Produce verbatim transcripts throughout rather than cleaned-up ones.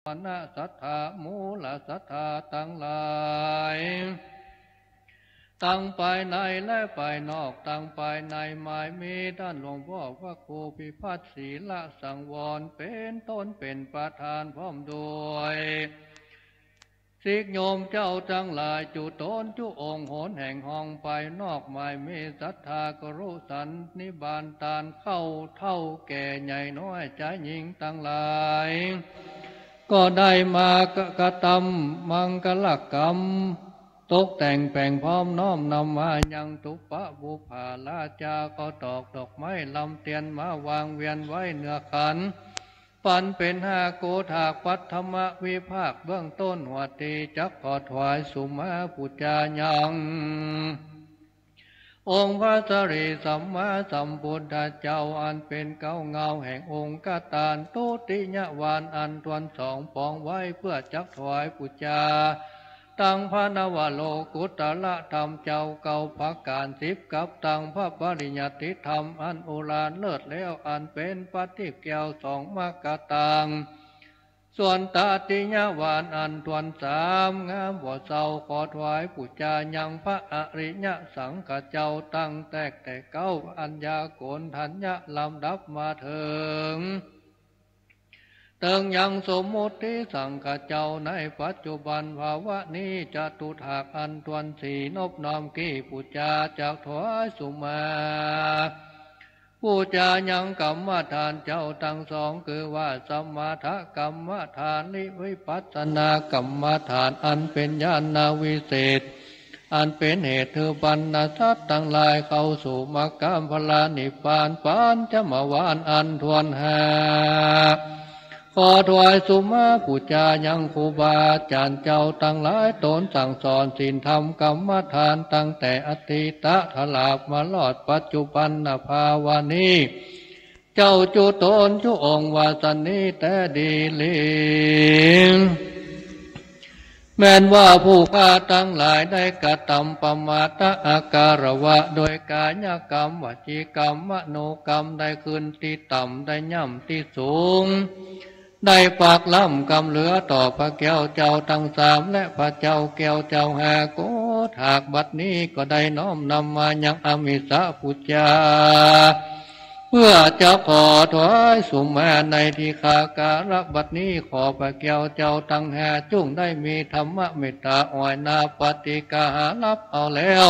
ณศรัทธา มูลศรัทธาตังหลาย ตังภายในและภายนอก ตังภายในหมายมีต้านหลวงป้อพระครูพิพัฒน์ศีลสังวรเป๋นต้นเป๋นประธานพร้อมด้วย ศิษย์โยมเจ้าตังหลาย จุ๊ต๋นจุ๊องค์ หนแห่งห้องภายนอก หมายมีศรัทธา กรุสันนิบาตต้านเข้า เฒ่าแก่ใหญ่น้อย จายญิงตังหลาย ก็ได้มากระตำมังคลกรรม ตกแต่งแป๋งพร้อมน้อมนำมายังตุปะปุปผาราชา ก็ตอกดอกไม้ลำเตียนมาวางเวียนไว้เหนือขัน ปันเป๋นห้าโกฏฐากปัทมวิภาคเบื้องต้น หัวตี้จักขอถวายสุมาปู๋จายัง องค์พระสัมมาสัมพุทธเจ้า อันเป๋นเก๊าเงาแห่งองค์กตาน ทุติยวานอันถ้วนสอง ปองไว้เปื้อจักถวายปู๋จา ตังพระนวโลกุตตรธรรมเจ้าเก้าประก๋าน สิบกับตังพระปริยัติธรรมอันโอฬารเลิศแล้ว อันเป๋นประทีปแก้วสองมกตาง ส่วนตติยวานอันถ้วนสาม งามบ่เศร้า ขอถวายปู๋จายังพระอริยสังฆเจ้า ตั้งแต่แต่เก๊าอัญญาโกณฑัญญะ ลำดับมาเถิง เถิงยังสมมุติสังฆเจ้าในปัจจุบันภาวะนี้ จตุตถากอันถ้วนสี่ นบน้อมกี้ปู๋จาจักถวายสุมา ปู๋จายังกรรมฐานเจ้าตังสอง คือว่าสมถกรรมฐาน และวิปัสสนากรรมฐาน อันเป๋นญาณวิเศษ อันเป๋นเหตุหื้อบรรดาสัตว์ตังหลายเข้าสู่มรรคผลนิพพาน ปัญจมวานอันถ้วนห้า ขอถวายสุมาปู๋จายังครูบาอาจ๋ารย์เจ้าตังหลาย ต๋นสั่งสอนศีลธรรมกรรมฐาน ตั้งแต่อดีตะถลาบมาฮอดปัจจุบันภาวะนี้ เจ้าจุ๊ต๋นจุ๊องค์ ว่าสันนี้แต๊ดีหลี แม้นว่าผู้ข้าตังหลายได้กระตำประมาทอาฆารวะ โดยก๋ายกรรม วจีกรรม มโนกรรม ได้ขึ้นตี้ต่ำ ได้ย่ำตี้สูง ได้ปากล้ำกำเหลือต่อพระแก้วเจ้าตังสาม และพระเจ้าแก้วเจ้าห้าโกฏฐาก บัดนี้ก็ได้น้อมนำมายังอามิสปู๋จา เปื้อจะขอถวายสุมาในทีฆากาละบัดนี้ ขอพระแก้วเจ้าตังห้าจุ่งได้มีธรรมเมตตาออยนาปฏิกาหารับเอาแล้ว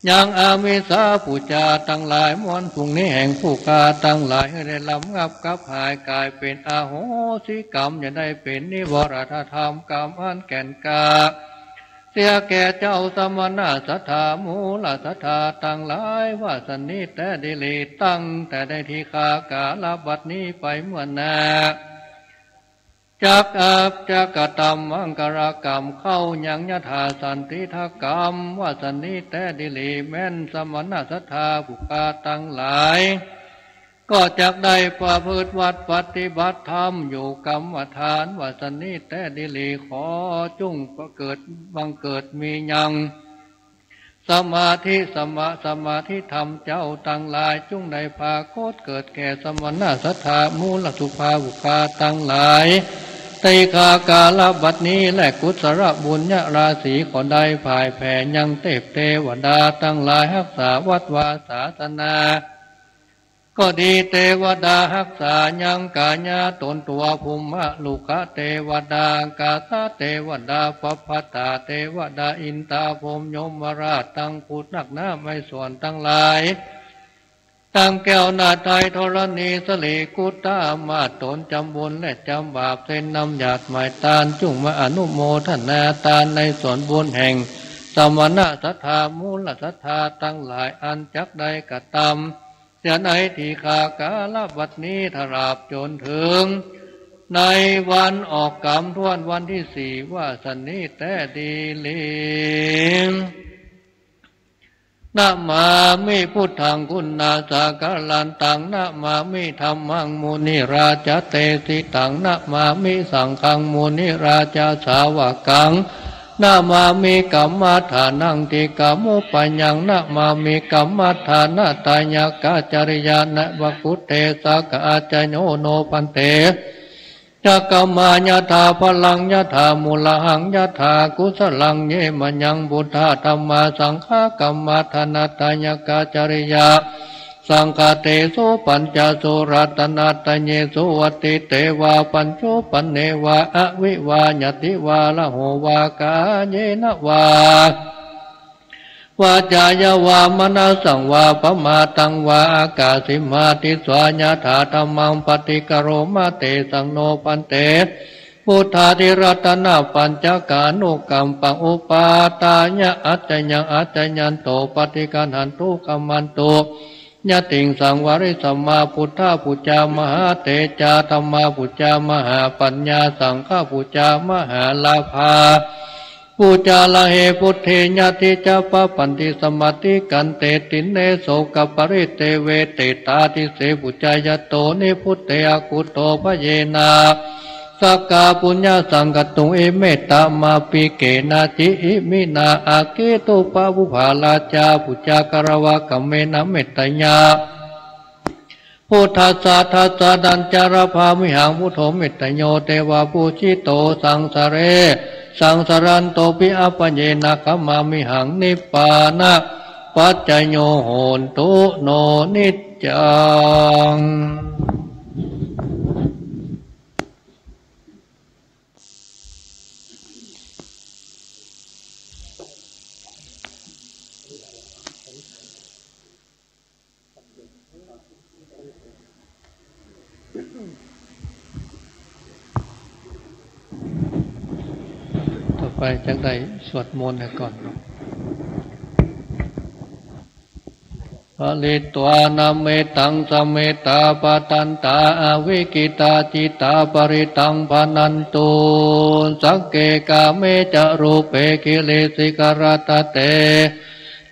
ยังอามิสปู๋จาตังหลายมวลฝูงนี้แห่งผู้ข้าตังหลาย หื้อได้ระงับกับหายก๋ายเป๋นอโหสิกรรม อย่าได้เป๋นนิวรณธรรมกรรมอันแก่นกล้า เสียแก่เจ้าสมณศรัทธา มูลศรัทธาตังหลาย ว่าสันนี้แต๊ดีหลี ตั้งแต่ในทีฆากาละบัดนี้ไปเมื่อหน้า จักอาจจะกระตำมังคลกรรมเข้ายังยถาสันติกรรม ว่าสันนี้แต๊ดีหลี แม้นสมณศรัทธาผู้ข้าตังหลาย ก็จักได้ประพฤติวัตรปฏิบัติธรรมอยู่กรรมฐาน ว่าสันนี้แต๊ดีหลี ขอจุ่งประเกิดบังเกิดมียัง สมาธิสมา สมาธิธรรมเจ้าตังหลาย จุ่งได้ปรากฏเกิดแก่สมณศรัทธา มูลสุภาผู้ข้าตังหลาย ทีฆากาละบัดนี้ และกุศลบุญญาราศีก็ได้ผ่ายแผ่ยังเทพเทวดาตังหลาย ฮักษาวัตรวาศาสนา ก็ดี เทวดาฮักษายังก๋ายะต๋นตั๋ว ภูมะลุกะเทวดา อากาสะเทวดา ปัพพะทะเทวดา อินทาพรหมยมราช ตังกุฏนักหนาไม้สวรรค์ตังหลาย ตังแก้วนาฏไทยธรณีสะหลี กุฏามาสต๋นจำบุญและจำบาป เส้นน้ำหยาดหมายตาน จุ่งมาอนุโมทนาตานในส่วนบุญแห่งสมณศรัทธา มูลศรัทธาตังหลาย อันจักได้กระตำ เสียในทีฆากาละบัดนี้ ตราบจ๋นเถิงในวันออกกรรมถ้วนวันตี้สี่ ว่าสันนี้แต๊ดีหลี นะมามิพุทธังคุณาสะกะรันตัง นะมามิธัมมังมุนิราชะเตสิตัง นะมามิสังฆังมุนิราชะสาวกัง นะมามิกัมมัฏฐานังติกามุปปะยัง นะมามิกัมมัฏฐานะทายะกะจริยานะ ภะคะวะเต สะกะอาจะโย โนภันเต Yaṃ kammaṃ yathā balaṃ yathā mūḷhaṃ yathā kusalaṃ, ye mayaṃ buddhā dhammā saṅghā kammadānatthayakācariyā, saṅghatesu pañcasu ratanattayesu atīte vā paccuppane vā avivañjati vā raho vā kāyena vā vācāya vā manasā vā pamādaṃ vā akāsi mādisvā yathā dhammaṃ paṭikkaroma tesaṃ no bhante buddhādiratanapañcakānukampaṃ upādāya accayaṃ accayanto paṭiggaṇhantu khamatu. Yattiṃsaṃ varissamā buddhapūjā mahātejā dhammapūjā mahāpaññā saṅghapūjā mahālābhā pūjā rahe buddhe ñātī ca pavanti samatthi kante dine sokaparidevehi etādise pūjā yato nibbutte akuddo bhayena sakkā puññasaṅkattuṃ. Imettamappike nāci iminā aggi dubbabhū bālā ca pūjā katvā kammena mettayā buddhassa dassanāni ca labhāmihaṃ. Buddho metteyyo devapūjito saṃsāre saṃsārantopi appayenā gamhāmihaṃ nibbānapaccayo hotu no niccaṃ. ต่อไปจักได้สวดมนต์ให้ก่อนเนาะ Pharitvāna mettaṃ samettā bhadantā avikkhittā cittā parittaṃ bhaṇantu. Sagge kāme ca rūpe girisikharataṭe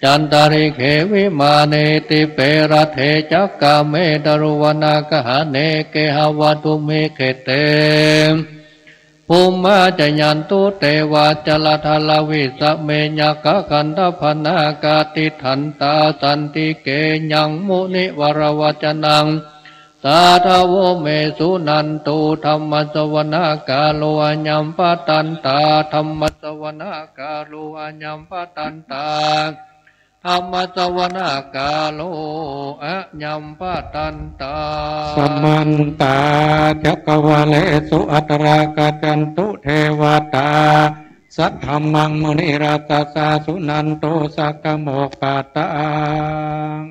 cantalikkhe vimāne dīpe raṭṭhe ca gāme taruvanagahane gehavatthumhi khette bhummā cāyantu devā jalathalavisame yakkhagandhabbanāgā tiṭṭhantā santike yaṃ munivaravacanaṃ sādhavo me suṇantu. Dhammassavanakālo ayambhadantā. Dhammassavanakālo ayambhadantā. Dhammassavanakālo ayambhadantā. Samantā cakkavāḷesu atrāgacchantu devatā, saddhammaṃ munirājassa suṇantu saggamokkhadaṃ.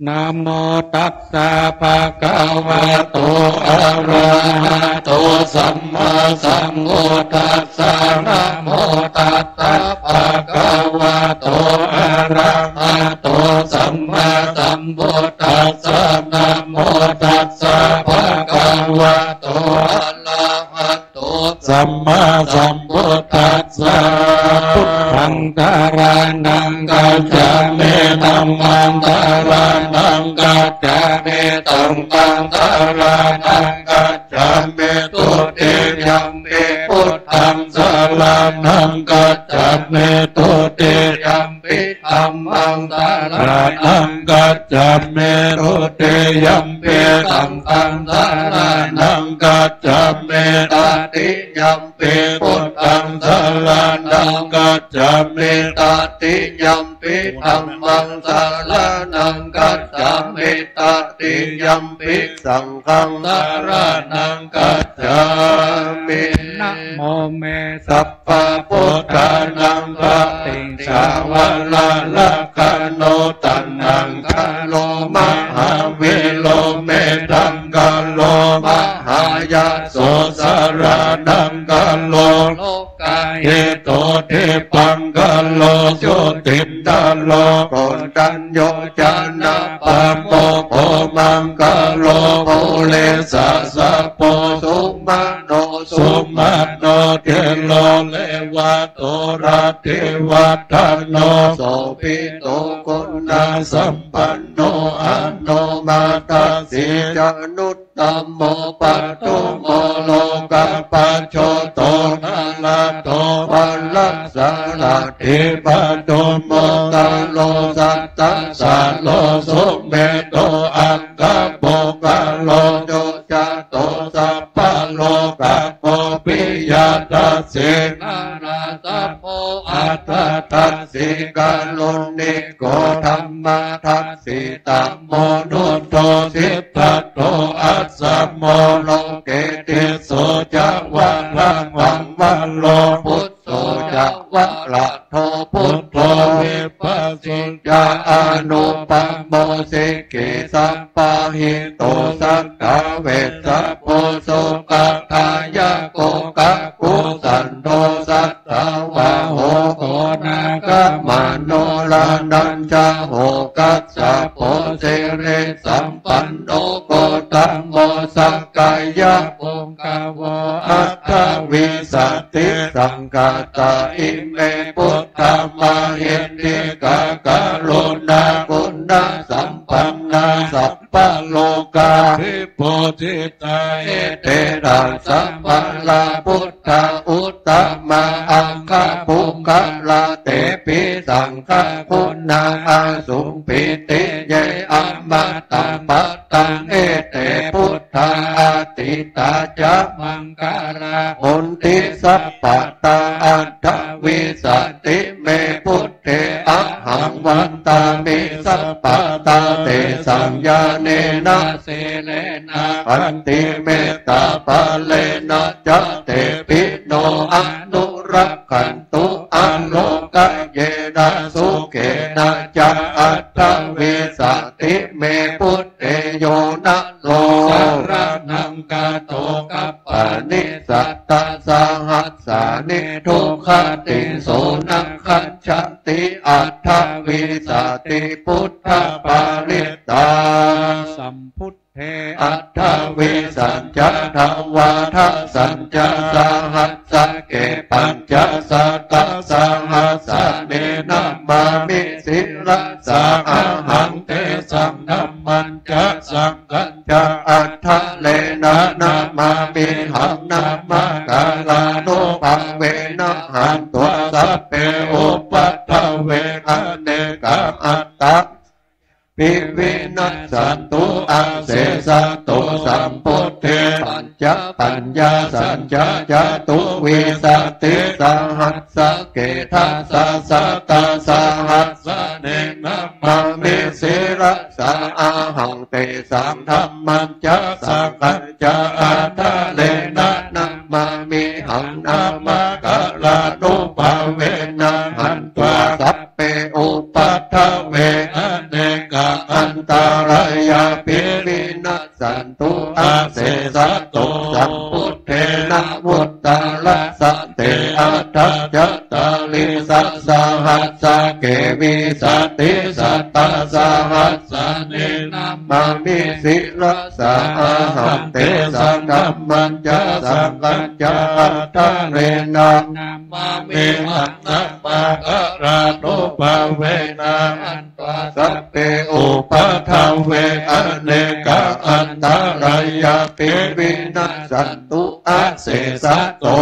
Namo tassa bhagavato arahato sammāsambuddhassa. Namo tassa bhagavato arahato sammāsambuddhassa. Namo tassa bhagavato arahato sammāsambuddhassa. Buddhaṃ saraṇaṃ gacchāmi. Dhammaṃ saraṇaṃ gacchāmi. Saṅghaṃ saraṇaṃ gacchāmi. Dutiyampi buddhaṃ saraṇaṃ gacchāmi. Dutiyampi dhammaṃ saraṇaṃ gacchāmi. Dutiyampi saṅghaṃ saraṇaṃ gacchāmi. Tatiyampi buddhaṃ saraṇaṃ gacchāmi. Tatiyampi dhammaṃ saraṇaṃ gacchāmi. Tatiyampi saṅghaṃ saraṇaṃ gacchāmi. Namo me sabbabuddhānaṃ paṭiggaṇhavaraṃ lakkhaṇo taṇhaṅkaro mahāvīro medhaṅkaro mahāyaso saraṇaṅkaro lokahito dipaṅkaro jutindharo koṇḍañño janapāmokkho maṅgalo purisasabho sumano sumano dhiro revato rativaḍḍhano sobhito guṇasampanno anomadassī januttamo padumo lokapajjoto dhalado valasārathī padumo taro sattasāro sumedho akkhapuggallo sujato sabba โก ปิยะทัสสี นราสโพ อัฏฐทัสสี การุณิโก ธัมมะทัสสี ตัมโมนุสโส สิทธัตโถ อัสสโม โลเก ติสโส จะ วะรัง วัง วะโร ปุสโส จะ วะระโท ปุตโธ วิปัสสิ จะ อนุปปมโม สิกขี สัปปาหิโต สักขา เวสสะโพ โสกะทายะโก กะกุสันโท สัตถาวาโห โกนาคมโน รานัญจะโห กัสสโป สิริสัมปันโน โกตโม สักกายะปุง กะโว อัฏฐวิสติ สังฆาตา อิเม ปุทธา มหิทธิกา กรุณาคุณสัมปันนา สัพพะโลกาภิปูชฌิตา เอเตนะ สัพพะรา พุทธา อุตตมา อัคคปุคคละ เตปิ สังฆา คุณา อสุง ปิติเย อมตะ ปะตัง เอเต พุทธา อาทิตตา จะ มังคลา หนติ สัพพะตา อัฏฐวิสติ เม พุทเท อะหัง วันตามิ สัพพะตา เตสัง ญาเณนะ สีเลนะ ขันติ เมตตา บาเลนะ จะ เตปิ โน อนุรักขันตุ อาโรกะเยนะ สุเขนะ จะ อัฏฐวิสติ เม พุทเท โยนะ โล สะระณัง คาโต กัปปะนิ สัตตะ สะหัสสานิ ทุกขะติง สุนักขัญชันติ อัฏฐวิสติ พุทธปาริตตา สัมพุทเท อัฏฐวิสัญจะ ทวาทะสัญจะ สะหัสสะเก ปัญจะสัตตะ สะหัสสานิ นะมามิ สิระสา อะหัง เตสัง ธัมมันจะ สังฆัญจะ อัฏฐะเรนะ นะมามิหัง นะมะกะลานุภาเวนะ หันत्वा สัพเพ อุปัฏฐเว อะเนกา อัตตา ปิ วินัสสันตุ อะเสสะตุ สัมพุทเท ปัญจะปัญญาสัญจะ จะตุวิสติ สะหัสสะเก ทัสสะสัตตะ สะหัสสานิ นะมามิ สิระสา อะหัง เตสัง ธัมมันจะ สังฆัญจะ อัฏฐะเรนะ นะมามิหัง นะมะกะลานุภาเวนะ หันत्वा สัพเพ อุปัฏฐเว อะเนกา อันตะรายาปิ วินัสสันตุ อะเสสะตุ สัมพุทเทนะ วุตตะรัสสะเต อัฏฐะจัตตาริสัสสะหัสสะเก วิสติสัตตะ สะหัสสานิ นะมามิ สิระสา อะหัง เตสัง ธัมมันจะ สังฆัญจะ อัฏฐะเรนะ นะมามิหัง นะมะกะลานุภาเวนะ หันत्वा สัพเพ อุปัฏฐเว อะเนกา อันตะรายาปิ วินัสสันตุ อะเสสะตุ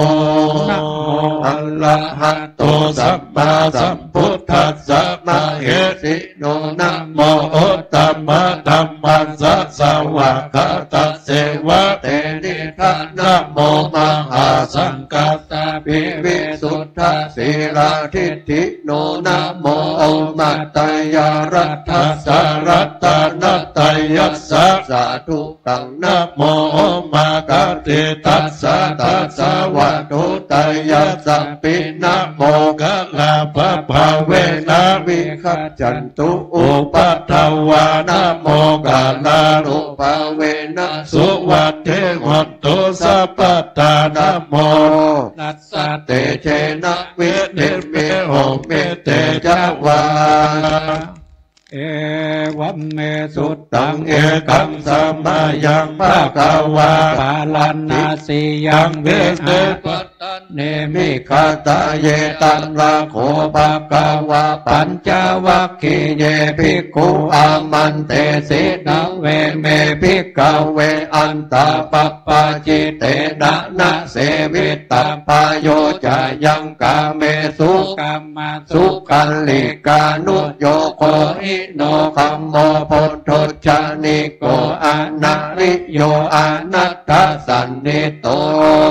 นะโม อะระหะโต สัมมาสัมพุทธัสสะ มะเหสิโน นะโม อุตตมะธัมมัสสะ สะวากขาตัสเสวะ เตนิฏฐา นะโม มหาสังฆัสสะ ปิวิสุทธะสีลาทิฏฐิโน นะโม โอมะตะยารัตถัสสะ รัตนะตะยัสสะ สาธุ กัง นะโม โอมะกะติตัสสะ ทัสสะวัตถุตะยัสสะปิ นะโม กะลาปะภาเวนะ วิคัจฉันตุ อุปัฏฐวา นะโม กะลานุภาเวนะ สุวัตถิโหนตุ สัพพะตา นะโม รัสสะเตเจนะ วินิมมิโหมิ เตจะวา เอวัมเม สุตตัง เอกังสะมะยัง ภะคะวา ปาราณสียัง วิเส ปัตต เน มิคขตาเย ตัตถะโข ภะคะวา ปัญจวัคคีเย ภิกขุ อามันเตสิ นะเว เม ภิกขเว อัตถะปะปาจิเตนะ นะเสวิตตะปาโย จะยัง กาเมสุ กามสุขัลลิกานุโยโก หิโน คัมโม ปุถุชฌานิโก อะนะริโย อนัตถสันทิโต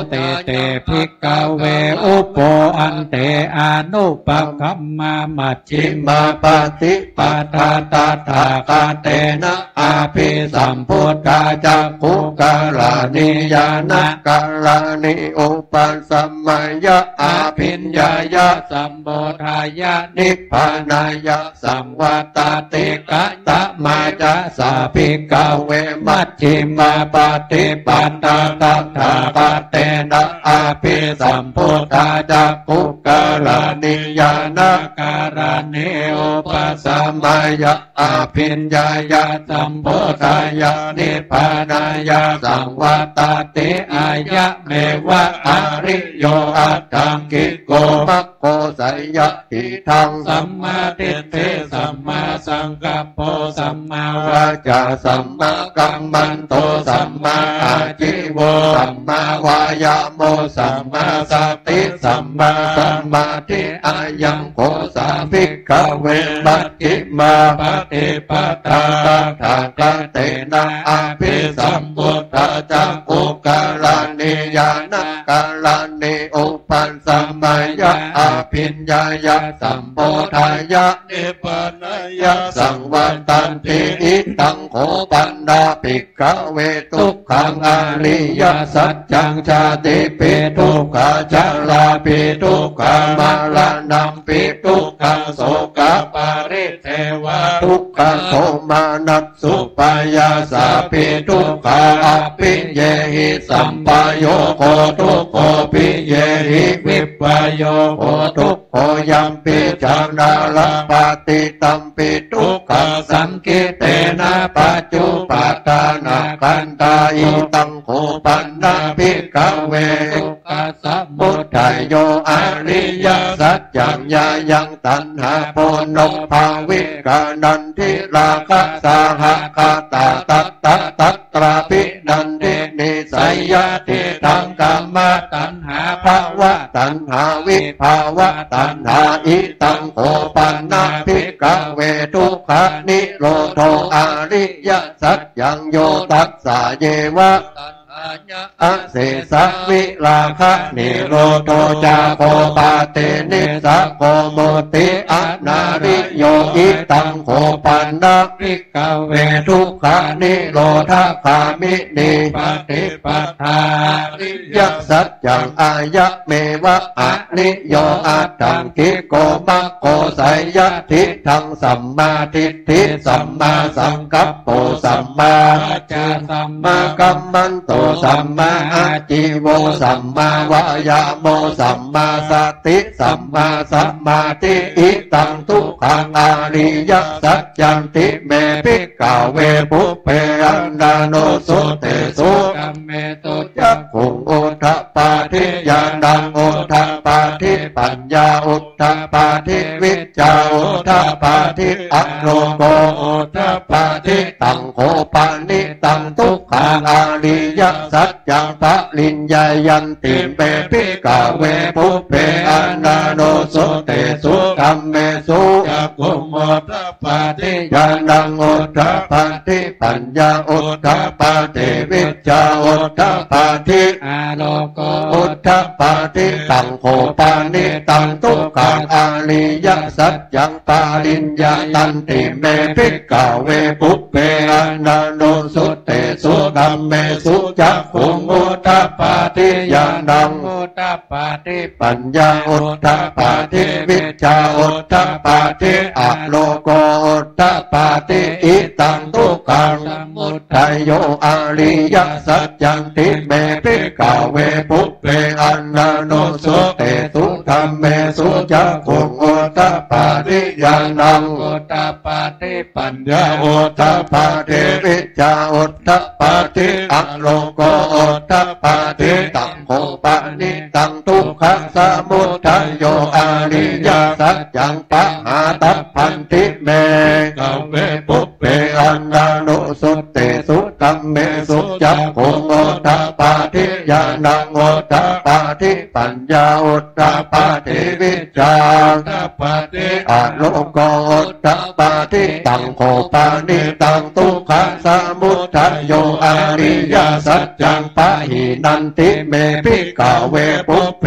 เต เต ภิกขเว อุโป อันเต อนุปคัมมา มัชฌิมาปฏิปทา ตถาคเตนะ อภิสัมพุทธา จักขุกรณี ญาณกรณี อุปสัมมายะ อภิญญายะ สัมโพธายะ นิพพานายะ สังวัตติ กะตะมา จะสสะ ภิกขเว มัชฌิมาปฏิปทา ตถาคเตนะ อภิสัมพุทธา จักขุกรณี ญาณกรณี อุปสัมมายะ อภิญญายะ สัมโพธายะ นิพพานายะ สังวัตติ อะยะเมวะ อริโย อัตถังคิโก มัคโค ไสยะ ทิฏฐัง สัมมาทิฏฐิ สัมมาสังกัปโป สัมมาวาจา สัมมากัมมันโต สัมมาอาจีโว สัมมาวายาโม สัมมาสติ สัมมาสมาธิ อะยังโค สา ภิกขเว มัชฌิมาปฏิปทา ตถาคเตนะ อภิสัมพุทธา จักขุกรณี ญาณกรณี อุปสัมมายะ อภิญญายะ สัมโพธายะ นิพพานายะ สังวัตติ อิตัง โข ปัณณะ ภิกขเว ทุกขัง อริยสัจจัง ชาติปิ ทุกขา ชราปิ ทุกขา มรณัมปิ ทุกขัง โสกะปริเทวะ ทุกขา โทมนัสสุปายาสาปิ ทุกขา อัปปิเยหิ สัมปโยโค ทุกโข ปิเยหิ วิปโยโค ทุกโข ยัมปิ จัง นรปฏิ ตัมปิ ทุกขัง สังขิเตนะ ปัจจุปปาทานะขันธา อิตัง โข ปัณณะ ภิกขเว ทุกขสมุทัยโย อริยสัจจัง ยายัง ตัณหา โพนภาวิกา นันทิราคะ สหคตา ตัตตะ ตัตตราภินันทินี ไสยะ ทิฏฐัง กามตัณหา ภวตัณหา วิภวตัณหา อิตัง โข ปัณณะ ภิกขเว ทุกขนิโรโธ อริยสัจจัง โย ตัสสะ เยวะ ตัณหายะ อเสสะ วิราคะนิโรโธ จาโค ปาตินิสสะโก มุติอนาริโย อิตัง โข ปัณณะ ภิกขเว ทุกขนิโรธคามินี ปฏิปทา อริยสัจจัง อะยะเมวะ อริโย อัตถังคิโก มัคโค ไสยะ ทิฏฐัง สัมมาทิฏฐิ สัมมาสังกัปโป สัมมาวาจา สัมมากัมมันโต สัมมาอาจีโว สัมมาวายาโม สัมมาสติ สัมมาสมาธิ อิตัง ทุกขัง อริยสัจจันติ เม ภิกขเว ปุพเพ อะนานุสสุเตสุ ธัมเมสุ จักขุง อุทปาทิ ญาณัง อุทปาทิ ปัญญา อุทปาทิ วิชชา อุทปาทิ อะโลโก อุทปาทิ ตัง โข ปะณิตัง ทุกขัง อริยสัจจัง ปริญญายันติ เม ภิกขเว ปุพเพ อะนานุสสุเตสุ ธัมเมสุ จักขุง อุทปาทิ ญาณัง อุทปาทิ ปัญญา อุทปาทิ วิชชา อุทปาทิ อะโลโก อุทปาทิ ตัง โข ปะณิตัง ทุกขัง อริยสัจจัง ปริญญายันติ เม ภิกขเว ปุพเพ อะนานุสสุเตสุ ธัมเมสุ จักขุง อุทปาทิ ญาณัง อุทปาทิ ปัญญา อุทปาทิ วิชชา อุทปาทิ อะโลโก อุทปาทิ อิตัง ทุกขัง สมุทัยโย อริยสัจจันติ เม ภิกขเว ปุพเพ อะนานุสสุเตสุ ธัมเมสุ จักขุง อุท ปาทญาณัง อุทปาทปัญญา อุทปาทวิชชา อุทปาทอาโลโก อุทปาทตังโขปนิตังทุกขสมุทัยโย อริยสัจจังปหาตัปพันธิเม ภิกขเว ปุพเพ อนานุสสเตสุธัมเมสุ จักขุง อุทปาทญาณัง อุทปาทปัญญา อุทปาทวิชชา อุทปาทอาโลโก อุทปาทตังโขปนิตังทุกขสมุทัยโย อริยสัจจังปหินันติเม ภิกขเว ปุพเพ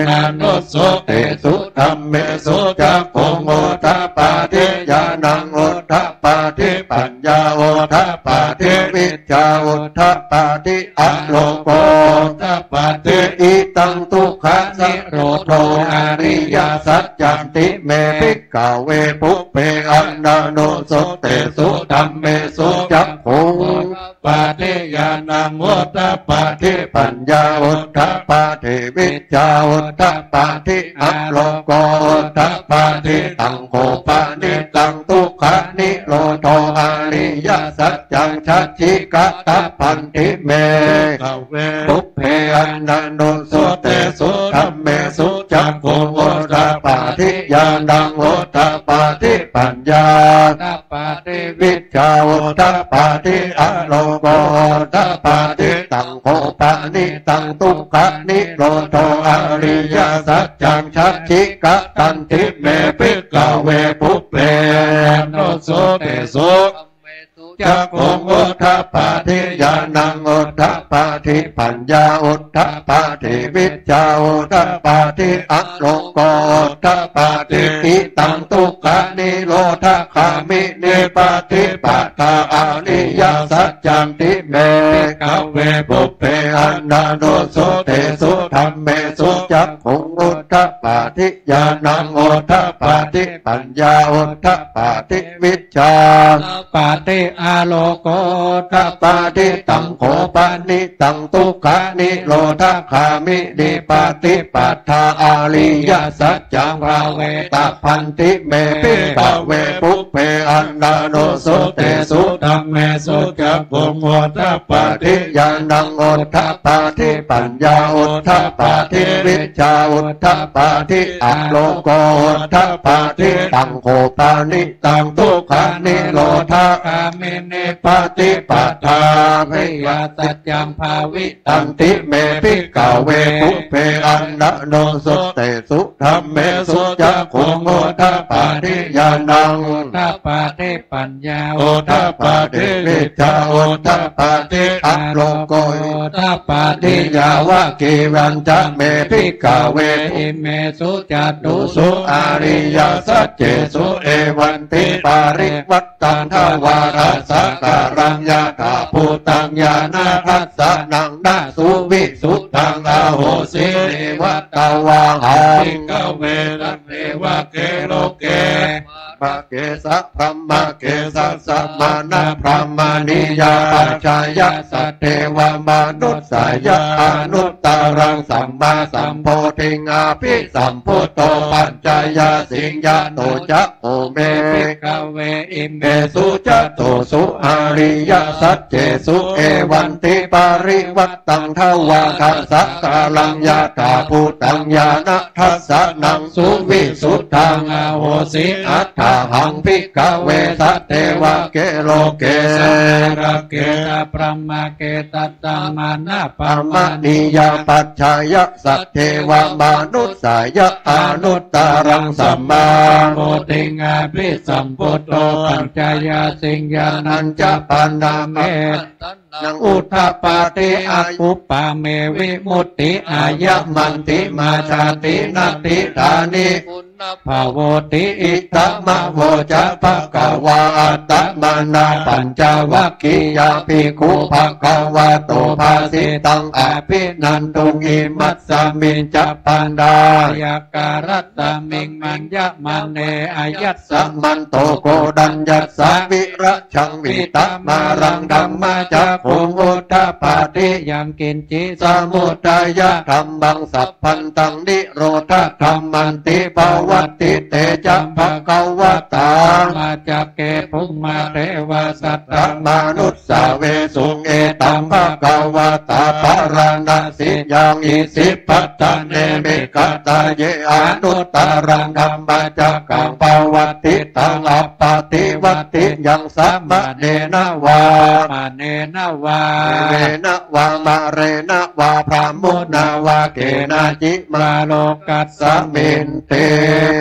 อนานุสสเตสุธัมเมสุ จักขุง อุทปาทญาณัง อุทปาทปัญญา อุทปาทวิชชา อุทปาทอาโลโก อุทปาท อิทังทุกขนิโรโธ อริยสัจจันติเม ภิกขเว ปุพเพ อนานุสสเตสุธัมเมสุ จักขุง อุทปาทญาณัง อุทปาทปัญญา อุทปาทวิชชา อุทปาทอาโลโก อุทปาทตังโขปนิตังทุกขนิโรโธ อริยสัจจัง ชัชชิกตัปพันธิเม ภิกขเว ปุพเพ อนานุสสเตสุธัมเมสุ จักขุง อุทปาทญาณัง อุทปาทปัญญา อุทปาทวิชชา อุทปาทอาโลโก อุทปาทตังโขปนิตังทุกขนิโรโธ อริยสัจจัง ชัชชิกตันติเม ภิกขเว ปุพเพ อนานุสสเตสุ จักขุง อุทปาทญาณัง อุทปาทปัญญา อุทปาทวิชชา อุทปาทอาโลโก อุทปาทอิทังทุกขนิโรธคามินีปฏิปทา อริยสัจจันติเม ภิกขเว ปุพเพ อนานุสสเตสุธัมเมสุ จักขุง อุทปาทญาณัง อุทปาทปัญญา อุทปาทวิชชา อุทปาทอาโลโก อุทปาทตังโขปนิตังทุกขนิโรธคามินีปฏิปทา อริยสัจจังภาเวตัปพันธิเม ภิกขเว ปุพเพ อนานุสสเตสุธัมเมสุ จักขุง อุทปาทญาณัง อุทปาทปัญญา อุทปาทวิชชา อุทปาทอาโลโก อุทปาทตังโขปนิตังทุกขนิโรธคามินีปฏิปทา อริยสัจจังภาวิตันติเม ภิกขเว ปุพเพ อนานุสสเตสุธัมเมสุ จักขุง อุทปาทญาณัง อุทปาทปัญญา อุทปาทวิชชา อุทปาทอาโลโก อุทปาทยาวกีวัญจะเม ภิกขเว อิเมสุจตุสุอริยสัจเจสุ เอวันติปริวัต ตังทวาทัสสะกาลัง ยถาภูตังญาณทัสสะนัง นสุวิสุทธังอโหสิ เนวัตวาหัง ภิกขเว สันเทวะเก โลเก มะเกสะพรหมะเกสัสสะมานะพรหมณียาปัจจายะ สัตเทวะมนุสสายะ อนุตตรังสัมมาสัมโพธิง อภิสัมพุทโธ ปัจจายะสิงยะโตจะ โขเม ภิกขเว อิเมสุจตุสุอริยสัจเจสุ เอวันติปริวัตตังทวาทัสสะกาลัง ยถาภูตังญาณทัสสะนัง สุวิสุทธังอโหสิ อัตถาหัง ภิกขเว สัตเทวะเก โลเก สักกะเกสะพรหมะเกสัสสะมานะพรหมณียาปัจจายะ สัตเทวะมนุสสายะ อนุตตรังสัมมาโพธิง อภิสัมพุทโธ ปัจจายะสิงยานัญจะปานะเม นังอุทปาทิ อกุปปะเม วิมุตติ อายะมันติมา ชาตินัตถิ ฐานิ ภะโวติ อิทัมมะโวจะ ภะคะวา อัตตะมะนะ ปัญจวัคคียาภิกขุ ภะคะวะโต ภาสิตัง อภินันทุง อิมัสสะมิญจะ ปัณฑายะกาลัสสะมิง มัญญะมะเน อายัสสะมันโต โกณฑัญญัสสะ วิรัจฉัง วีตะมารัง ธัมมะจักขุง อุทปาทิ ยังกิญจิ สมุททายะธัมมัง สัพพันตัง นิโรธะธัมมันติ ภะว appaṭivattiṃ, te ca bhagavatā dhammacakke bhummā devā saddamanussāvesuṃ: Etaṃ bhagavatā bārāṇasiyaṃ isipatane migadāye anuttaraṃ dhammacakkaṃ pavattitaṃ appaṭivattiyaṃ samaṇena vā brāhmaṇena vā devena vā mārena vā brahmunā vā kenaci vā lokasminti.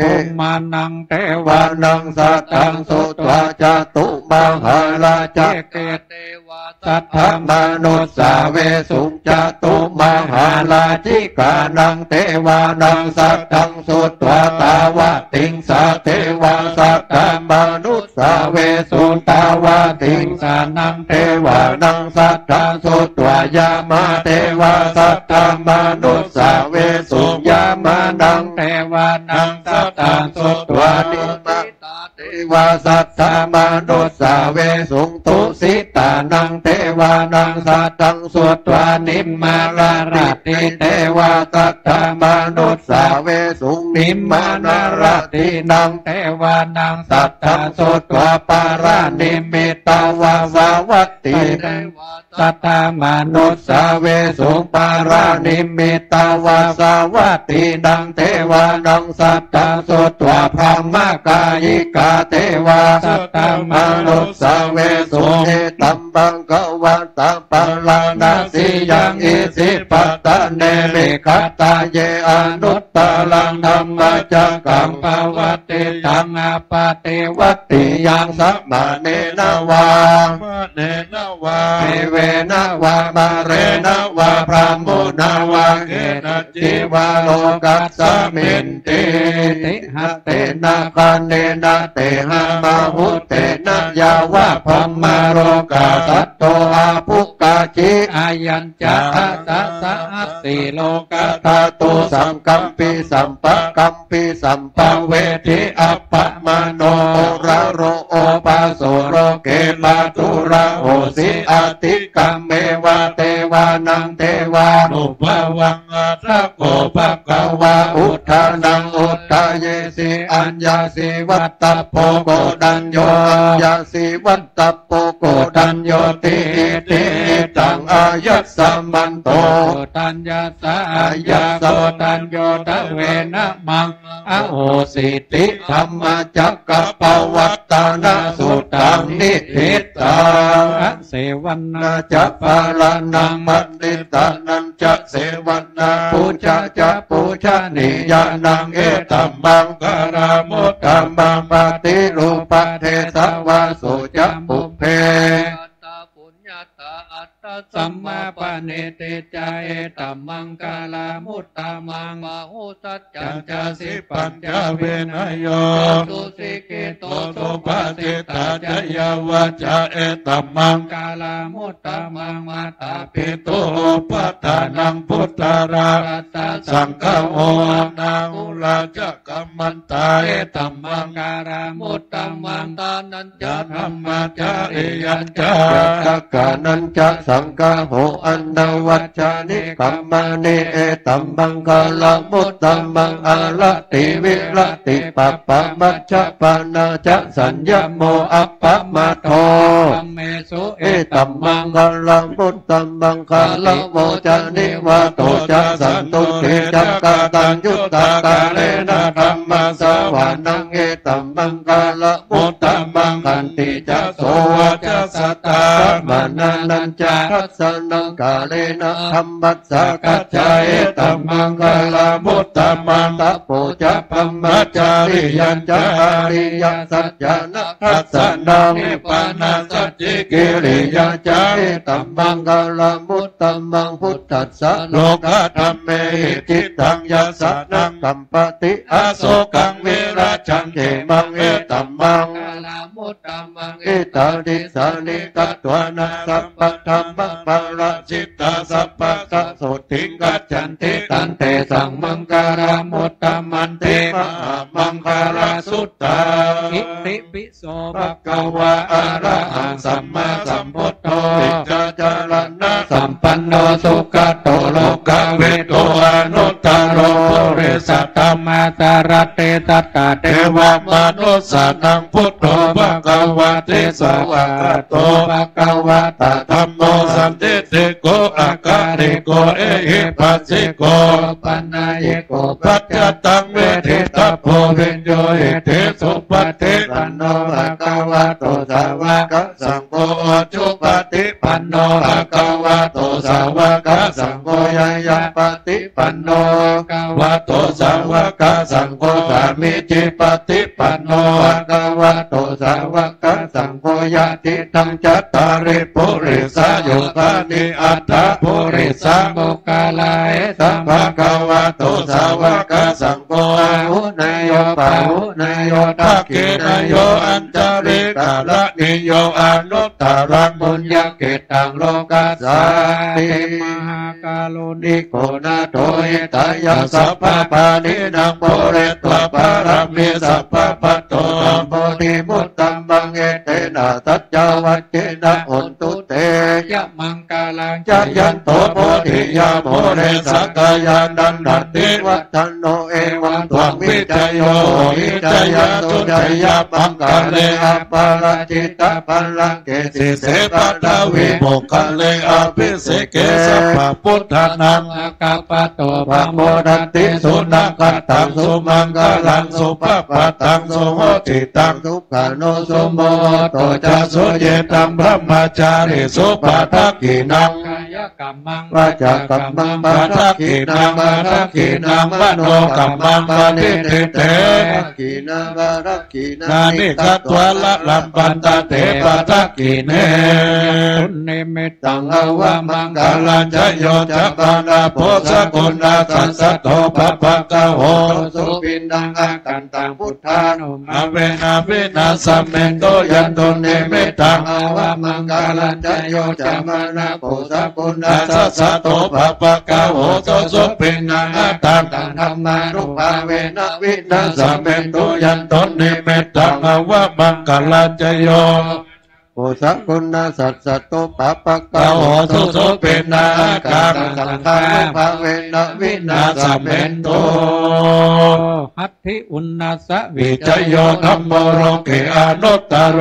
Bhummānaṃ devānaṃ saddaṃ sutvā cātumahārājikā devā saddamanussāvesuṃ: Cātumahārājikānaṃ devānaṃ saddaṃ sutvā tāvatiṃsā devā saddamanussāvesuṃ: Tāvatiṃsānaṃ devānaṃ saddaṃ sutvā yāmā devā saddamanussāvesuṃ: Yāmānaṃ devānaṃ saddaṃ sutvā nimmā devā saddamanussāvesuṃ: Tusitānaṃ devānaṃ saddaṃ sutvā nimmānaratī devā saddamanussāvesuṃ: Nimmānaratīnaṃ devānaṃ saddaṃ sutvā pāranimmitavasavattī devā saddamanussāvesuṃ: Pāranimmitavasavattīnaṃ devānaṃ saddaṃ sutvā brahmakāyikā devā saddamanussāvesuṃ: Etaṃ bhagavatā bārāṇasiyaṃ isipatane migadāye anuttaraṃ dhammacakkaṃ pavattitaṃ appaṭivattiyaṃ samaṇena vā devena vā mārena vā brahmunā vā kenaci vā lokasminti. Tihatthena khaṇena tehamamuhūttena yāva brahmalokā saddo abbhuggacchi. Ayañca dasasahassī lokadhātu saṅkampi sampakampi sampavedhi. Appamāṇo uḷāro obhāso loke pāturahosi: Atikkammeva devānaṃ devānubhāvaṃ, atha kho bhagavā udānaṃ udānesi: Aññāsi vattabbo koṇḍañño, aññāsi vattabbo koṇḍaññoti. Iti hidaṃ āyasmanto koṇḍaññassa āyā koṇḍañño dvena maṃ ahosīti. Dhammacakkappavattana suttaṃ niṭṭhitaṃ. Asevanā ca bālānaṃ paṇḍitānañca sevanā, pūjā ca pūjanīyānaṃ etammaṅgalamuttamaṃ. Paṭirūpadesavāso ca pubbe attasamāpaṇidhi ca etammaṅgalamuttamaṃ. Bāhusaccañca sippañca vinayo ca susikkhito subhāsitā ca yā vācā etammaṅgalamuttamaṃ. Mātāpituupaṭṭhānaṃ puttadārassa saṅgaho anākulā ca kammantā etammaṅgalamuttamaṃ. Dānañca dhammacariyāñca ñātakānañca saṅgaho anavajjāni kammāni etammaṅgalamuttamaṃ. Āratī viratī pāpā majjapānā ca saññamo appamādo kammesu etammaṅgalamut tamaṃ. Gāravo ca nivāto ca santuṭṭhī ca kataññutā kālena dhammassavanaṃ etammaṅgalamuttamaṃ. Khantī ca sovacassatā samaṇānañca dassanaṃ kālena dhammassākacchā etammaṅgalamuttamaṃ. Tapo ca brahmacariyañca ariyasaccāna dassanaṃ nibbānasacchikiriyā ca etammaṅgalamuttamaṃ. Phuṭṭhassa lokadhammehi cittaṃ yassa na kampati asokaṃ virajaṃ khemaṃ etammaṅgalamuttamaṃ. Etādisāni katvāna sabbatthamaparājitā sabbattha sotthiṃ gacchanti tantesaṃ maṅgalamuttamanti. Mahāmaṅgalasuttaṃ. Itipi so bhagavā arahaṃ sammāsambuddho vijjācaraṇasampanno sugato lokavidū anuttaro purisadam มาสรติสัตตะเทวะมนุสสานัง พุทโธภะคะวะติ สวากขาโตภะคะวะตะ ธัมโมสันทิฏฐิโก อะกาลิโก เอหิปัสสิโก ปันณายิโก ปัจจตังเวทิตัพโพ วิญญูหิติ สุปฏิปันโนภะคะวะโต สาวกสังโฆ อุจุปฏิปันโนภะคะวะโต สาวกสังโฆ ญาญาปฏิปันโนภะคะวะโต สาวกสังโฆ สามีจิปฏิปันโนภะคะวะโต สาวกสังโฆ ยะติตัง จัตตาริปุริสายุคานิ อัตถะปุริสะมุคคลา เอตังภะคะวะโต สาวกสังโฆ อาหุเนโย ปาหุเนโย ทักขิเนโย อัญชลีกะระณีโย อนุตตรังปุญญะเขตตัง โลกัสสาติ มหาการุณิโก นาโถ หิตายะ สัพพะปาณีนัง ปูเรตวะปารามี สัพพะ ปัตโต สัมโพธิมุตตะมัง เอเตนะ สัจจาวัจเจนะ โหนตุ เต ยะมังคลัง จายันโต โพธิยา มูเล สักกายานันทัตถิ วัฑฒะโน เอวัง ตวัง วิจโย โหหิ จายะสุ จายะมังคะเล อะปะราจิตะปัลลังเก สีเส ปัทวี ปุคคเละ อะภิเสเก สัพพะพุทธานัง อาคัปปะโต ปะโมดันติ สุนักขะตัง สุมังคะลัง สุภะปะตัง สุหุติตัง สุขานุ สุมุหุตโต จะ สุยิตตัง บรมะจาริสุ ปะทักขิณัง กายะกัมมัง วาจากัมมัง ปะทักขิณัง ปะทักขิณัง มโนกัมมัง ปะณิทิเต ขีณา ปะทักขีณานิ กัตวา ละลัมพันตะเต ปะทักขิเณ ปุณณ นิมิตตัง อะวะมังคะลัง จะ โย จะ มะนะ โพ สะกุณะสัสสะโต ปะปะกะโห โต สุปิณณัง อาคันตัง พุทธานุภาเวนะ วินาสเมนตุ ยันตุ นิมิตตัง อะวะมังคะลัง จะ โย จะ มะนะ โพ สะกุณะสัสสะโต ปะปะกะโห โต สุปิณณัง อาคันตัง ธัมมานุภาเวนะ วินาสเมนตุ ยันตุ นิมิตตัง อะวะมังคะลัง จะ โย โพ สะกุณะสัสสะโต ปะปะกะโห โต สุปิณณัง อาคันตัง สังฆานุภาเวนะ วินาสเมนตุ หัตถิอุณณัสสะ วิจโย ธัมโม โลเก อนุตตโร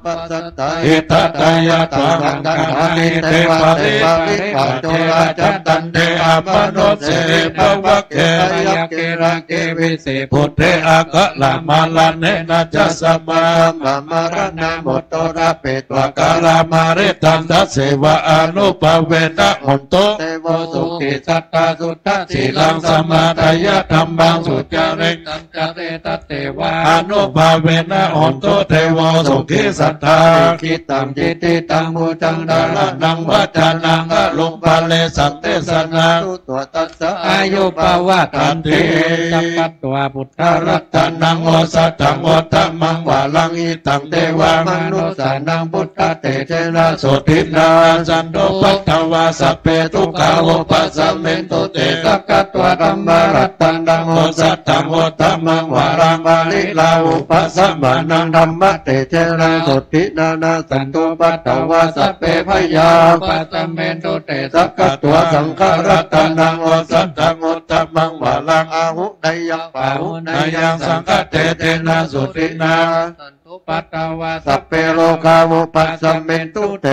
ปัสสัตตา หิตะตายะถา สังฆัตถานิ เต ปะริปาริกขา โจรา จะ ตันเท อะมะนุสเสหิ ภะวะเก อะยักเข ราเข วิเส ภุเต อะคะละมะระเณนะ จะ สมา ธัมมะมะระณะมุตโต ทะเป ตวะ กาละมะริทันตะ เสวะ อนุภาเวนะ โหนตุ เตโว สุขี สัตตา สุทธะ สีลัง สมาทายะ ธัมมัง สุจาริตัง จาเร ตะเตวะ อนุภาเวนะ โหนตุ เตโว สุขี สัตตา สุขิตตัง จิตติตัง มุจัง ทาระณัง วะจานัง กะรุง ปะเรสัง เตสะนา ตุตวะ ตัสสะ อายุ ภะวะ ทันติ สัพพะ ตวา พุทธรัตนัง โอสถัง อุตตมัง วะรัง หิตัง เตวะมนุสสานัง พุทธะเตจะนะ โสตินะ สันตุปัฏฐวา สัพเพ ทุกขา อุปะสะเมนตุ เต สักขะ ตวา ธัมมะรัตนัง โอสถัง อุตตมัง วะรัง ปะริลาหุปะสะมะนัง ธัมมะเตจะนะ โสตินะ สันตุปัฏฐวา สัพเพ พยา อุปะสะเมนตุ เต สักขะ ตวา สังฆะรัตนัง โอสถัง อุตตมัง วะรัง อาหุเนยัง ปาหุเนยัง สังฆะเตจะนะ โสตินะ สันตุปัฏฐวา สัพเพ โรคา อุปะสะเมนตุ เต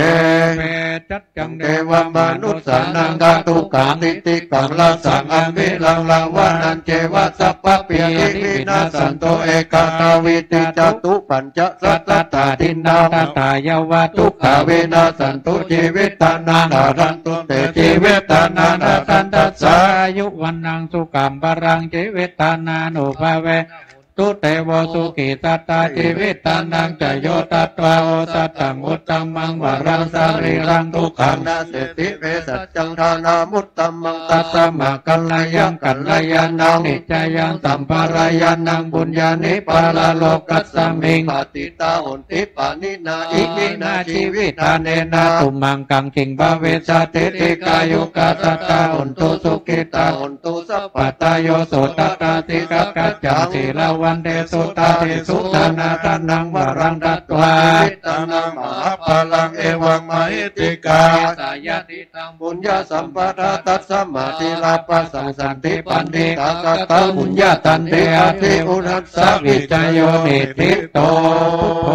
สัพเพ สัจจัง เตวะมนุสสานัง ทะตุกขาติติกัง รัสสัง อะวิรัง ละวะนันเจวะ สัพพะเปียะทิ วินาสสันตุ เอ กา ทา วี ติ จะ ตุ ปัญจะ สัตตะ ทา ทินนา ทะ ทายะวะ ทุกขา วินาสสันตุ จีวิตานัง ทะ ทันตุ เต จีวิตานัง ทะ ทันทัสสะ อายุ วัณณัง สุขัง พะลัง จีวิตานานุภาเวนะ โหนตุ เตโว สุขี สัตตา จีวิตานัง จะ โย ทัตวา โอสถัง อุตตมัง วะรัง สะรีรัง ทุกขัง นะเสติ เวสัจจัง ทานามุตตมัง ตัสสะมะ กัลยัง กัลยาณัง นิจจายัง สัมปะรายันัง ปุญญานิ ปะระโลกัสสะมิง ปะติตา โหนติ ปะนินา อิมินา จีวิตาเนนะ สุมังคัง คิง ภะวิสสะติ ดีฆายุกา สัตตา โหนตุ สุขิตา โหนตุ สัพพะทา โย โส ทัตตา สิกขะ กัจจัง สีลาว Bhadante sutassi sudana danaṃ varaṃ datvā, nibbindānaṃ mahapphalaṃ evaṃ mahiddhikā, seyyathīdaṃ puññasampadā tasmā dīvā pasaṃsanti. Paṇītā katā puññatantī, atthi uṇhissa vijayo niṭṭhito. Buddho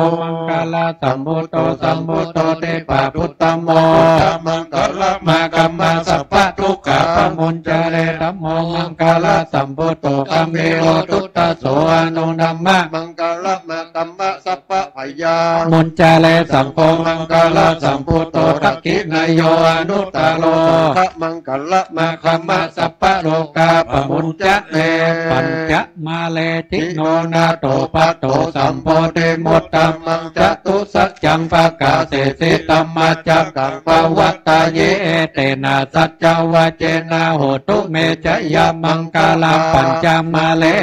maṅgalasambuddho sambuddho dīpaduttamo, buddhamaṅgalamāgamma sabbadukkhā pamuñcare. Dhammo maṅgalasambuddho gambhīro duddhaso anuttamo, dhammaṃ maṅgalamāgamma sabbabhayā muñcare. Saṅgho maṅgalasambuddho dakkhiṇeyyo anuttaro, saṅghamaṅgalamāgamma sabbarogā pamuñcare. Pañcamāre jino nātho patto sambodhimuttamaṃ, catusaccaṃ pakāsesi dhammacakkaṃ pavattaye, etena saccavajjena hotu me jayamaṅgalaṃ. Pañcamāre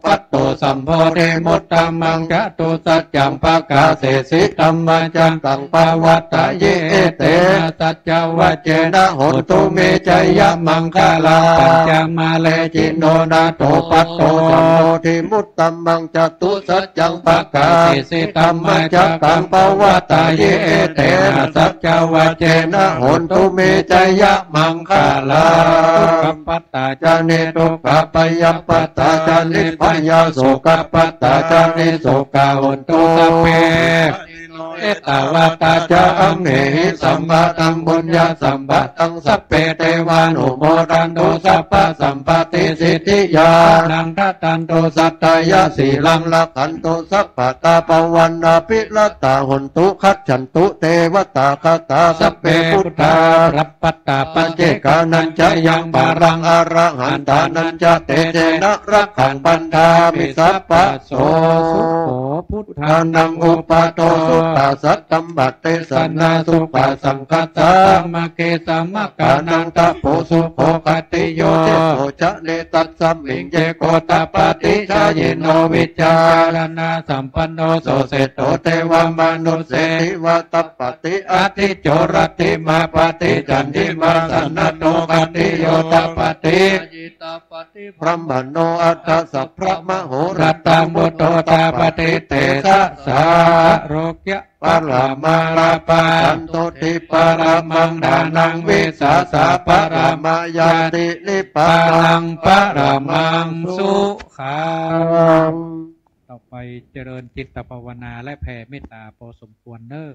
patto sambodhimuttamaṃ, catusaccaṃ pakāsesi dhammacakkaṃ pavattaye, etena saccavajjena hotu me jayamaṅgalaṃ. Pañcamāre jino nātho patto sambodhimuttamaṃ, catusaccaṃ pakāsesi dhammacakkaṃ pavattaye, etena saccavajjena hotu me jayamaṅgalaṃ. Dukkhappattā ca niddukkhā bhayappattā ca nibbhayā, sokappattā ca nissokā hontu sabbe pāṇino. Ettāvatā ca amhehi sambhataṃ puññasampadaṃ sabbe devānumodantu sabbasampattisiddhiyā. Dānaṃ dadantu saddhāya sīlaṃ rakkhantu sabbadā bhāvanābhiratā hontu gacchantu devatāgatā. Sabbe buddhā balappattā paccekānañca yaṃ balaṃ arahantānañca tejena rakkhaṃ bandhāmi sabbaso. Sukho buddhānaṃ uppādo, sukhā saddhammadesanā, sukhā saṅghassa sāmaggī, samaggānaṃ tapo sukho. Khattiyo seṭṭho jane tasmiṃ ye gottapaṭi jhāyino, vijjācaraṇasampanno so seṭṭho devamanussedi. Vātapati athijjo rattimāpati candimā sannaddho, khattiyo tapati jhāyī tapati brāhmaṇo atha sabrahmahorattaṃ buddho tapati tejasā. Ārogyaparamā lābhā, santuṭṭhiparamaṃ dhanaṃ, vissāsaparamā ñāti, nibbānaṃ paramaṃ sukhaṃ. ต่อไปเจริญจิตภาวนาและแผ่เมตตาพอสมควรเนอะ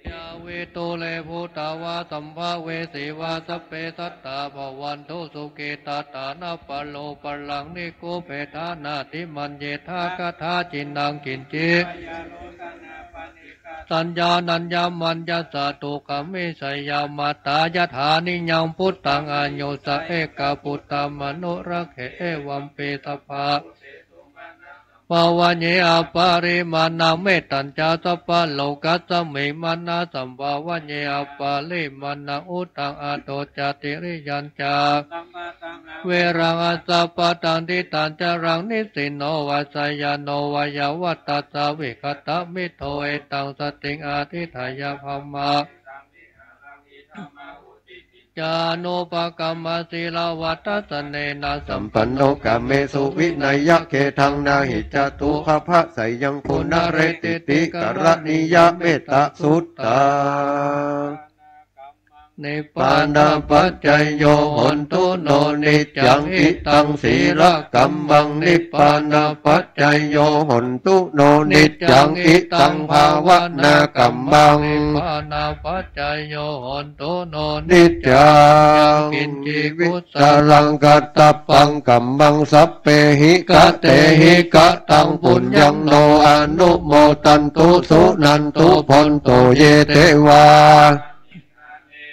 ยา วิดูเร ภูตาวา สัมภเวสีวา สัพเพสัตตา ภวันตุ สุขีตัตตา นะปะโรปะรัง นิคคุเปธานาติมัญเญธา คถาจินัง กิญจิ สัญญาณัญญมัญญสตุคมิสยามาตา ยถานิยัง พุทธังอายุสะ เอกะปุตตะมะนุรักเข เอวัมปี สัพพะ ภวะเย อะปะริมาณัง เมตตัญจะ สัพพะโลกัสมิง มานะสัมภวะเย อะปะริมาณัง อุทธังอะโธจะ ติริยัญจะ เวรังอะสะปะตัง ทิฏฐัญจะรัง นิสสินโนวา สยาโนวายาวัฏฏัสสะ วิคัตตะมิโธ เอตังสติง อะธิฏฐะยะ พรหมะ จานุปะกัมมะ ศีลวัตถะสะเนนะ สัมปันโน กาเมสุ วินัยเกธัง นะหิจะตุ อะภะสะยัง ปุนะเรติติ กะระณียะ เมตตะสุตตา นิพพานะปัจจโย โหนตุโน นิจจัง อิตัง ศีลกัมมัง นิพพานะปัจจโย โหนตุโน นิจจัง อิตัง ภาวนากัมมัง นิพพานะปัจจโย โหนตุโน นิจจัง กิญจิกุสลัง กัตตะปัง กัมมัง สัพเพหิ กะเตหิ กะตัง ปุญญัง โน อะนุโมทันตุ สุนันตุ ภวันโต เย เตวา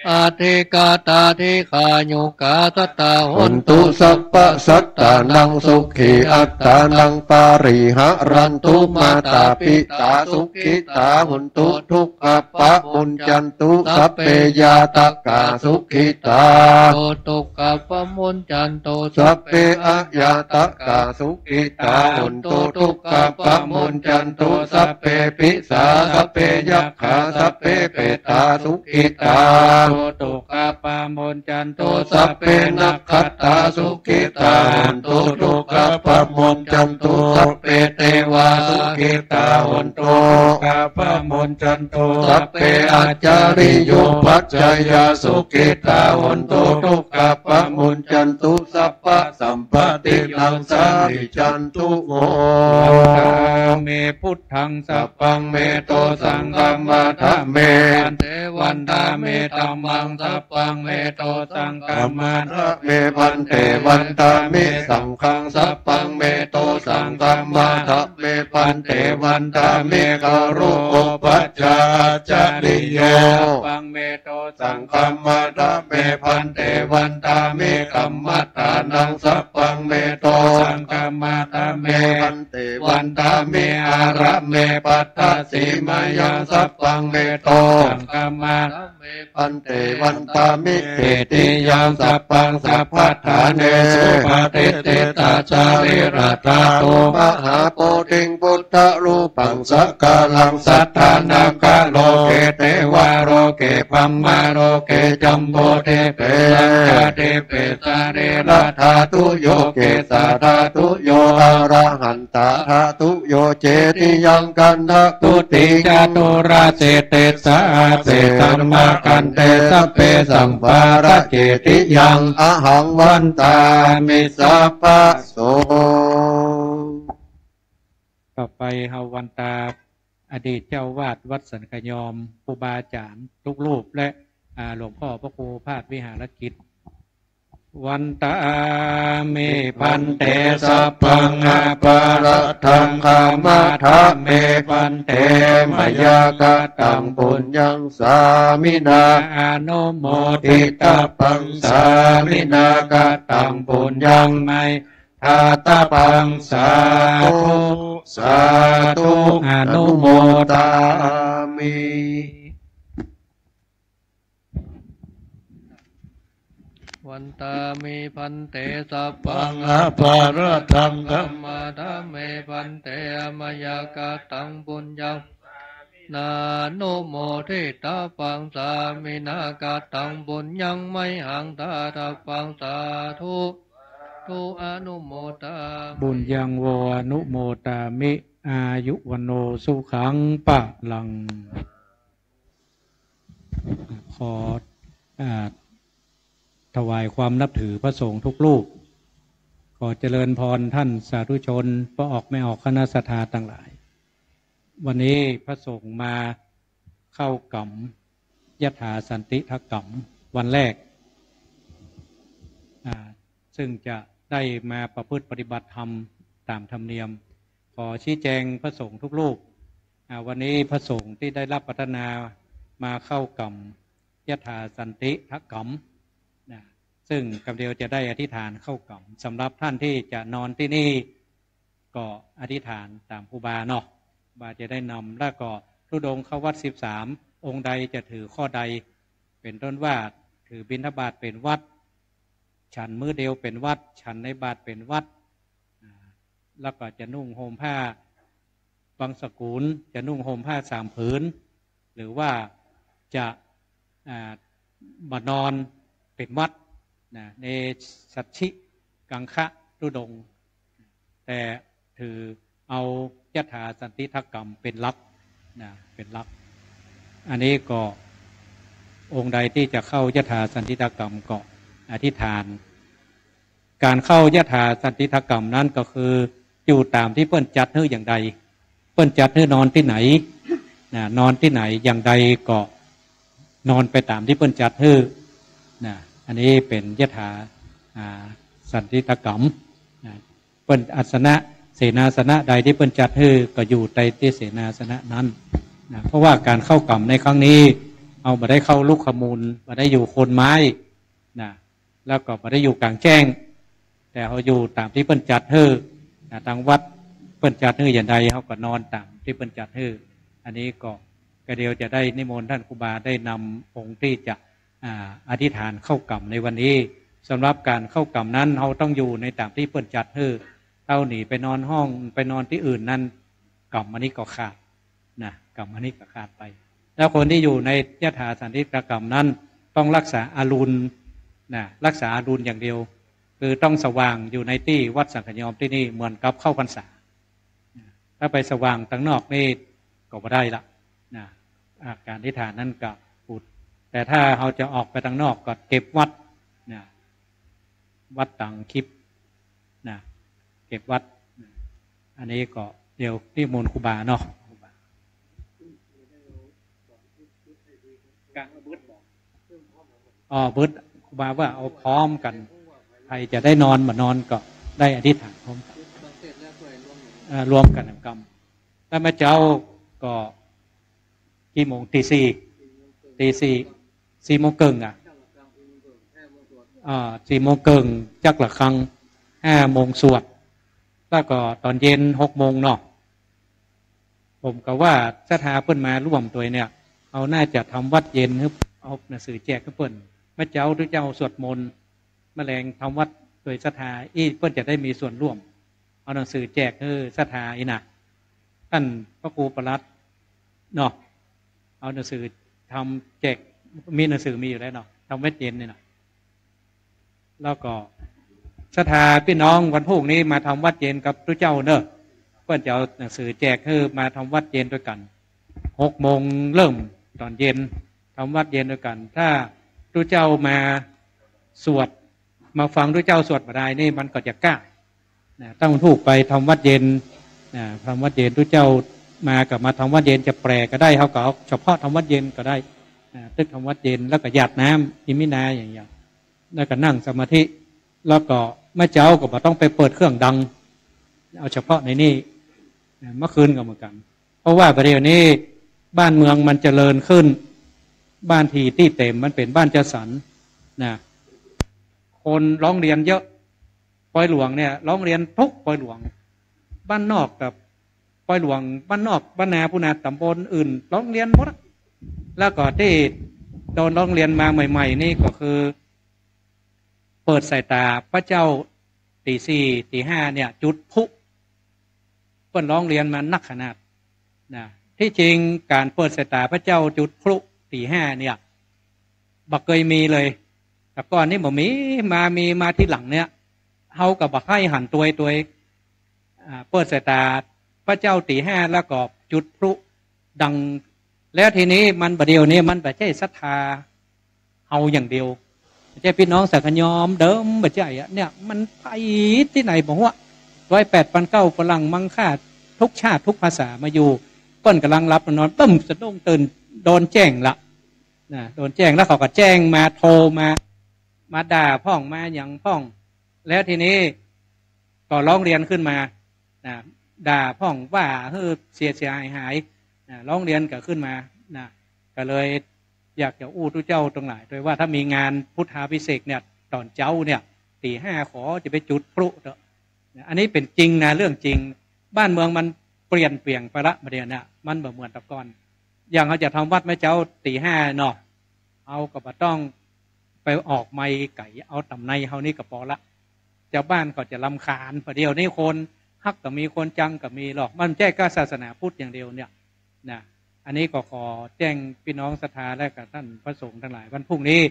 อธิคาตา ดิฆายุกา สัตตา โหนตุ สัพพะสัตตานัง สุขีอัตตานัง ปะริหะรันตุ มาตาปิตา สุขิตา โหนตุ ทุกขะปะมุญจันตุ สัพเพ ญาตะกา สุขิตา โหนตุ ทุกขะปะมุญจันตุ สัพเพ อะญาตะกา สุขิตา โหนตุ ทุกขะปะมุญจันตุ สัพเพ ปิสา สัพเพ ยักขา สัพเพ เปตา สุขิตา โหนตุ ทุกขะปะมุญจันตุ สัพเพ นักขัตตา สุขิตา โหนตุ ทุกขะปะมุญจันตุ สัพเพ เตวา สุขิตา โหนตุ ทุกขะปะมุญจันตุ สัพเพ อัจฉริโยปัชชายา สุขิตา โหนตุ ทุกขะปะมุญจันตุ สัพพะสัมปะตินัง สามิจันตุ โว วันตาเม พุทธัง สัพพัง เม โต สังฆัมมะทะเม พันเต วันตาเม ธัมมัง สัพพัง เม โต สังฆัมมะทะเม พันเต วันตาเม สังฆัง สัพพัง เม โต สังฆัมมะทะเม พันเต วันตาเม กะโร โอปัชฌา อัจฉริโย สัพพัง เม โต สังฆัมมะทะเม พันเต วันตาเม กัมมัฏฐานัง สัพพัง เม โต สังฆัมมะทะเม พันเต วันตาเม อะระเม ปัตถสีมายัง สัพพัง เม โต สังฆัมมะทะเม พันเต วันตาเม เตติยัง สัพพัง สัพพัฏฐาเนสุ ปะติฏฐิตา สะรีระธาตุ มหาโพธิง พุทธรูปัง สักการัง สัตถานัง กะโลเก เตวาโลเก พรหมโลเก จัมโพธิปเป สังฆาธิเป สะรีระธาตุโย เกสาธาตุโย อะระหันตาธาตุโย เจติยัง คันธะกุติ จตุราสิติสหะสิ ธัมมะคันเต สัพเพ สัมภาระ เจติยัง อะหัง วันตามิ สัพพะโส ต่อไปเฮาวันตาอดีตเจ้าอาวาสวัดสันขยอม ครูบาอาจ๋ารย์ทุกรูป และ อ่า หลวงพ่อพระครูพาสวิหารกิจ วันตามิ ภันเต สัพพัง อะปะระทัง ขะมะทะเม ภันเต มะยะกะตัง ปุญญัง สามินา อะนุโมทิตาปัง สามินา กะตัง ปุญญัง ไม ทาตะปัง สาธุ สาธุ อนุโมทามิ วันตามิ ภันเต สัพพัง อะปะระทัง ขะมะทะเม ภันเต อะมะยะกะตัง ปุญญัง นา นุโมทิตาปัง สามินา กะตัง ปุญญัง ไมหัง ทาตะปัง สาธุ ธุ อนุโมทามิ ปุญญัง โว อนุโมทามิ อายุ วัณโณ สุขัง พะลัง ขอ อ่า ถวายความนับถือพระสงฆ์ทุกรูป ขอเจริญพรท่านสาธุชน ป้อออกแม่ออก คณะศรัทธาตังหลาย วันนี้พระสงฆ์มาเข้ากรรม ยถาสันติถกรรม วันแรก อ่า ซึ่งจะได้มาประพฤติปฏิบัติธรรมต๋ามธรรมเนียม ขอชี้แจงพระสงฆ์ทุกรูป อ่า วันนี้พระสงฆ์ตี้ได้รับพัฒนามาเข้ากรรม ยถาสันติถกรรม นะ ซึ่งกำเดียวจะได้อธิษฐานเข้ากรรม สำหรับท่านที่จะนอนตี้นี่ ก็อธิษฐานต๋ามครูบาเนาะ ครูบาจะได้นำ แล้วก็ธุดงค์เข้าวัตรสิบสาม องค์ใดจะถือข้อใด เป๋นต้นว่าถือบิณฑบาตเป๋นวัตร ฉันมื้อเดียวเป๋นวัตร ฉันในบาตรเป๋นวัตร อ่า แล้วก็จะนุ่งห่มผ้าบังสกุล จะนุ่งห่มผ้าสามผืน หรือว่าจะ อ่า บ่นอนเป๋นวัตร นะ เนสัชชิกังคะธุดงค์ แต่ถือเอายถาสันติถกรรมเป๋นหลัก นะ เป๋นหลัก อันนี้ก็องค์ใดที่จะเข้ายถาสันติถกรรมก็อธิษฐาน ก๋านเข้ายถาสันติถกรรมนั้นก็คืออยู่ต๋ามตี้เปิ้นจัดหื้ออย่างใด เปิ้นจัดหื้อนอนตี้ไหน นะ นอนตี้ไหนอย่างใดก็นอนไปต๋ามตี้เปิ้นจัดหื้อ นะ อันนี้เป๋นยถา อ่า สันติถกรรม นะ เปิ้นอาสนะ เสนาสนะใดตี้เปิ้นจัดหื้อก็อยู่ใต้ตี้เสนาสนะนั้น นะ เพราะว่าก๋านเข้ากรรมในครั้งนี้ เฮาบ่ได้เข้าลุกขมูล บ่ได้อยู่โคนไม้ นะ แล้วก็บ่ได้อยู่ก๋างแจ้ง แต่เฮาอยู่ต๋ามตี้เปิ้นจัดหื้อ นะ ตางวัดเปิ้นจัดหื้ออย่างใด เฮาก็นอนต๋ามตี้เปิ้นจัดหื้อ อันนี้ก็ กำเดียวจะได้นิมนต์ต้านครูบาได้นำองค์ตี้จะ อ่า อธิษฐานเข้ากรรมในวันนี้ สำหรับก๋านเข้ากรรมนั้น เฮาต้องอยู่ในต๋ามตี้เปิ้นจัดหื้อ เฮาหนีไปนอนห้อง ไปนอนตี้อื่นนั้น กรรมอันนี้ก็ขาด นะ กรรมอันนี้ก็ขาดไป แล้วคนตี้อยู่ในยถาสันติถกรรมนั้น ต้องรักษาอรุณ นะ รักษาอรุณอย่างเดียว คือต้องสว่างอยู่ในตี้วัดสังฆยอมตี้นี่ เหมือนกับเข้าพรรษา นะ ถ้าไปสว่างตางนอกนี่ก็บ่ได้ละ นะ อ่า ก๋านอธิษฐานนั้นก็อุด แต่ถ้าเฮาจะออกไปตางนอกก็เก็บวัตร นะ วัตรตางคริสต์ นะ เก็บวัตร นะ อันนี้ก็เดี๋ยวนิมนต์ครูบาเนาะ กลางระเบิดบอก อ๋อ เบิด ครูบาว่าเอาพร้อมกั๋น ใผจะได้นอนบ่นอนก็ได้อธิษฐานพร้อมกั๋น เอ่อ รวมกั๋นกำ แล้วแม่เจ้าก็กี่โมง ตีสี่ ตีสี่ สี่โมงเกิ่งอะ อ่า สี่โมงเกิ่งจักระฆัง ห้าโมงสวด แล้วก็ต๋อนเย็นหกโมงเนาะ ผมก็ว่าศรัทธาเปิ้นมาร่วมตวยเนี่ย เฮาน่าจะทำวัตรเย็นหื้อ เอาหนังสือแจกหื้อเปิ้น เมื่อเจ๊าตุ๊เจ้าสวดมนต์ เมื่อแลงทำวัตรตวยศรัทธา อี้เปิ้นจะได้มีส่วนร่วม เอาหนังสือแจกหื้อศรัทธาอี้นะ ต้านพระครูปลัดเนาะ เอาหนังสือทำแจก มีหนังสือมีอยู่แล้วเนาะ ทำวัตรเย็นนี่นะ แล้วก็ศรัทธาพี่น้องวันพูกนี้มาทำวัตรเย็นกับตุ๊เจ้าเนอะ เปิ้นจะเอาหนังสือแจกหื้อมาทำวัตรเย็นตวยกั๋น หกโมงเริ่มต๋อนเย็น ทำวัตรเย็นตวยกั๋น ถ้าตุ๊เจ้ามาสวด มาฟังตุ๊เจ้าสวดบ่ได้นี่มันก็จะก้า นะ ต้านพูกไปทำวัตรเย็น นะ ทำวัตรเย็นตุ๊เจ้ามาก็มาทำวัตรเย็น จะแปลก็ได้ เฮาก็เอาเฉพาะทำวัตรเย็นก็ได้ นะ ตึกทำวัตรเย็น แล้วก็หยาดน้ำอิมินาอย่างเดียว แล้วก็นั่งสมาธิ แล้วก็แม่เจ๊าก็บ่ต้องไปเปิดเครื่องดัง เอาเฉพาะในนี่ นะ เมื่อคืนก็เหมือนกั๋น เพราะว่าประเดี๋ยวนี้บ้านเมืองมันเจริญขึ้น บ้านที่ตี้เต๋มมันเป๋นบ้านจัดสรร นะ คนร้องเรียนเยอะ ปอยหลวงเนี่ยร้องเรียนทุกปอยหลวง บ้านนอกกับปอยหลวง บ้านนอก บ้านนาพู้นนะ ต๋ำบลอื่นร้องเรียนหมดอะ แล้วก็ตี้โดนร้องเรียนมาใหม่ๆ นี่ก็คือ เปิดสายต๋าพระเจ้าตี๋สี่ตี๋ห้าเนี่ย จุดพลุ เปิ้นร้องเรียนมานักขนาด นะ ตี้จริงก๋านเปิดสายต๋าพระเจ้าจุดพลุตี๋ห้าเนี่ย บ่เกยมีเลย แต่ก่อนนี่บ่มี มามีมาทีหลังเนี่ย เฮาก็บ่ใค่หันตวยตวย อ่า เปิดสายต๋าพระเจ้าตี๋ห้าแล้วก็จุดพลุดัง แล้วทีนี้มันบ่าเดี่ยวนี้มันบ่ใจ้ศรัทธาเฮาอย่างเดียว บ่ใจ้พี่น้องสังฆยอมเดิม บ่ใจ้อะ เนี่ยมันไปตี้ไหนบ่ฮู้ ร้อยแปดพันเก้า ฝรั่งมังค่า ทุกชาติทุกภาษามาอยู่ เปิ้นก่ำลังหลับนอน ปึ้ม สะดุ้งตื่น โดนแจ้งละ นะ โดนแจ้ง แล้วเขาก็แจ้งมา โทรมา มาด่าพ่อง มาหยังพ่อง แล้วทีนี้ก็ร้องเรียนขึ้นมา นะ ด่าพ่อง ว่าหื้อเสียเสียหายหาย นะ ร้องเรียนก็ขึ้นมา นะ ก็เลยอยากจะอู้ตุ๊เจ้าตังหลายตวยว่า ถ้ามีงานพุทธาภิเษกเนี่ย ต๋อนเจ๊าเนี่ย ตี๋ห้าขอจะไปจุดพลุเต๊อะ นะ อันนี้เป๋นจริงนะ เรื่องจริง บ้านเมืองมันเปลี่ยนเปลี่ยงไปละ บ่าเดี่ยวเนี้ย มันบ่เหมือนแต่ก่อน อย่างเฮาจะทำวัดแม่เจ๊าตี๋ห้าเนาะ เฮาก็บ่ต้องไปออกไมค์ไก๋ เอาต๋ามในเฮานี่ก็ปอละ จาวบ้านก็จะรำคาญ บ่าเดี่ยวนี้คนฮักก็มี คนจังก็มีหรอก มันบ่ใจ้ก้าศาสนาพุทธอย่างเดียวเนี่ย นะ อันนี้ก็ขอแจ้งปี้น้องศรัทธาและกับต้านพระสงฆ์ตังหลาย วันพรุ่งนี้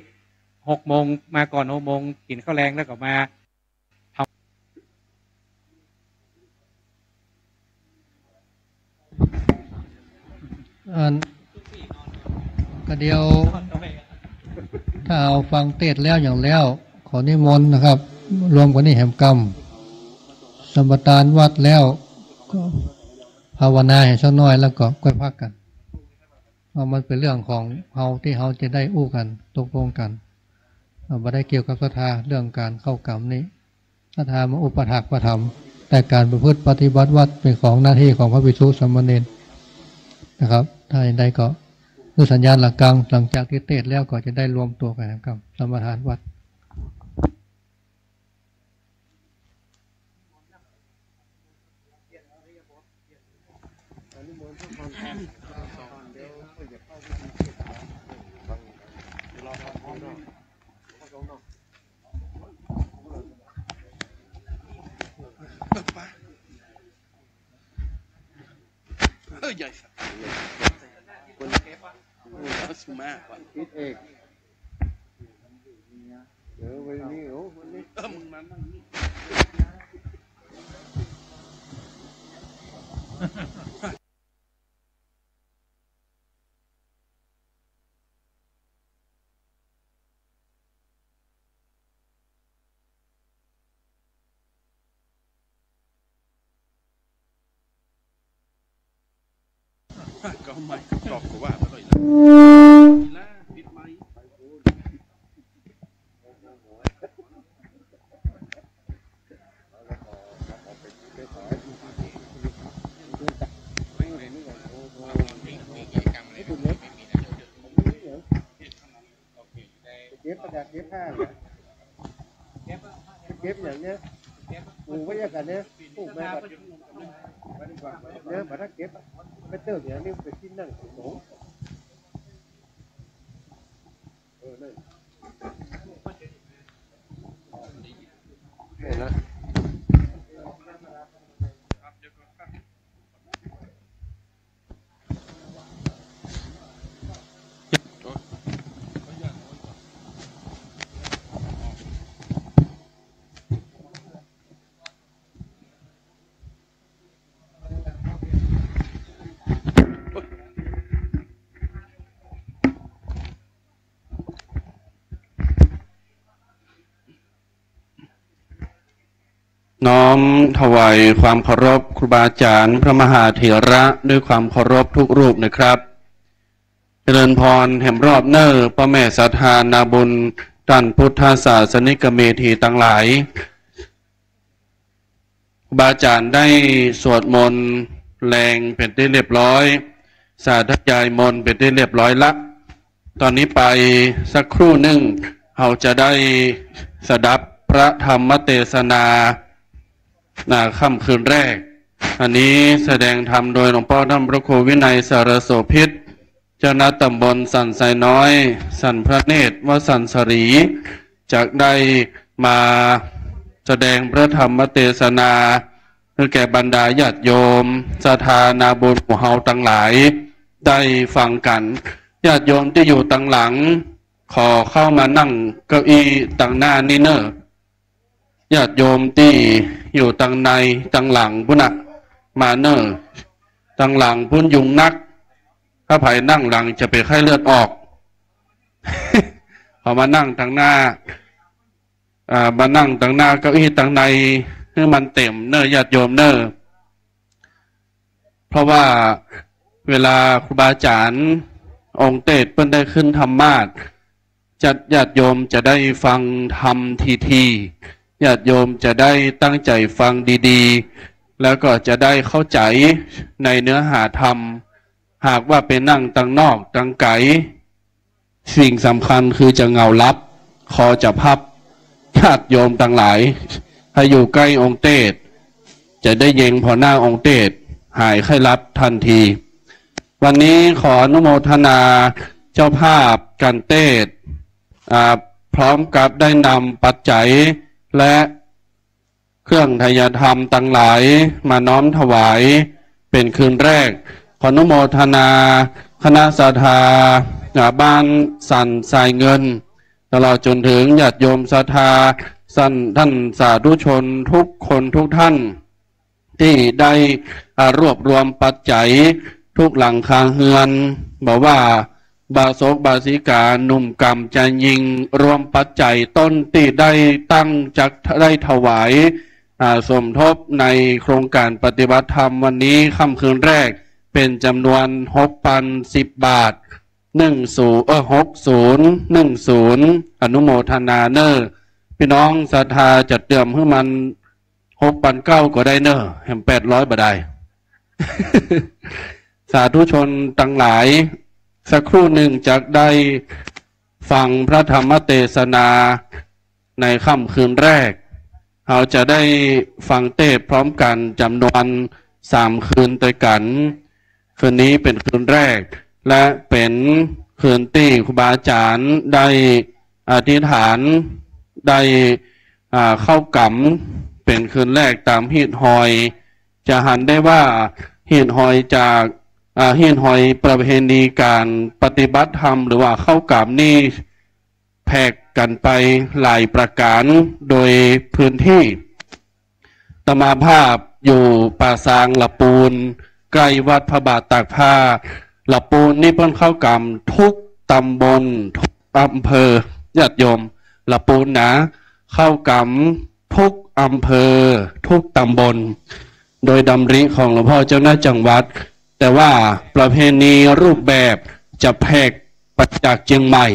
หกโมง มาก่อนหกโมง กิ๋นข้าวแลงแล้วก็มา อัน ก็เดี๋ยว ถ้าเฮาฟังเตสน์แล้วอย่างแล้ว ขอนิมนต์นะครับ รวมกั๋นนี่แหมกำ สมาทานวัตรแล้ว ก็ภาวนาแหมสักหน้อย แล้วก็ค่อยพักกั๋น เพราะมันเป๋นเรื่องของเฮาตี้เฮาจะได้อู้กั๋น ตกลงกั๋น อ่า บ่ได้เกี่ยวกับศรัทธา เรื่องก๋านเข้ากรรมนี่ ศรัทธามาอุปัฏฐากอุปถัมภ์ แต่ก๋านประพฤติปฏิบัติวัตรเป๋นของหน้าตี้ของพระภิกษุสามเณรนะครับ ถ้าอย่างใดก็ หื้อสัญญาณระฆัง หลังจากตี้เตสน์แล้วก็จะได้รวมตั๋วกั๋นนะครับ สมาทานวัตร เออ ใหญ่สัส คน เออ สุมาว่ะ คิดเอง เดี๋ยวไปนี่ โอ้ คนนี้ เออ มึงมานั่งนี่ ก็ไม่ตอบก็ว่าไปเลยนะ ปิดไมค์ เก็บประดับเก็บผ้าเหรอ เก็บอย่างเนี้ย ปลูกไว้อย่างกันเนี้ย ปลูกมาแบบเนี้ย มาถ้าเก็บอะ ไปเติมอย่างนี้ไปกินนั่งสงฆ์ เออ นั่น เห็นแล้ว น้อมถวายความเคารพครูบาอาจารย์พระมหาเถระด้วยความเคารพทุกรูปนะครับ เจริญพรแหมรอบเน้อ ป้อแม่ศรัทธานาบุญ ต้านพุทธศาสนิกเมธีตังหลาย ครูบาอาจารย์ได้สวดมนต์แลงเป๋นตี้เรียบร้อย สาธยายมนต์เป๋นตี้เรียบร้อยละ ต๋อนนี้ไปสักครู่นึ่ง เฮาจะได้สดับพระธรรมเตสนา นะ ค่ำคืนแรก อันนี้แสดงธรรมโดยหลวงป้อต้านพระครูวินัยสารโสภิต เจ้าคณะต๋ำบลสันทรายน้อย สันพระเนตร วัดสันสาลี จะได้มาแสดงพระธรรมเตสนา หื้อแก่บรรดาญาติโยมศรัทธานาบุญหมู่เฮาตังหลายได้ฟังกั๋น ญาติโยมตี้อยู่ตังหลัง ขอเข้ามานั่งเก้าอี้ตังหน้านี่เน้อ ญาติโยมตี้อยู่ตังในตังหลังปู้นน่ะ มาเน้อ ตังหลังปู้นยุงนัก ถ้าใผนั่งหลังจะเป๋นไข้เลือดออก เอามานั่งตังหน้า อ่า มานั่งตังหน้าเก้าอี้ตังใน หื้อมันเต๋มเน้อ ญาติโยมเน้อ เพราะว่า เวลาครูบาอาจ๋ารย์องค์เตสน์เปิ้นได้ขึ้นธรรมาสน์ จัดญาติโยมจะได้ฟังธรรมทีๆ ญาติโยมจะได้ตั้งใจ๋ฟังดีๆ แล้วก็จะได้เข้าใจ๋ในเนื้อหาธรรม หากว่าไปนั่งตังนอกตังไก๋ สิ่งสำคัญคือจะเหงาหลับ ขอจะพับญาติโยมตังหลาย ให้อยู่ใก้องค์เตสน์ จะได้เย็นผ่อหน้าองค์เตสน์ หายไข้หลับทันที วันนี้ขออนุโมทนาเจ้าภาพก๋านเตสน์ อ่า พร้อมกับได้นำปัจจัยและเครื่องไทยธรรมตังหลายมาน้อมถวายเป๋นคืนแรก ขออนุโมทนาคณะศรัทธา อ่า บ้านสันทรายเงิน ตลอดจ๋นเถิงญาติโยมศรัทธา สัน ท่านสาธุชนทุกคนทุกท่าน ตี้ได้ อ่า รวบรวมปัจจัยทุกหลังคาเฮือน บ่ว่าบาสกบาสิกา หนุ่มก๋ำจายญิง รวมปัจจัยต้นตี้ได้ตั้งจักได้ถวาย อ่า สมทบในโครงก๋านปฏิบัติธรรมวันนี้ค่ำคืนแรก เป๋นจ๋ำนวน หกปันสิบบาท หนึ่งศูนย์ เอ่อ หกศูนย์หนึ่งศูนย์ อนุโมทนาเน่อ ปี้น้องศรัทธาจะเติมหื้อมัน หกปันเก้าก็ได้เน่อ แหมแปดร้อยบ่ได้ สาธุชนตังหลาย สักครู่นึ่งจักได้ฟังพระธรรมเตสนาในค่ำคืนแรก เฮาจะได้ฟังเตสน์พร้อมกั๋นจ๋ำนวนสามคืนตวยกั๋น คืนนี้เป๋นคืนแรก และเป๋นคืนตี้ครูบาอาจ๋ารย์ได้อธิษฐาน ได้ อ่า เข้ากรรม เป๋นคืนแรกต๋ามฮีตฮอย จะหันได้ว่าฮีตฮอยจาก อ่า ฮีตฮอยประเพณีก๋านปฏิบัติธรรม หรือว่าเข้ากรรมนี่แผกกั๋นไปหลายประก๋านโดยพื้นตี้ อาตมาภาพอยู่ป่าซางละปูน ใก้วัดพระบาทตากผ้า ละปูนนี่เปิ้นเข้ากรรมทุกต๋ำบล ทุกอำเภอ ญาติโยม ละปูนนะ เข้ากรรมทุกอำเภอ ทุกต๋ำบล โดยดำริของหลวงพ่อเจ้าคณะจังหวัด แต่ว่าประเพณีรูปแบบจะแผกไปจากเจียงใหม่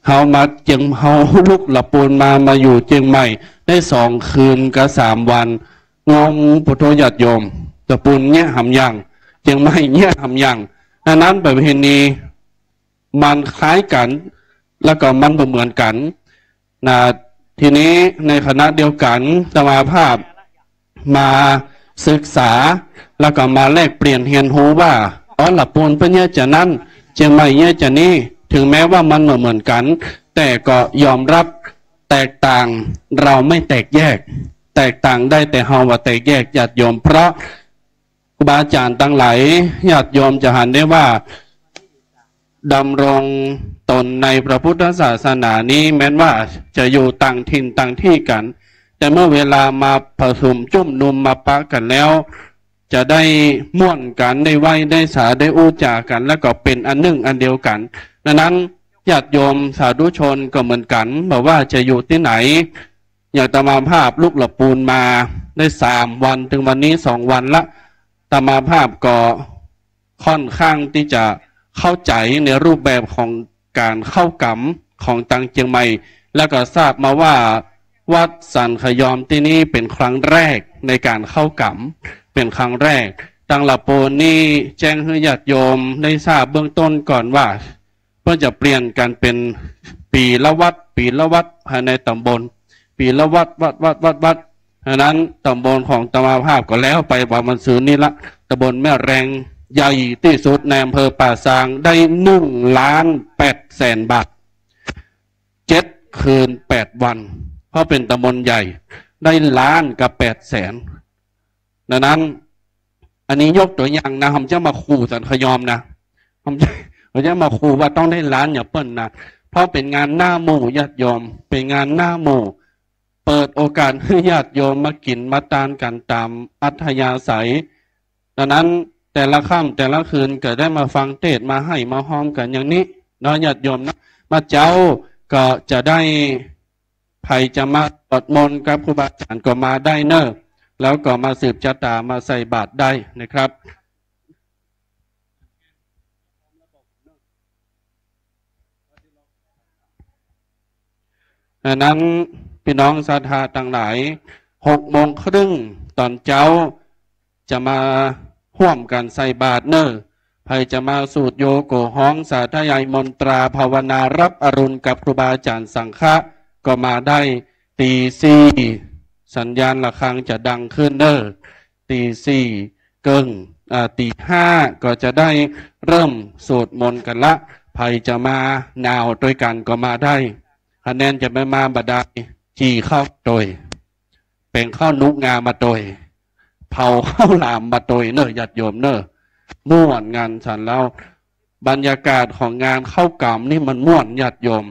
เฮามาเจียง เฮาลุกละปูนมา มาอยู่เจียงใหม่ได้สองคืนกับสามวัน งง ปุโธญาติโยม ละปูนเยียะหำยัง เจียงใหม่เยียะหำยัง ดังนั้นประเพณีมันคล้ายกั๋น แล้วก็มันบ่เหมือนกั๋น นะ ทีนี้ในขณะเดียวกั๋น อาตมาภาพมาศึกษา แล้วก็มาแลกเปลี่ยนเฮียนฮู้ว่า อ๋อ ละปูนเปิ้นเยียะจานั้น เจียงใหม่เยียะจานี้ ถึงแม้ว่ามันบ่เหมือนกั๋น แต่ก็ยอมรับแตกต่าง เฮาไม่แตกแยก แตกต่างได้แต่เฮาบ่แตกแยก ญาติโยม เพราะ ครูบาอาจ๋ารย์ตังหลาย ญาติโยมจะหันได้ว่า ดำรงต๋นในพระพุทธศาสนานี้แม้นว่าจะอยู่ต่างถิ่นต่างตี้กั๋น แต่เมื่อเวลามาผสมจุ่มนุมมาปะกั๋นแล้ว จะได้ม่วนกั๋น ได้ไหว้ได้สา ได้อู้จ๋ากั๋น แล้วก็เป๋นอันนึ่งอันเดียวกั๋น ดังนั้นญาติโยมสาธุชนก็เหมือนกั๋น บ่ว่าจะอยู่ตี้ไหน อย่างอาตมาภาพลุกละปูนมาได้สามวัน เถิงวันนี้สองวันละ อาตมาภาพก็ค่อนข้างตี้จะเข้าใจ๋ในรูปแบบของก๋านเข้ากรรมของตางเจียงใหม่ แล้วก็ทราบมาว่าวัดสันขยอมตี้นี่เป๋นครั้งแรกในก๋านเข้ากรรม เป๋นครั้งแรก ตางละปูนนี่แจ้งหื้อญาติโยมได้ทราบเบื้องต้นก่อนว่า เปิ้นจะเปลี่ยนกั๋นเป๋นปี๋ละวัด ปี๋ละวัด ภายในต๋ำบล ปี๋ละวัด วัด วัด วัด วัด ดังนั้นต๋ำบลของอาตมาภาพก็แล้วไป ว่ามันซื่อนี่ละ ต๋ำบลแม่แรง ใหญ่ตี้สุดในอำเภอป่าซาง ได้หนึ่งล้านแปดแสนบาท เจ็ดคืนแปดวัน เพราะเป๋นต๋ำบลใหญ่ ได้ล้านกับแปดแสน ดังนั้น อันนี้ยกตั๋วอย่างนะ ผมจะมาขู่สันขยอมนะ ผมจะ ผมจะมาขู่ว่าต้องได้ล้านอย่างเปิ้นนะ เพราะเป๋นงานหน้าหมู่ญาติโยม เป๋นงานหน้าหมู่ เปิดโอกาสหื้อญาติโยมมากิ๋นมาตานกั๋นต๋ามอัธยาศัย ดังนั้นแต่ละค่ำแต่ละคืนก็ได้มาฟังเตสน์ มาไห้มาฮอมกั๋นอย่างนี้เนาะญาติโยมเนาะ มาเจ๊าก็จะได้ ใผจะมาสวดมนต์กับครูบาอาจ๋ารย์ก็มาได้เน่อ แล้วก็มาสืบจะต๋า มาใส่บาตรได้นะครับ ดังนั้น ปี้น้องศรัทธาตังหลาย หกโมงครึ่งต๋อนเจ๊า จะมาฮ่วมกั๋นใส่บาตรเน่อ ใผจะมาสูตรโยโกฮอง สาธยายมนตราภาวนารับอรุณกับครูบาอาจ๋ารย์สังฆะ ก็มาได้ ตีสี่ สัญญาณระฆังจะดังขึ้นเน่อ ตีสี่เกิ่ง อ่า ตีห้าก็จะได้เริ่มสวดมนต์กั๋นละ ใผจะมาหนาวตวยกั๋นก็มาได้ คะแนนจะไม่มาบ่ดาย จี่ข้าวตวย แป๋งข้าวหนุกงามาตวย เผาข้าวหลามมาตวยเน่อ ญาติโยมเน่อ ม่วนงานสันแล้ว บรรยากาศของงานเข้ากรรมนี่มันม่วน ญาติโยม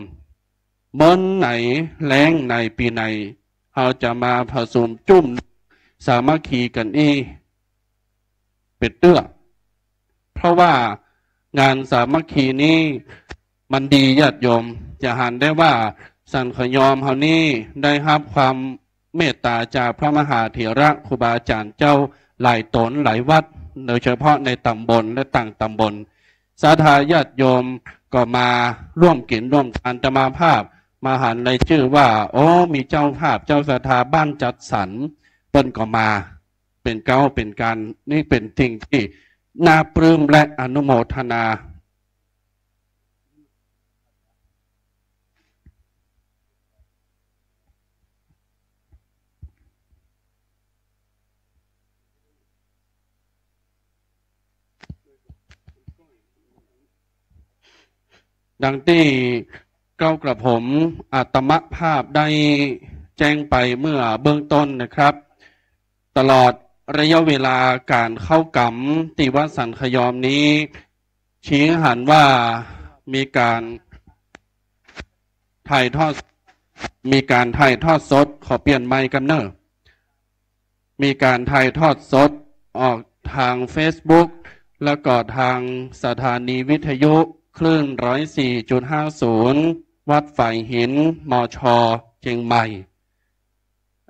เมินไหน แล้งไหน ปี๋ไหน เฮาจะมาผสมจุ่มสามัคคีกั๋นอี้ เป๋นเตื้อ เพราะว่างานสามัคคีนี้มันดี ญาติโยม จะหันได้ว่าสันขยอมเฮานี้ได้ฮับความเมตต๋าจากพระมหาเถระครูบาอาจ๋ารย์เจ้าหลายต๋นหลายวัด โดยเฉพาะในต๋ำบลและต่างต๋ำบล ศรัทธาญาติโยมก็มาร่วมกิ๋นร่วมทาน อาตมาภาพมาหันรายจื้อว่า โอ้ มีเจ้าภาพเจ้าศรัทธาบ้านจัดสรร เปิ้นก็มา เป๋นเก๊าเป๋นกัน นี่เป๋นสิ่งตี้น่าปลื้มและอนุโมทนา ดังตี้เก๊ากระผมอาตมาภาพได้แจ้งไปเมื่อเบื้องต้นนะครับ ตลอดระยะเวลาก๋านเข้ากรรมตี้วัดสันขยอมนี้ ชี้หันว่ามีก๋านถ่ายทอด มีก๋านถ่ายทอดสด ขอเปลี่ยนไมค์กำเน่อ มีก๋านถ่ายทอดสดออกทางเฟซบุ๊ก แล้วก็ทางสถานีวิทยุคลื่นร้อยสี่จุดห้าศูนย์ วัดฝายหิน มช เจียงใหม่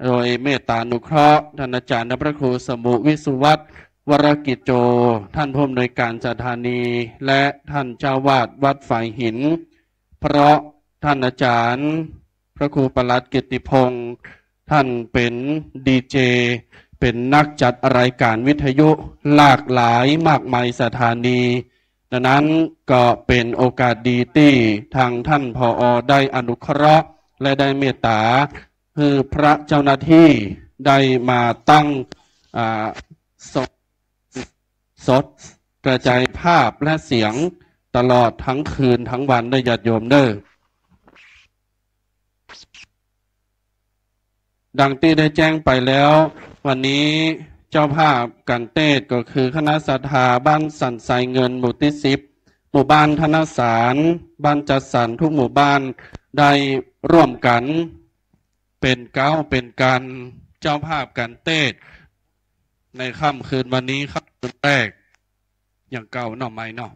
โดยเมตตานุเคราะห์ท่านอาจารย์พระครูสมุวิสุวัฒน์ วรกิจโจ ท่านผู้อำนวยการสถานี และท่านเจ้าวาดวัดฝายหิน เพราะท่านอาจารย์พระครูปลัดกิตติพงษ์ ท่านเป๋นดีเจ เป๋นนักจัดรายการวิทยุหลากหลายมากมายสถานี ดังนั้นก็เป๋นโอกาสดีตี้ทางท่าน ผอ ได้อนุเคราะห์ และได้เมตตา หื้อพระเจ้าหน้าตี้ได้มาตั้ง อ่า สด สด กระจายภาพและเสียงตลอดทั้งคืนทั้งวันเน่อ ญาติโยมเน่อ ดังตี้ได้แจ้งไปแล้ว วันนี้เจ้าภาพก๋านเตสน์ก็คือคณะศรัทธาบ้านสันทรายเงิน หมู่ตี้สิบ หมู่บ้านธนสาร บ้านจัดสรรทุกหมู่บ้านได้ร่วมกั๋น เป๋นเก๊าเป๋นกัน เจ้าภาพก๋านเตสน์ ในค่ำคืนวันนี้ ค่ำคืนแรก อย่างเก่าเนาะ ไมค์เนาะ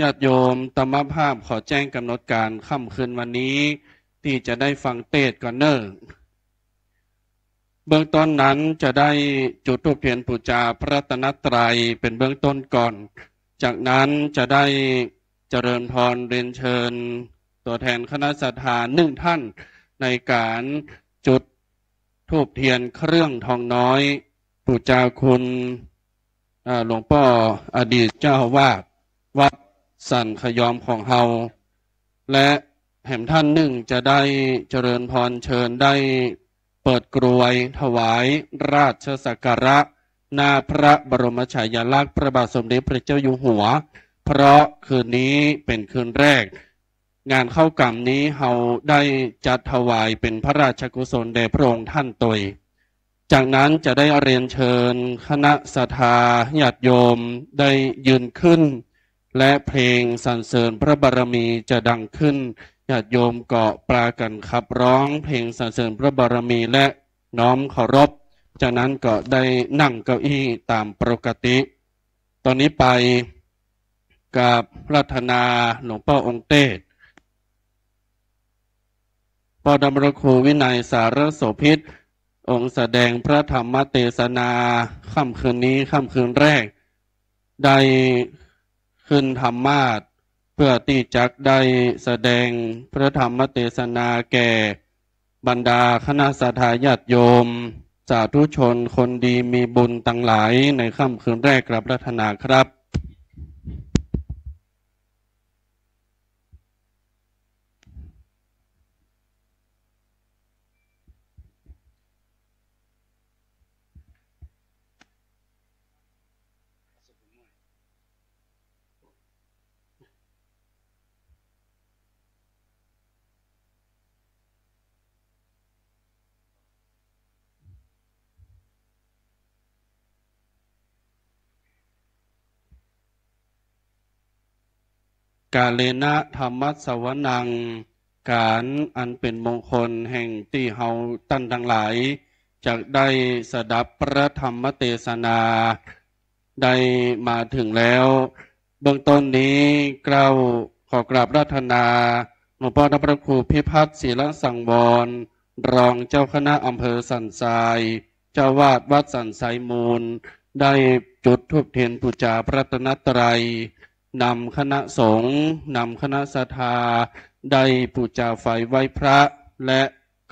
ญาติโยมอาตมาภาพขอแจ้งก๋ำหนดก๋านค่ำคืนวันนี้ ตี้จะได้ฟังเตสน์ก่อนเน่อ เบื้องต้นนั้นจะได้จุดธูปเทียนปู๋จาพระรัตนตรัยเป๋นเบื้องต้นก่อน จากนั้นจะได้เจริญพรเรียนเชิญตั๋วแทนคณะศรัทธาหนึ่งท่าน ในก๋านจุดธูปเทียนเครื่องทองน้อย ปู๋จาคุณ อ่า หลวงป้ออดีตเจ้าอาวาสวัดสันขยอมของเฮา และแหมท่านหนึ่งจะได้เจริญพรเชิญได้เปิดกรวยถวายราชสักการะหน้าพระบรมฉายาลักษณ์พระบาทสมเด็จพระเจ้าอยู่หัว เพราะคืนนี้เป๋นคืนแรก งานเข้ากรรมนี้เฮาได้จัดถวายเป๋นพระราชกุศลแด่พระองค์ท่านตวย จากนั้นจะได้เรียนเชิญคณะศรัทธาญาติโยมได้ยืนขึ้น และเพลงสรรเสริญพระบารมีจะดังขึ้น ญาติโยมก็ปากั๋นขับร้องเพลงสรรเสริญพระบารมีและน้อมเคารพ จากนั้นก็ได้นั่งเก้าอี้ตามปกติ ต๋อนนี้ไปกราบอาราธนาหลวงป้อองค์เตสน์ ป้อดำรงครูวินัยสารโสภิต องค์แสดงพระธรรมเตสนาค่ำคืนนี้ค่ำคืนแรก ได้ขึ้นธรรมาสน์ เพื่อตี้จักได้แสดงพระธรรมเตสนาแก่บรรดาคณะศรัทธาญาติโยม สาธุชนคนดีมีบุญตังหลายในค่ำคืนแรก กราบอาราธนาครับ กาเลนะธัมมัสสวนัง ก๋านอันเป๋นมงคลแห่งตี้เฮาต้านตังหลาย จักได้สดับพระธรรมเตสนา ได้มาเถิงแล้ว เบื้องต้นนี้เกล้าขอกราบอาราธนาหลวงป้อดำรงครูพิพัฒน์ ศีลสังวร รองเจ้าคณะอำเภอสันทราย เจ้าอาวาสวัดสันทรายมูล ได้จุดธูปเทียนปู๋จาพระรัตนตรัย นำคณะสงฆ์ นำคณะศรัทธา ได้ปู๋จาไฟไหว้พระ และ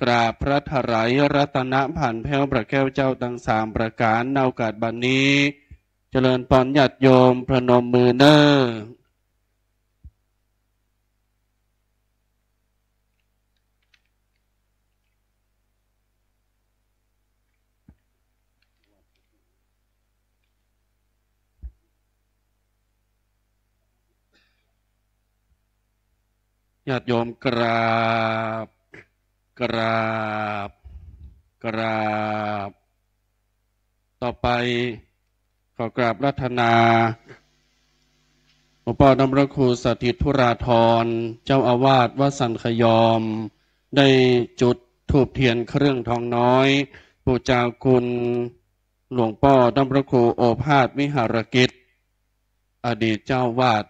กราบพระถวายรัตนภัณฑ์แผ้วพระแก้วเจ้าตังสามประก๋าน ในโอกาสบัดนี้ เจริญปอนญาติโยม ประนมมือเน่อ ญาติโยมกราบ กราบ กราบ ต่อไปขอกราบอาราธนาหลวงป้อดำรงครูสถิตธุราธร เจ้าอาวาสวัดสันขยอม ได้จุดธูปเทียนเครื่องทองน้อย ปู๋จาคุณหลวงป้อดำรงครูโอภาสวิหารกิจ อดีตเจ้าอาวาส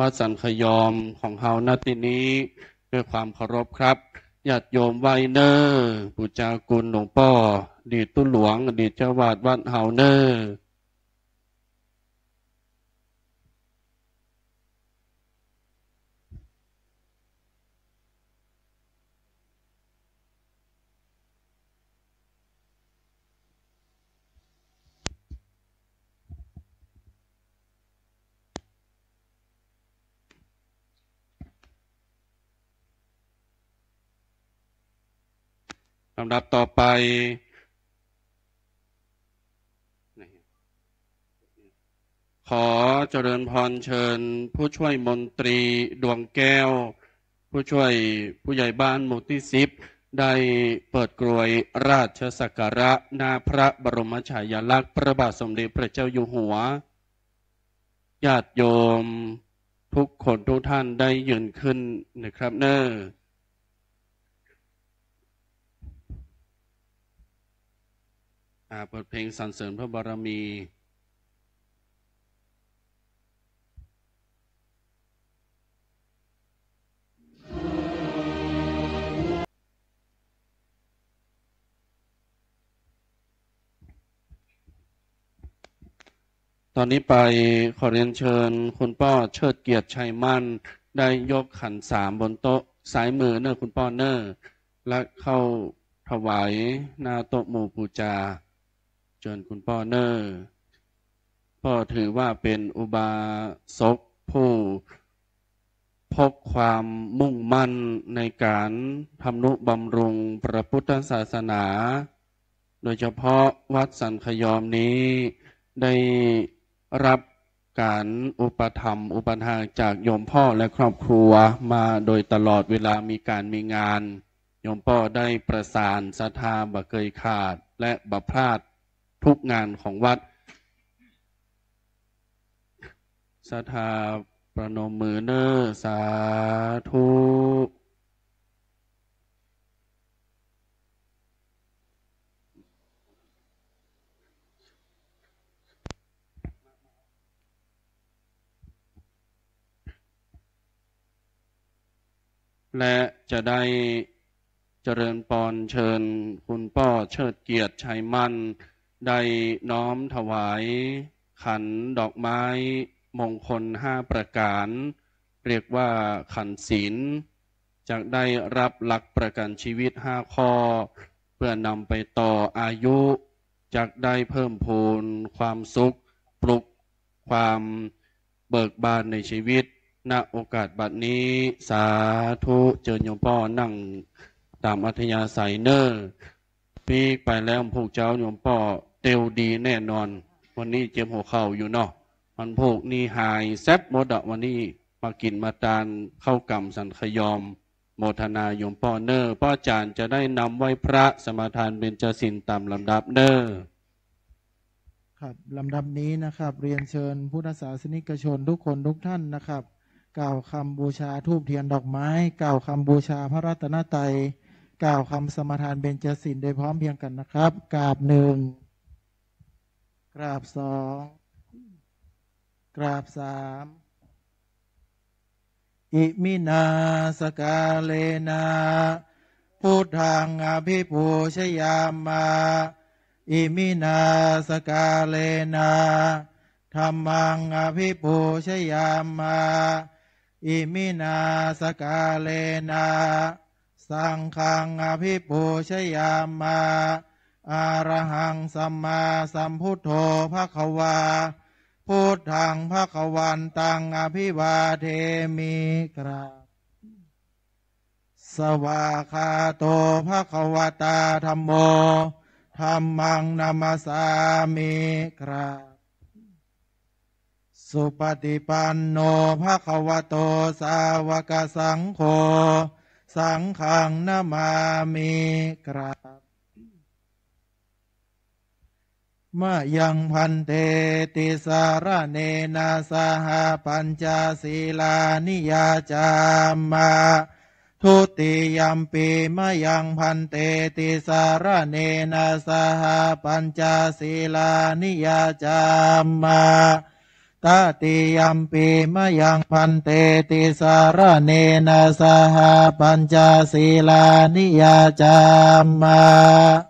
วัดสันขยอมของเฮา ณ ตี้นี้ ด้วยความเคารพครับ ญาติโยมไหว้เน่อ ปู๋จาคุณหลวงป้อ อดีตตุ๊หลวง อดีตเจ้าอาวาสวัดเฮาเน่อ ลำดับต่อไป ขอเจริญพรเชิญผู้ช่วยมนตรีดวงแก้ว ผู้ช่วยผู้ใหญ่บ้านหมู่ตี้สิบ ได้เปิดกรวยราชสักการะหน้าพระบรมฉายาลักษณ์พระบาทสมเด็จพระเจ้าอยู่หัว ญาติโยมทุกคนทุกท่านได้ยืนขึ้นนะครับเน่อ อ่า เปิดเพลงสรรเสริญพระบารมี ต๋อนนี้ไปขอเรียนเชิญคุณป้อเชิดเกียรติชัยมั่น ได้ยกขันสามบนโต๊ะซ้ายมือเน่อคุณป้อเน่อ และเข้าถวายหน้าโต๊ะหมู่ปู๋จา เจิญคุณป้อเน่อ ป้อถือว่าเป๋นอุบาสกผู้พกความมุ่งมั่นในก๋านทำนุบำรุงพระพุทธศาสนา โดยเฉพาะวัดสันขยอมนี้ได้รับก๋านอุปถัมภ์อุปถากจากโยมป้อและครอบครัวมาโดยตลอดเวลามีก๋านมีงาน โยมป้อได้ประสานศรัทธาบ่เกยขาด และบ่พลาดทุกงานของวัด ศรัทธาประนมมือเน่อ สาธุ และจะได้เจริญปอนเชิญคุณป้อเชิดเกียรติ ชัยมั่น ได้น้อมถวายขันดอกไม้มงคลห้าประการ เรียกว่าขันศีล จักได้รับหลักประกันชีวิตห้าข้อ เพื่อนำไปต่ออายุ จักได้เพิ่มพูนความสุข ปลุกความเบิกบานในชีวิต ณ โอกาสบัดนี้ สาธุ เจิญโยมป้อนั่งต๋ามอัธยาศัยเน่อ ปีกไปแล้ว วันพูกเจ๊าโยมป้อเตียวดีแน่นอน วันนี้เจ็บหัวเข่าอยู่เนาะ วันพูกนี่หายแซบหมดอะ วันนี้มากิ๋นมาตานข้าวก๋ำสังขยอม โมทนาโยมป้อเน่อ ป้อจ๋ารย์จะได้นำไหว้พระสมาทานเบญจศีลต๋ามลำดับเน่อ ครับ ลำดับนี้นะครับ เรียนเชิญพุทธศาสนิกชนทุกคนทุกท่านนะครับ กล่าวคำบูชาธูปเทียนดอกไม้ กล่าวคำบูชาพระรัตนตรัย กล่าวคำสมาทานเบญจศีลโดยพร้อมเพรียงกันนะครับ กราบหนึ่ง กราบสอง กราบสาม Iminā sakkārena buddhaṃ abhipūjayāma. Iminā sakkārena dhammaṃ abhipūjayāma. Iminā sakkārena saṅghaṃ abhipūjayāma. Arahaṃ sammāsambuddho bhagavā, buddhaṃ bhagavantaṃ abhivādemi. กราบ Svākkhāto bhagavatā dhammo, dhammaṃ namassāmi. กราบ Supaṭipanno bhagavato sāvakasaṅgho, saṅghaṃ namāmi. กราบ Mayaṃ bhante tisaraṇena saha pañca sīlāni yācāma. Dutiyampi mayaṃ bhante tisaraṇena saha pañca sīlāni yācāma. Tatiyampi mayaṃ bhante tisaraṇena saha pañca sīlāni yācāma.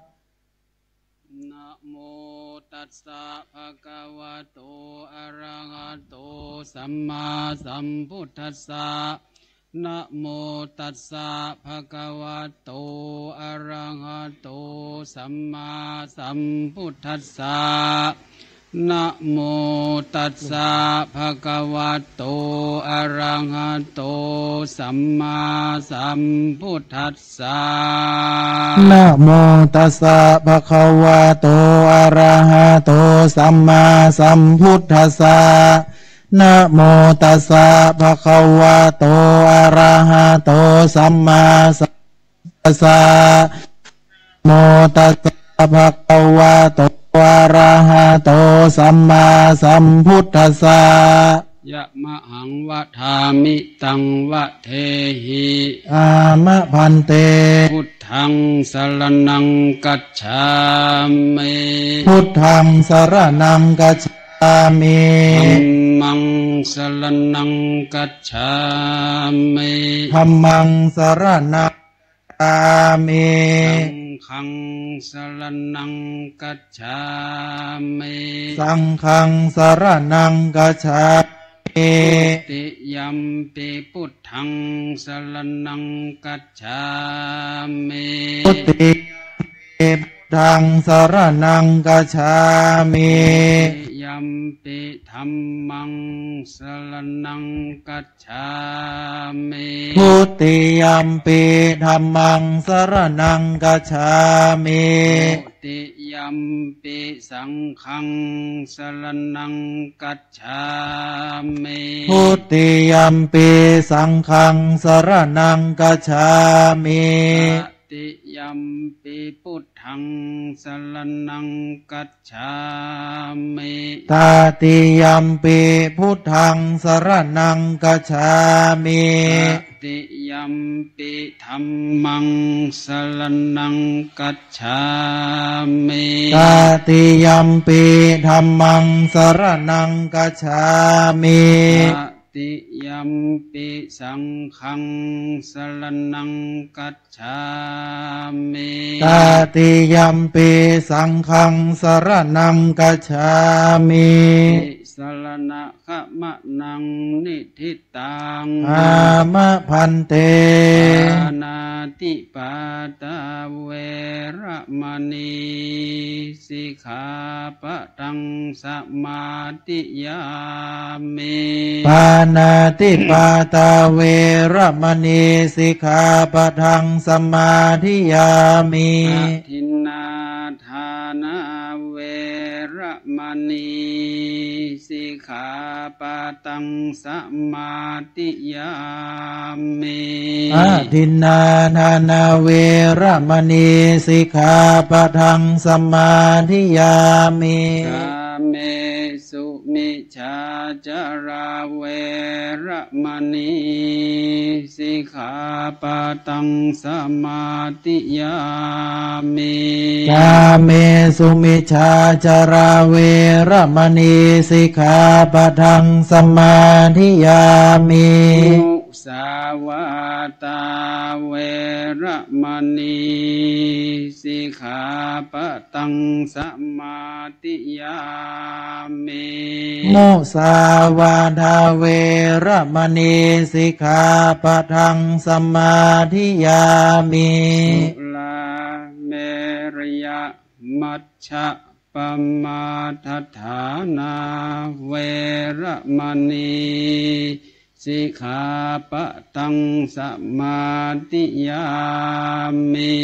Namo tassa bhagavato arahato sammāsambuddhassa. Namo tassa bhagavato arahato sammāsambuddhassa. Namo tassa bhagavato arahato sammāsambuddhassa. Namo tassa bhagavato arahato sammāsambuddhassa. Namo tassa bhagavato arahato sammāsambuddhassa. Namo tassa bhagavato arahato sammāsambuddhassa. Yamahaṃ vadāmi taṃ vadehi. Āma bhante. Buddhaṃ saraṇaṃ gacchāmi. Buddhaṃ saraṇaṃ gacchāmi. Dhammaṃ saraṇaṃ gacchāmi. Dhammaṃ saraṇaṃ gacchāmi. Saṅghaṃ saraṇaṃ gacchāmi. Saṅghaṃ saraṇaṃ gacchāmi. Dutiyampi buddhaṃ saraṇaṃ gacchāmi. Dutiyampi buddhaṃ saraṇaṃ gacchāmi. Dutiyampi dhammaṃ saraṇaṃ gacchāmi. Dutiyampi dhammaṃ saraṇaṃ gacchāmi. Dutiyampi saṅghaṃ saraṇaṃ gacchāmi. Dutiyampi saṅghaṃ saraṇaṃ gacchāmi. ติยัมปิ พุทธัง สรณัง กัจฉามิ ตติยัมปิ พุทธัง สรณัง กัจฉามิ ตติยัมปิ ธัมมัง สรณัง กัจฉามิ ตติยัมปิ ธัมมัง สรณัง กัจฉามิ ตติยัมปิ สังฆัง สรณัง กัจฉามิ ตติยัมปิ สังฆัง สรณัง กัจฉามิ ติสรณะ ขมะนัง นิฏฐิตัง อามะ ภันเต ปาณาติปาตา เวระมะณี สิกขาปะทัง สมาธิยามิ ปาณาติปาตา เวระมะณี สิกขาปะทัง สมาธิยามิ อะทินนาทานา เวระมะณี สิกขาปะทัง สมาธิยามิ อะทินนาทานา เวระมะณี สิกขาปะทัง สมาธิยามิ กาเมสุมิจฉาจารา เวระมะณี สิกขาปะทัง สมาธิยามิ กาเมสุมิจฉาจารา เวระมะณี สิกขาปะทัง สมาธิยามิ มุสาวาทา เวระมะณี สิกขาปะทัง สมาธิยามิ มุสาวาทา เวระมะณี สิกขาปะทัง สมาธิยามิ สุราเมรยะ มัชฌะปะมาทฐานา เวระมะณี สิกขาปะทัง สมาธิยามิ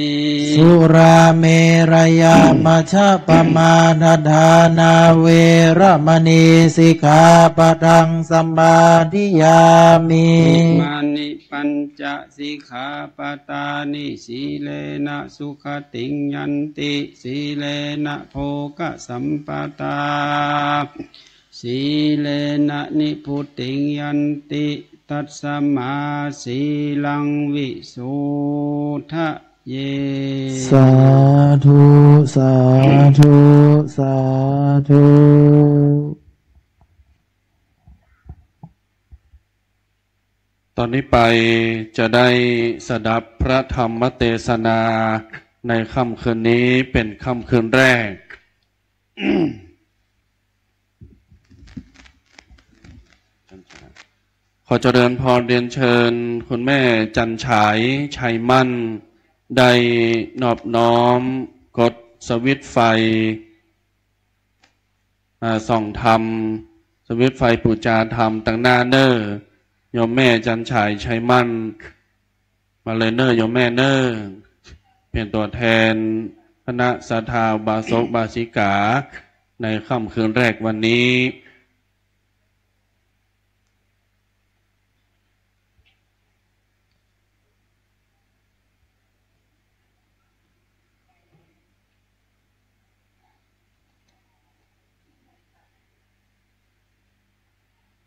สุราเมรยะ มัชฌะปะมาทฐานา เวระมะณี สิกขาปะทัง สมาธิยามิ อิมานิ ปัญจสิกขาปะทานิ สีเลนะสุขติงยันติ สีเลนะโภคสัมปะทา สีเลนะนิพพุติงยันติ ตัสมา สีลัง วิโสทะเย สาธุ สาธุ สาธุ ต่อนี้ไปจะได้สดับพระธรรมเตสนาในค่ำคืนนี้เป็นค่ำคืนแรก ขอเจริญพรเรียนเชิญคุณแม่จันฉาย ชัยมั่น ได้นอบน้อมกดสวิตช์ไฟ อ่า ส่องธรรม สวิตช์ไฟปู๋จาธรรมตังหน้าเน่อ โยมแม่จันฉาย ชัยมั่น มาเลยเน่อ โยมแม่เน่อ เป๋นตั๋วแทนคณะศรัทธาอุบาสกอุบาสิกา ในค่ำคืนแรกวันนี้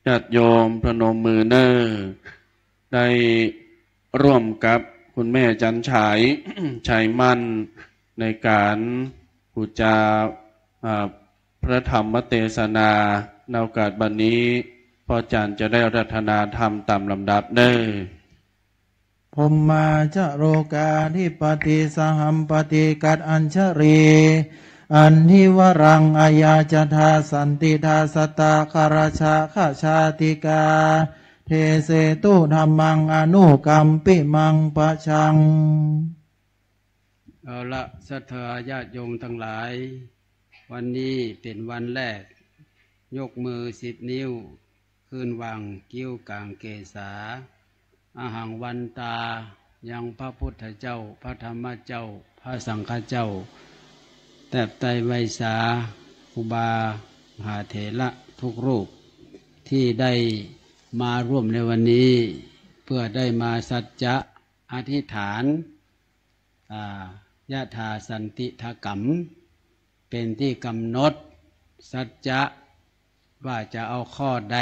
ญาติโยมพนมมือเน่อ ได้ร่วมกับคุณแม่จันฉาย ชัยมั่น ในก๋านปู๋จา อ่า พระธรรมเตสนา ในโอกาสบัดนี้ พ่อจันจะได้อาราธนาธรรมต๋ามลำดับเน่อ พรหมาจโรกาธิปติ สหัมปติ กัตถัญชะลี อันธิวรัง อายาจทา สันติดา สตา คารจะ ขจาติกา เทเสตุ ธัมมัง อนุกัมปิมัง ปะชัง เอาละ ศรัทธาญาติโยมตังหลาย วันนี้เป๋นวันแรก ยกมือสิบนิ้ว ขึ้นวางคิ้วก๋างเกศา อะหังวันตา ยังพระพุทธเจ้า พระธรรมเจ้า พระสังฆเจ้า แตบใต้ไหว้สา ครูบามหาเถระทุกรูป ตี้ได้มาร่วมในวันนี้ เปื้อได้มาสัจจะอธิษฐาน อ่า ยถาสันติถกัม เป๋นตี้ก๋ำหนดสัจจะว่าจะเอาข้อใด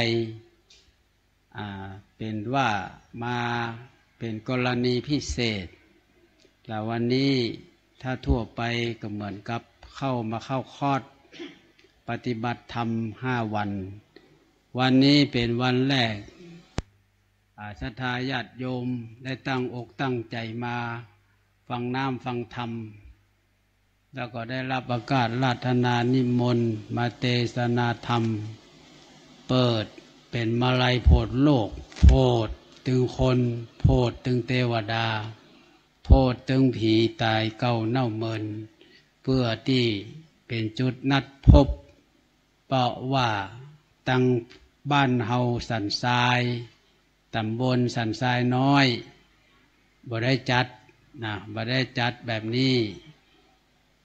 อ่า เป๋นว่ามาเป๋นกรณีพิเศษ แล้ววันนี้ถ้าทั่วไปก็เหมือนกับเข้ามาเข้าคอร์สปฏิบัติธรรมห้าวัน วันนี้เป๋นวันแรก อ่า ศรัทธาญาติโยมได้ตั้งอกตั้งใจ๋มาฟังน้ำฟังธรรม แล้วก็ได้ฮับโอกาสอาราธนานิมนต์มาเตสนาธรรม เปิดเป๋นมาลัยโผดโลก โผดตึงคน โผดตึงเตวดา โผดตึงผีต๋ายเก่าเน่าเมิน เปื้อตี้เป๋นจุดนัดพบ เพราะว่าตังบ้านเฮาสันทราย ต๋ำบลสันทรายน้อย บ่ได้จัดนะ บ่ได้จัดแบบนี้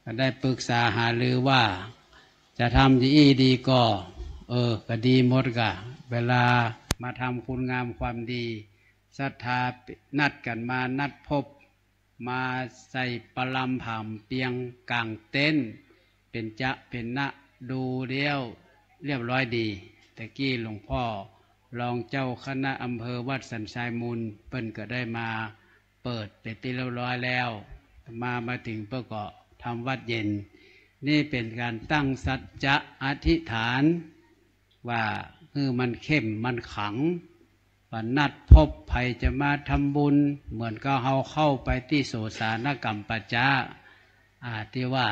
ก็ได้ปรึกษาหารือว่าจะทำจะอี้ดีก่อ เออ ก็ดีหมดก่ะ เวลามาทำคุณงามความดี ศรัทธานัดกั๋นมานัดพบ มาใส่ปะลำผามเปียงก๋างเต็นท์ เป๋นจะเป๋นนะ ดูแล้วเรียบร้อยดี ตะกี้หลวงพ่อรองเจ้าคณะอำเภอวัดสันทรายมูล เปิ้นก็ได้มาเปิดเป๋นตี้เรียบร้อยแล้ว มา มาเถิงเปิ้นก็ทำวัตรเย็น นี่เป๋นก๋านตั้งสัจจะอธิษฐาน ว่าหื้อมันเข้มมันขัง ว่านัดพบใผจะมาทำบุญ เหมือนกับเฮาเข้าไปตี้โสสานกัมปะจะ อ่า ตี้ว่า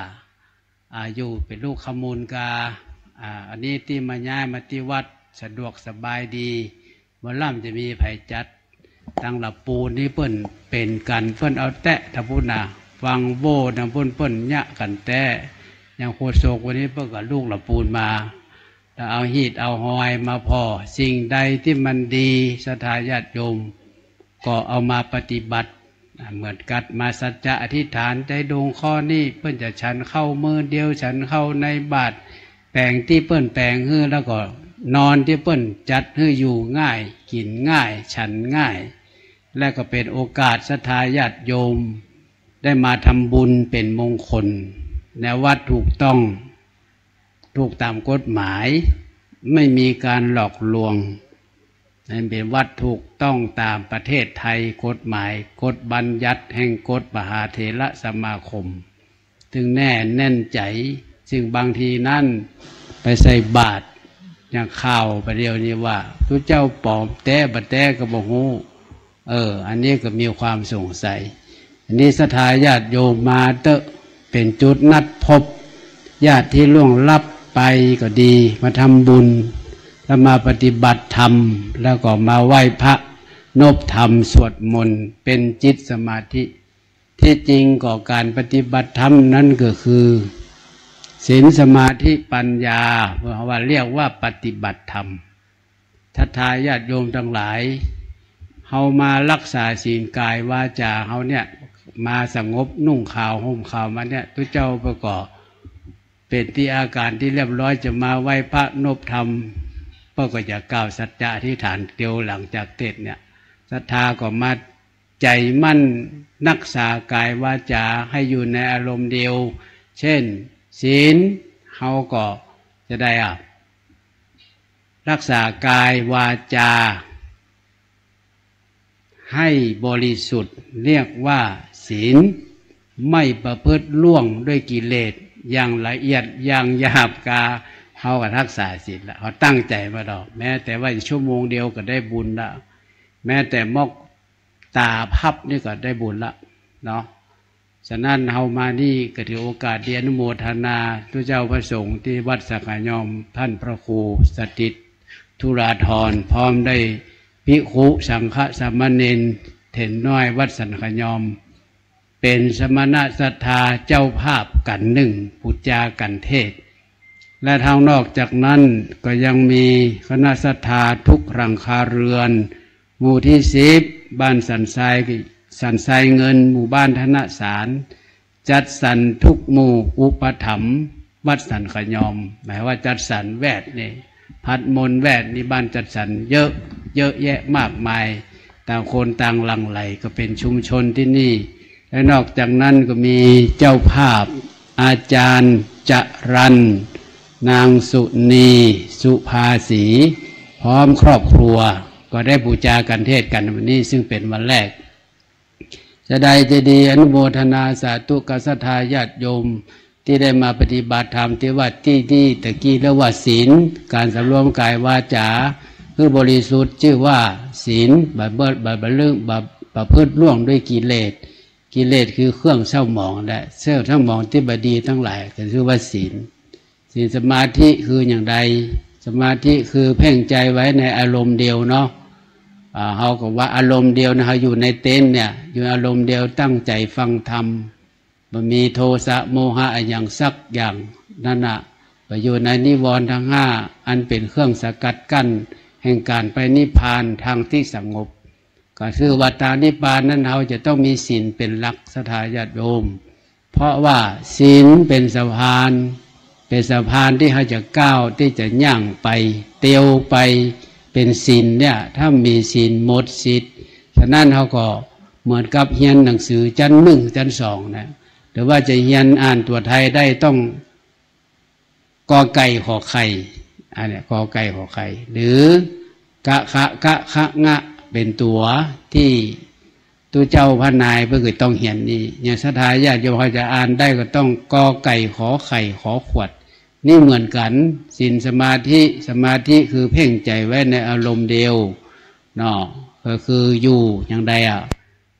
อ่า อยู่เป๋นลูกขมูลกา อ่า อันนี้ตี้มาย้ายมาตี้วัดสะดวกสบายดี บ่ล่ำจะมีใผจัด ตังหละปูนนี่เปิ้นเป๋นกั๋น เปิ้นเอาแต๊ตะปูนน่ะ ฟังโว้นะ เปิ้น เปิ้นเยียะกั๋นแต๊ อย่างโฆษกวันนี้เปิ้นก็ลุกหละปูนมา แล้วเอาฮีตเอาฮอยมาผ่อ สิ่งใดตี้มันดี ศรัทธาญาติโยมก็เอามาปฏิบัติ อ่า เหมือนกั๋นมาสัจจะอธิษฐาน ใจ๋ดวงข้อนี้เปิ้นจะฉันข้าวมื้อเดียว ฉันข้าวในบาตร แป๋งตี้เปิ้นแป๋งหื้อ แล้วก็นอนตี้เปิ้นจัดหื้อ อยู่ง่าย กิ๋นง่าย ฉันง่าย และก็เป๋นโอกาสศรัทธาญาติโยมได้มาทำบุญเป๋นมงคล ในวัดถูกต้อง ถูกต๋ามกฎหมาย ไม่มีการหลอกลวง นั้นเป๋นวัดถูกต้องต๋ามประเทศไทย กฎหมาย กฎบัญญัติแห่งกฎมหาเถรสมาคม ซึ่งแน่ แน่นใจ๋ ซึ่งบางทีนั้นไปใส่บาตร อย่างข่าวประเดี๋ยวนี้ว่าตุ๊เจ้าปลอมแต๊บ่แต๊ก็บ่ฮู้ เออ อันนี้ก็มีความสงสัย อันนี้ศรัทธาญาติโยมมาเต๊อะ เป๋นจุดนัดพบ ญาติที่ล่วงลับไปก็ดี มาทำบุญ แล้วมาปฏิบัติธรรม แล้วก็มาไหว้พระ นบธรรม สวดมนต์ เป๋นจิตสมาธิ ที่จริงก็ก๋านปฏิบัติธรรมนั้นก็คือ ศีล สมาธิ ปัญญา เพราะว่าเรียกว่าปฏิบัติธรรม ศรัทธาญาติโยมตังหลาย เฮามารักษาศีลกายวาจ๋าเฮาเนี่ย มาสงบนุ่งขาวห่มขาวมาเนี่ย ตุ๊เจ้าเปิ้นก็เป๋นตี้อาก๋านตี้เรียบร้อย จะมาไหว้พระนบธรรม เปิ้นก็จะกล่าวสัจจะอธิษฐานเตียวหลังจากเทศน์เนี่ย ศรัทธาก็มาใจ๋มั่นรักษากายวาจ๋าให้อยู่ในอารมณ์เดียว เช่น ศีล เฮาก็จะได้อะ รักษากายวาจ๋าให้บริสุทธิ์ เรียกว่าศีล ไม่ประพฤติล่วงด้วยกิเลส อย่างละเอียด อย่างหยาบกา เฮาก็รักษาศีลละ เฮาตั้งใจ๋มาดอก แม้แต่ว่าชั่วโมงเดียวก็ได้บุญละ แม้แต่มอกต๋าพับนี่ก็ได้บุญละเนาะ ฉะนั้นเฮามานี่ก็ถือโอกาสดีอนุโมทนาตุ๊เจ้าพระสงฆ์ตี้วัดสันขะยอม ต้านพระครูสถิตธุราธร พร้อมด้วยภิกขุสังฆสามเณรเถรน้อยวัดสันขะยอม เป๋นสมณศรัทธาเจ้าภาพกั๋นนึ่ง ปู๋จากั๋นเทศน์ และทางนอกจากนั้นก็ยังมีคณะศรัทธาทุกหลังคาเรือน หมู่ที่สิบ บ้านสันทราย สันทรายเงิน หมู่บ้านธนสาร จัดสรรทุกหมู่อุปถัมภ์วัดสันขะยอม หมายว่าจัดสรรแวดนี่ พัดมนแวดนี่บ้านจัดสรรเยอะ เยอะแยะมากมาย ต่างคนต่างหลั่งไหล ก็เป๋นชุมชนตี้นี่ และนอกจากนั้นก็มีเจ้าภาพอาจารย์จรัญ นางสุนี สุภาสี พร้อมครอบครัว ก็ได้บูชากันเทศน์กันวันนี้ ซึ่งเป๋นวันแรก จะใดจะดี อนุโมทนาสาธุกับศรัทธาญาติโยม ตี้ได้มาปฏิบัติธรรมตี้วัดตี้นี่ ตะกี้เรียกว่าศีล ก๋านสำรวมก๋ายวาจ๋าหื้อบริสุทธิ์ จื้อว่าศีล บ่ บ่ บ่ บ่ บ่ประพฤติล่วงด้วยกิเลส กิเลสคือเครื่องเศร้าหมองและเครื่องเศร้าหมองตี้บ่ดีตังหลาย ก็จื้อว่าศีล ศีลสมาธิคืออย่างใด สมาธิคือเพ่งใจ๋ไว้ในอารมณ์เดียวเนาะ อ่า เฮาก็ว่าอารมณ์เดียวนะ เฮาอยู่ในเต็นท์เนี่ย อยู่อารมณ์เดียว ตั้งใจ๋ฟังธรรม บ่มีโทสะโมหะอะหยังสักอย่าง นั่นน่ะ บ่อยู่ในนิวรณ์ทั้งห้า อันเป๋นเครื่องสกัดกั้นแห่งก๋านไปนิพพานทางตี้สงบ ก็คือว่าตางนิพพานนั้นเฮาจะต้องมีศีลเป๋นหลัก ศรัทธาญาติโยม เพราะว่าศีลเป๋นสะพาน เป๋นสะพานตี้เฮาจะก้าว ตี้จะย่างไป เตียวไป เป๋นศีลเนี่ย ถ้ามีศีลหมดสิทธิ์ ฉะนั้นเฮาก็เหมือนกับเฮียนหนังสือจั้นนึ่งจั้นสองนะ หรือว่าจะเฮียนอ่านตั๋วไทยได้ต้อง กอไก่ขอไข่ อันเนี้ย กอไก่ขอไข่ หรือ กะขะกะขะงะ เป๋นตั๋วตี้ตุ๊เจ้าพระนายเปิ้นก็ต้องเฮียนนี่ อย่างศรัทธาญาติโยมเฮาจะอ่านได้ก็ต้องกอไก่ขอไข่ขอขวด นี่เหมือนกั๋น ศีลสมาธิ สมาธิคือเพ่งใจ๋ไว้ในอารมณ์เดียวเนาะ ก็คืออยู่อย่างใดอะ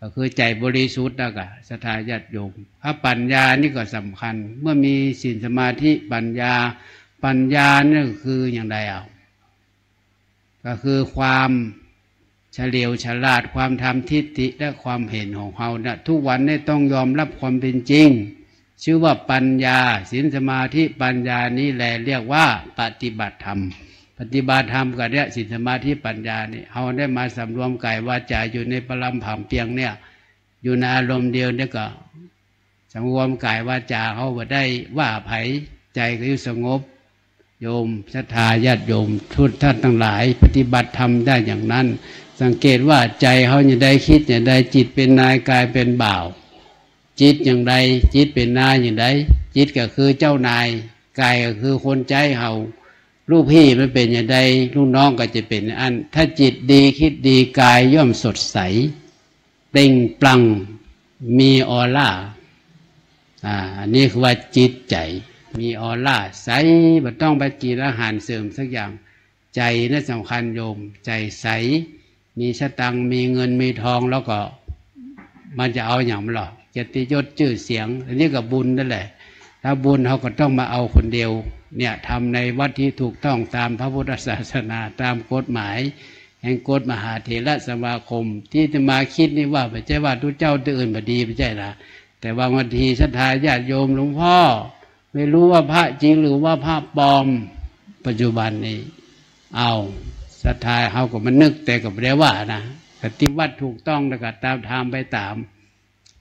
ก็คือใจ๋บริสุทธิ์แล้วก็ ศรัทธาญาติโยม ถ้าปัญญานี่ก็สำคัญ เมื่อมีศีลสมาธิปัญญา ปัญญานี่ก็คืออย่างใดอะ ก็คือความเฉลียวฉลาด ความธรรมทิฏฐิ และความเห็นของเฮานะ ทุกวันนี้ต้องยอมรับความเป๋นจริง จื้อว่าปัญญา ศีลสมาธิปัญญานี้แลเรียกว่าปฏิบัติธรรม ปฏิบัติธรรมก็เนี่ย ศีลสมาธิปัญญานี่ เฮาได้มาสำรวมก๋ายวาจ๋าอยู่ในปรำผามเปียงเนี่ย อยู่ในอารมณ์เดียวเนี่ยก็ สำรวมก๋ายวาจ๋าเฮาบ่ได้ว่าใผ ใจ๋ก็อยู่สงบ โยมศรัทธาญาติโยมทุกท่านตังหลาย ปฏิบัติธรรมได้อย่างนั้น สังเกตว่าใจ๋เฮาอย่างใด กึ๊ดอย่างใด จิตเป๋นนาย ก๋ายเป๋นบ่าว จิตอย่างใด จิตเป๋นนายอย่างใด จิตก็คือเจ้านาย ก๋ายก็คือคนใจ๊เฮา ลูกพี่มันเป๋นอย่างใด ลูกน้องก็จะเป๋นอั้น ถ้าจิตดี กึ๊ดดี ก๋ายย่อมสดใส เปล่งปลั่ง มีออร่า อ่า อันนี้คือว่าจิตใจ๋ มีออร่า ใส บ่ต้องไปกิ๋นอาหารเสริมสักอย่าง ใจ๋นะสำคัญโยม ใจ๋ใส มีสตางค์ มีเงิน มีทอง แล้วก็มันจะเอาหยังมาหรอ เกียรติยศจื้อเสียง อันนี้ก็บุญนั่นแหละ ถ้าบุญเฮาก็ต้องมาเอาคนเดียว เนี่ย ทำในวัดตี้ถูกต้องตามพระพุทธศาสนา ตามกฎหมาย แห่งกฎมหาเถรสมาคม ตี้อาตมากึ๊ดนี่ว่า บ่ใจ้ว่าตุ๊เจ้าตี้อื่นบ่ดี บ่ใจ้นะ แต่ว่าบางทีศรัทธาญาติโยม หลวงพ่อ ไม่รู้ว่าพระจริงหรือว่าพระปลอม ปัจจุบันนี้ เอา ศรัทธาเฮาก็มานึก แต่ก็บ่ได้ว่านะ ปฏิบัติถูกต้องแล้วก็ตามธรรมไปต๋าม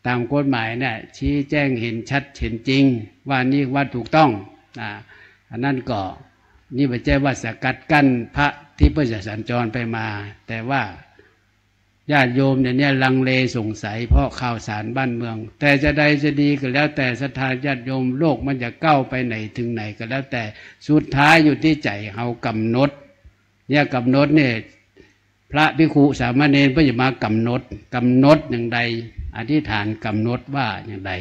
ต๋ามกฎหมายเนี่ย ชี้แจ้งเห็นชัดเห็นจริง ว่านี่ว่าถูกต้อง อ่า อันนั้นก็ นี่บ่ใจ้ว่าสกัดกั้นพระตี้เปิ้นจะสัญจรไปมา แต่ว่าญาติโยมเดี๋ยวนี้ลังเลสงสัยเพราะข่าวสารบ้านเมือง แต่จะใดจะดีก็แล้วแต่ศรัทธาญาติโยม โลกมันจะก้าวไปไหนถึงไหนก็แล้วแต่ สุดท้ายอยู่ตี้ใจ๋เฮากำหนด เนี่ยกำหนดเนี่ย พระภิกขุสามเณรเปิ้นจะมากำหนด กำหนดอย่างใด อธิษฐานกำหนดว่าอย่างใด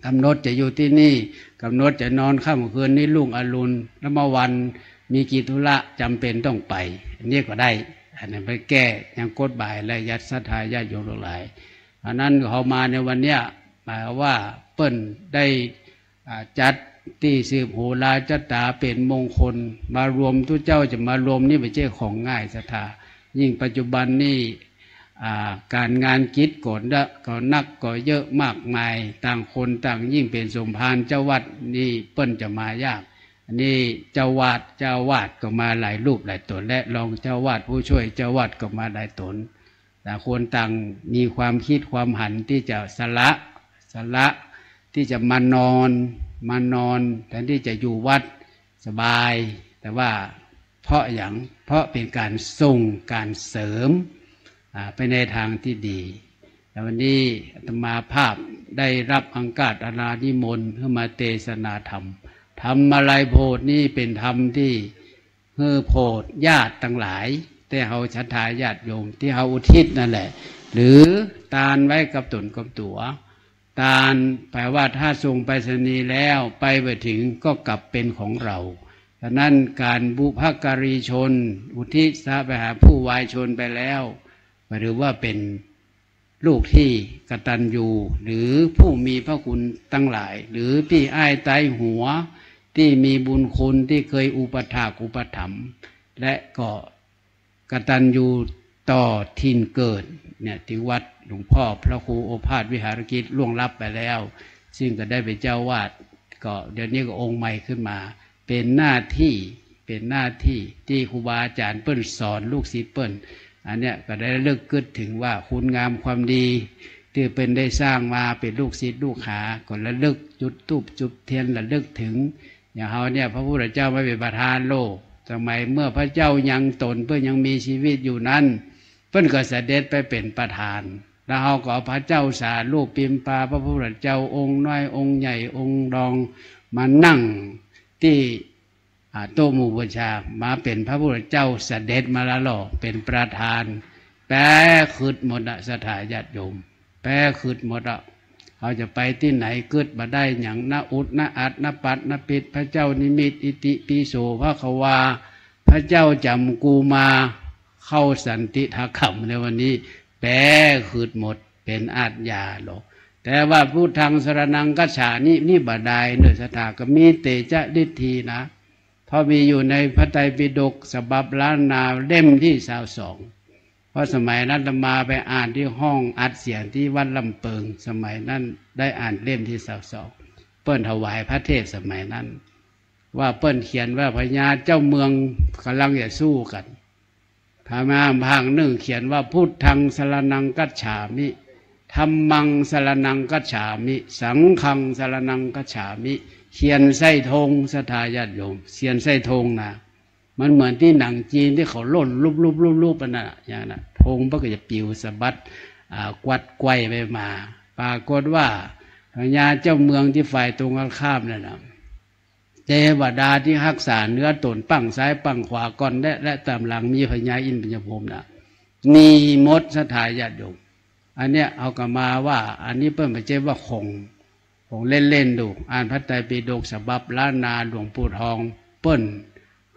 กำหนดจะอยู่ตี้นี่ กำหนดจะนอนค่ำคืนนี้รุ่งอรุณ แล้วเมื่อวันมีกิจธุระจ๋ำเป๋นต้องไป อันนี้ก็ได้ อันนั้นไปแก้ยังกฎหมายและญาติศรัทธาญาติโยมทั้งหลาย อันนั้นเฮามาในวันเนี้ย หมายความว่าเปิ้นได้ อ่า จัดตี้สืบโหราจะต๋าเป๋นมงคล มารวมตุ๊เจ้าจะมารวมนี่บ่ใจ้ของง่ายศรัทธา ยิ่งปัจจุบันนี่ อ่า ก๋านงานกิจก็เยอะ ก็นักก็เยอะมากมาย ต่างคนต่างยิ่งเป๋นสมภารเจ้าวัดนี่เปิ้นจะมายาก อันนี้เจ้าวาด เจ้าวาดก็มาหลายรูปหลายต๋น และรองเจ้าวาด ผู้ช่วยเจ้าวาดก็มาหลายต๋น ต่างคนต่างมีความกึ๊ดความหันตี้จะสละ สละตี้จะมานอน มานอนแทนตี้จะอยู่วัดสบาย แต่ว่าเพราะหยัง เพราะเป๋นก๋านส่ง ก๋านเสริม อ่า ไปในทางตี้ดี แต่วันนี้อาตมาภาพได้รับอังคาธนานิมนต์หื้อมาเตสนาธรรม ธรรมะไรโพธินี้เป๋นธรรมตี้หื้อโพธิญาติตังหลาย ตี้เฮาศรัทธาญาติโยมตี้เฮาอุทิศนั่นแหละ หรือตานไว้กับต๋นกับตั๋ว ตานแป๋ว่าถ้าส่งไปรษณีย์แล้วไปบ่ถึงก็กลับเป๋นของเรา ฉะนั้นก๋านบุพการีชน อุทิศไปหาผู้วายชนไปแล้ว ก็ถือว่าเป๋นลูกตี้กตัญญู หรือผู้มีพระคุณตังหลาย หรือปี้อ้ายไต้หัว ตี้มีบุญคุณตี้เกยอุปัฏฐากอุปถัมภ์ และก็กตัญญูต่อถิ่นเกิด เนี่ย ตี้วัดหลวงพ่อพระครูโอภาสวิหารกิจล่วงลับไปแล้ว ซึ่งก็ได้เป๋นเจ้าอาวาส ก็เดี๋ยวนี้ก็องค์ใหม่ขึ้นมา เป๋นหน้าตี้ เป๋นหน้าตี้ตี้ครูบาอาจ๋ารย์เปิ้นสอนลูกศิษย์เปิ้น อันเนี้ยก็ได้ระลึกกึ๊ดเถิงว่าคุณงามความดีตี้เปิ้นได้สร้างมาเป๋นลูกศิษย์ลูกหา ก็ระลึกจุดธูปจุดเตียนระลึกเถิง อย่างเฮาเนี่ยพระพุทธเจ้ามาเป๋นประธานโลก สมัยเมื่อพระเจ้ายังตนเปิ้นยังมีชีวิตอยู่นั้น เปิ้นก็เสด็จไปเป๋นประธาน แล้วเฮาก็เอาพระเจ้าสารูปปิมปาพระพุทธเจ้าองค์น้อยองค์ใหญ่องค์รองมานั่งตี้ อ่า โต๊ะหมู่บูชา มาเป๋นพระพุทธเจ้าเสด็จมาแล้วเป๋นประธาน แป๋ขึดหมดอะศรัทธาญาติโยม แป๋ขึดหมดอะ เฮาจะไปตี้ไหนกึ๊ดบ่ได้หยัง นะอุดนะอัดนะปัดนะปิด พระเจ้านิมิต อิติปิโสภะคะวา พระเจ้าจ๋ำกูมา เข้าสันติธรรมในวันนี้ แป๋ขึดหมด เป๋นอาชญาโลก แต่ว่าพุทธังสรณังคัจฉามิ นี่บ่ได้เน่อศรัทธา ก็มีเตจะลิทธีนะ เพราะมีอยู่ในพระไตรปิฎกฉบับล้านนาเล่มตี้ซาวสอง เพราะสมัยนั้นอาตมาไปอ่านตี้ห้องอัดเสียงตี้วัดลำเปิง สมัยนั้นได้อ่านเล่มตี้ซาวสอง เปิ้นถวายพระเทศน์สมัยนั้น ว่าเปิ้นเขียนว่าพญาเจ้าเมืองก่ำลังจะสู้กั๋น พม่าภาคนึ่งเขียนว่า พุทธังสรณังคัจฉามิ ธัมมังสรณังคัจฉามิ สังฆังสรณังคัจฉามิ เขียนใส่ธง ศรัทธาญาติโยม เขียนใส่ธงนะ มันเหมือนตี้หนังจีนตี้เขาล่นลุบๆๆๆ อันนั้นอะ อย่างนั้นอะ ธงมันก็จะปลิวสะบัด อ่า กวัดไกว่ไปมา ปรากฏว่าพญาเจ้าเมืองตี้ฝ่ายตรงกันข้ามนั่นน่ะ เตวดาตี้ฮักษาเนื้อต๋นปั้งซ้ายปั้งขวาก่อนและ และต๋ามหลังมีพญาอินทร์พญาพรหมน่ะ หนีหมดศรัทธาญาติโยม อันเนี้ยเอากลับมาว่า อันนี้เปิ้นบ่ใจ้ว่าของ ของเล่นๆ ดู อ่านพระไตรปิฎกฉบับล้านนาหลวงปู่ทอง เปิ้น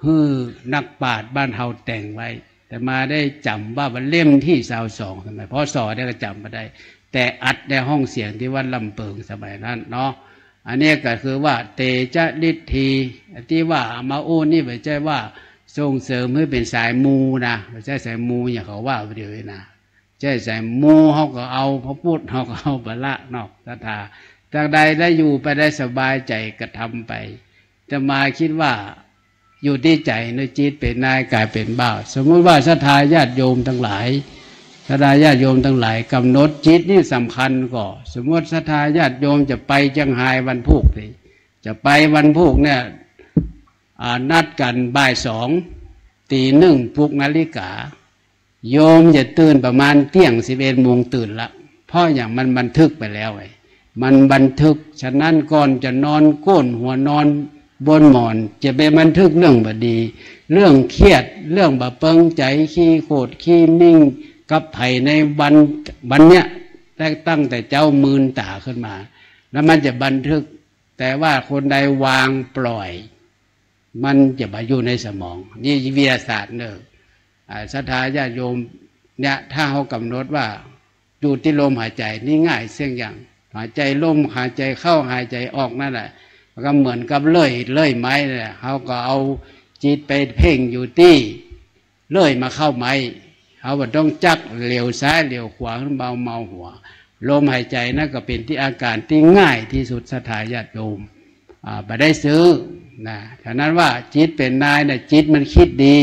หื้อนักปราชญ์บ้านเฮาแต่งไว้ อาตมาได้จ๋ำว่าเล่มตี้ซาวสอง สมัย พ.ศ. เนี่ยก็จ๋ำบ่ได้ แต่อัดในห้องเสียงตี้วัดลำเปิงสมัยนั้นเนาะ อันนี้ก็คือว่าเตจะลิทธี ตี้ว่าเอามาอู้นี่บ่ใจ้ว่าส่งเสริมหื้อเป๋นสายมูนะ บ่ใจ้สายมูอย่างเขาว่าเดี๋ยวนี้นะ ใจ้สายมูเฮาก็เอาพระพุทธ เฮาก็เอาพระเนาะ ศรัทธา ตางใดได้อยู่ไปได้สบายใจ๋ก็ทำไป อาตมาคิดว่าอยู่ตี้ใจ๋เนาะ จิตเป๋นนายกายเป๋นบ่าว สมมุติว่าศรัทธาญาติโยมตังหลาย ศรัทธาญาติโยมตังหลายกำหนดจิตนี่สำคัญก่อ สมมุติศรัทธาญาติโยมจะไปเจียงฮายวันพูกนี่ จะไปวันพูกเนี่ย อ่า นัดกั๋นบ่ายสอง ตี๋นึ่งปลุกนาฬิกา โยมจะตื่นประมาณเตี้ยงสิบเอ็ดโมงตื่นละ เพราะอย่างมันบันทึกไปแล้วไง มันบันทึก ฉะนั้นก่อนจะนอนโก้นหัวนอนบนหมอน จะไปบันทึกเรื่องบ่ดี เรื่องเครียด เรื่องบ่เปิงใจ๋ ขี้โขดขี้มิ่งกับใผในวัน วันเนี้ย ตั้งแต่เจ๊ามืนต๋าขึ้นมา แล้วมันจะบันทึก แต่ว่าคนใดวางปล่อย มันจะบ่อยู่ในสมอง นี่วิทยาศาสตร์เน่อ อ่า ศรัทธาญาติโยมเนี่ย ถ้าเฮากำหนดว่าอยู่ตี้ลมหายใจ๋นี่ง่ายเสี้ยงอย่าง หายใจ๋ลม หายใจ๋เข้า หายใจ๋ออกนั่นแหละ มันก็เหมือนกับเลื่อย เลื่อยไม้นั่นแหละ เฮาก็เอาจิตไปเพ่งอยู่ตี้ เลื่อยมาเข้าไม้ เฮาบ่ต้องจักเหลียวซ้ายเหลียวขวา เบาเมาหัว ลมหายใจ๋นั่นก็เป๋นตี้อาการตี้ง่ายตี้สุด ศรัทธาญาติโยม อ่า บ่ได้ซื้อนะ ฉะนั้นว่าจิตเป๋นนายน่ะ จิตมันคิดดี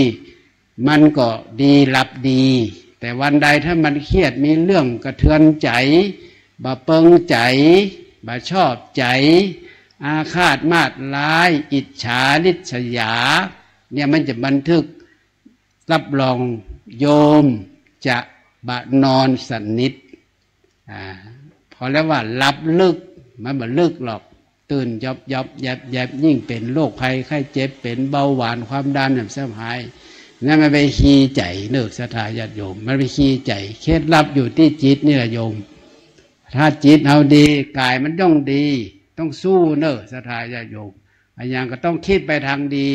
มันก็ดีหลับดี แต่วันใดถ้ามันเครียด มีเรื่องกระเทือนใจ๋ บ่เปิงใจ๋ บ่ชอบใจ๋ อาฆาตมาดร้าย อิจฉาริษยา เนี่ยมันจะบันทึก รับรองโยมจะบ่นอนสนิท อ่า เขาเรียกว่าหลับลึก มันบ่ลึกหรอก ตื่นยอบยอบแยบแยบ ยิ่งเป๋นโรคภัยไข้เจ็บ เป๋นเบาหวานความดันเนี่ยสบาย นั่นมันไปคีย์ใจ๋เน่อ ศรัทธาญาติโยม มันไปคีย์ใจ๋ เคล็ดลับอยู่ตี้จิตนี่แหละโยม ถ้าจิตเฮาดี ก๋ายมันต้องดี ต้องสู้เน่อ ศรัทธาญาติโยม อะหยังก็ต้องกึ๊ดไปตางดี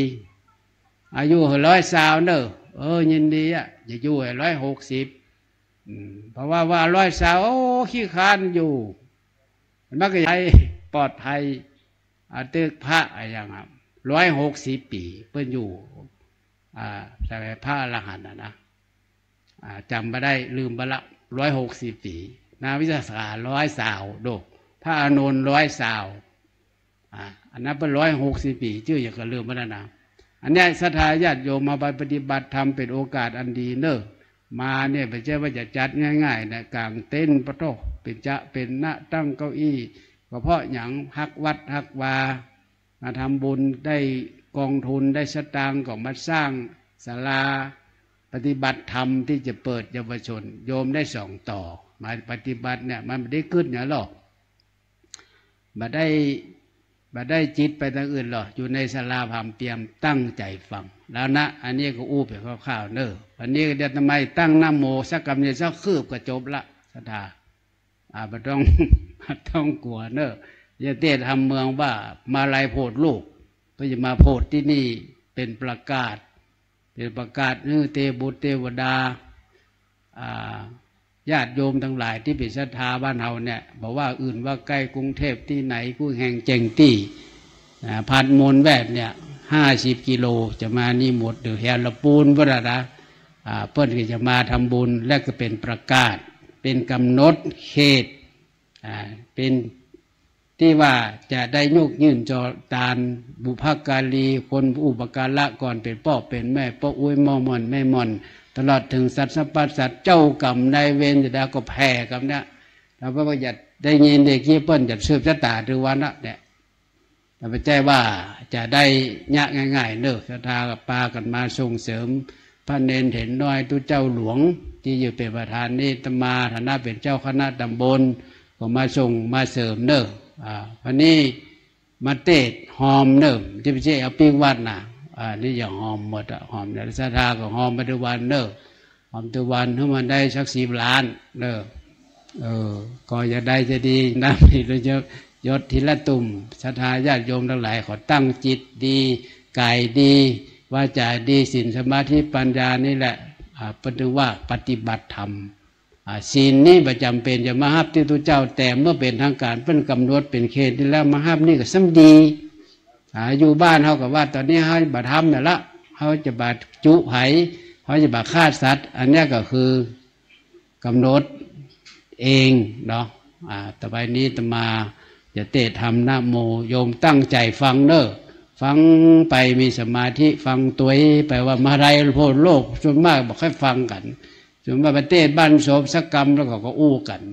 อายุร้อยซาวเน่อ เออ ยินดีอะ จะอยู่ให้ร้อยหกสิบ อืม เพราะว่า ว่าร้อยซาว โอ้ ขี้คร้านอยู่ มันก็จะปลอดภัย อ่า ตึกพระอะหยังอะ ร้อยหกสิบปี๋ เปิ้นอยู่ อ่า สมัยพระอรหันต์อะนะ อ่า จ๋ำบ่ได้ ลืมไปละ ร้อยหกสิบปี๋ นางวิสาขาร้อยซาว โด พระอานนท์ร้อยซาว อ่า อันนั้นเปิ้นร้อยหกสิบปี๋ จื้อหยังก็ลืมไปแล้วนะ อันเนี้ยศรัทธาญาติโยมมาปฏิบัติธรรมเป๋นโอกาสอันดีเน่อ มาเนี่ยบ่ใจ้ว่าจะจัดง่ายๆ นะ ก๋างเต็นท์ปะโธ่ เป๋นจะเป๋นนะ ตั้งเก้าอี้ ก็เพราะหยัง ฮักวัดฮักวา มาทำบุญ ได้กองทุน ได้สตางค์ก็มาสร้างศาลาปฏิบัติธรรมตี้จะเปิดเยาวชน โยมได้สองต่อ มาปฏิบัติเนี่ย มันบ่ได้กึ๊ดหยังหรอก บ่ได้ บ่ได้จิตไปตางอื่นหรอก อยู่ในศาลาผามเปียม ตั้งใจ๋ฟัง แล้วนะ อันนี้ก็อู้ไปคร่าวๆ เน่อ อันนี้ก็เดี๋ยวอาตมาตั้งนะโมสักกำเนี่ย สักคืบก็จบละ ศรัทธา อ่า บ่ต้อง บ่ต้องกั๋วเน่อ อย่าเตธรรมเมืองว่ามาลัยโผดลูก เปิ้นจะมาโผดตี้นี่ เป๋นประกาศ เป๋นประกาศ เออ เตบุตรเตวดา อ่า ญาติโยมตังหลายตี้เป๋นศรัทธาบ้านเฮาเนี่ย บ่ว่าอื่นว่าใก้ กรุงเทพตี้ไหน กู้แห่งเจ๋งตี้ อ่า พัดมนแวดเนี่ย ห้าสิบกิโล จะมานี่หมด เดี๋ยวแถวละปูนพุ้นละนะ อ่า เปิ้นก็จะมาทำบุญ และก็เป๋นประกาศ เป๋นก๋ำหนดเขต อ่า เป๋นตี้ว่าจะได้ยกยื่นจ่อตานบุพการี คนอุปการะก่อนเป๋นป้อเป๋นแม่ ป้ออุ๊ย ม่อม่อน แม่ม่อน ตลอดเถิงสัตว์สัพพะสัตว์ เจ้ากรรมนายเวร จะได้ก็แผ่กำเนี่ย แล้วเปิ้นก็จะได้ยินได้กี้ เปิ้นจะสืบจะต๋าถือวันละเนี่ย แต่บ่ใจ้ว่าจะได้เยียะง่ายๆ เน่อ ศรัทธาก็ปากั๋นมาส่งเสริม พระเณรเถรน้อยตุ๊เจ้าหลวง ตี้อยู่เป๋นประธานนี่ อาตมาฐานะเป๋นเจ้าคณะตำบล ก็มาส่งมาเสริมเน่อ อ่า วันนี้มาเตศน์ฮอมเน่อ ตี้บ่ใจ้เอาปิ๊กวัดนะ อ่า นี่อย่าฮอมหมดอะ ฮอมเนี่ย ศรัทธาก็ฮอมไปทุกวันเน่อ ฮอมทุกวัน หื้อมันได้สักสิบล้านเน่อ เออ ก็อย่าได้จะดีนะ ยศทีละตุ่ม ศรัทธาญาติโยมตังหลาย ขอตั้งจิตดี ก๋ายดี วาจ๋าดี ศีล สมาธิ ปัญญานี่แหละ อ่า เปิ้นถึงว่าปฏิบัติธรรม อ่า ศีลนี่บ่จ๋ำเป๋นจะมาฮับตี้ตุ๊เจ้า แต่เมื่อเป๋นทางก๋าน เปิ้นก๋ำหนดเป๋นเขตนี่แล้ว มาฮับนี่ก็ซ้ำดี อ่า อยู่บ้านเฮาก็ว่า ต๋อนนี้เฮาบ่ทำเนี่ยละ เฮาจะบ่จุใผ เฮาจะบ่ฆ่าสัตว์ อันเนี้ยก็คือ ก๋ำหนดเองเนาะ อ่า ต่อไปนี้อาตมาจะเตศน์ธรรมนะโม โยมตั้งใจ๋ฟังเน่อ ฟังไปมีสมาธิ ฟังตวยไป ว่ามาลัยโผดลูก ส่วนมากบ่ค่อยฟังกั๋น ส่วนมากไปเตศน์บ้านโสมสักกำ แล้วก็ ก็อู้กั๋น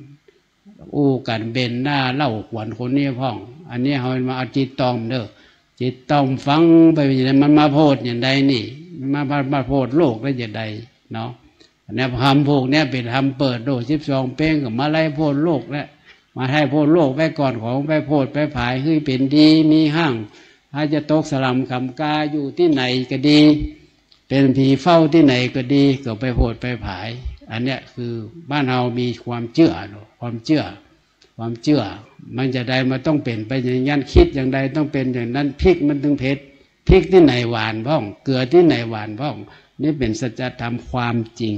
อู้กั๋นเบนหน้าเล่าขวัญคนนี้พ่อง อันนี้เฮามาเอาจิตต้องเน่อ จิตต้องฟังไปอย่างนั้น มันมาโผดอย่างใดนี่ มันมา มาโผดลูกได้อย่างใดเนาะ อันนี้ธรรมพวกเนี้ยเป๋นธรรมเปิดโลก สิบสองเพลงก็มาลัยโผดลูกแหละ มาลัยโผดลูกไปก่อน ของไปโผดไปผาย หื้อเป๋นดี มีฮ้าง ถ้าจะตกสลัมขำกา อยู่ตี้ไหนก็ดี เป๋นผีเฝ้าตี้ไหนก็ดี ก็ไปโผดไปผาย อันเนี้ยคือบ้านเฮามีความเจื้อเนาะ ความเจื้อ ความเจื้อ มันจะใดมันต้องเป๋นไปอย่างนั้น กึ๊ดอย่างใดต้องเป๋นอย่างนั้น พริกมันถึงเผ็ด พริกตี้ไหนหวานพ่อง เกลือตี้ไหนหวานพ่อง นี่เป๋นสัจธรรมความจริง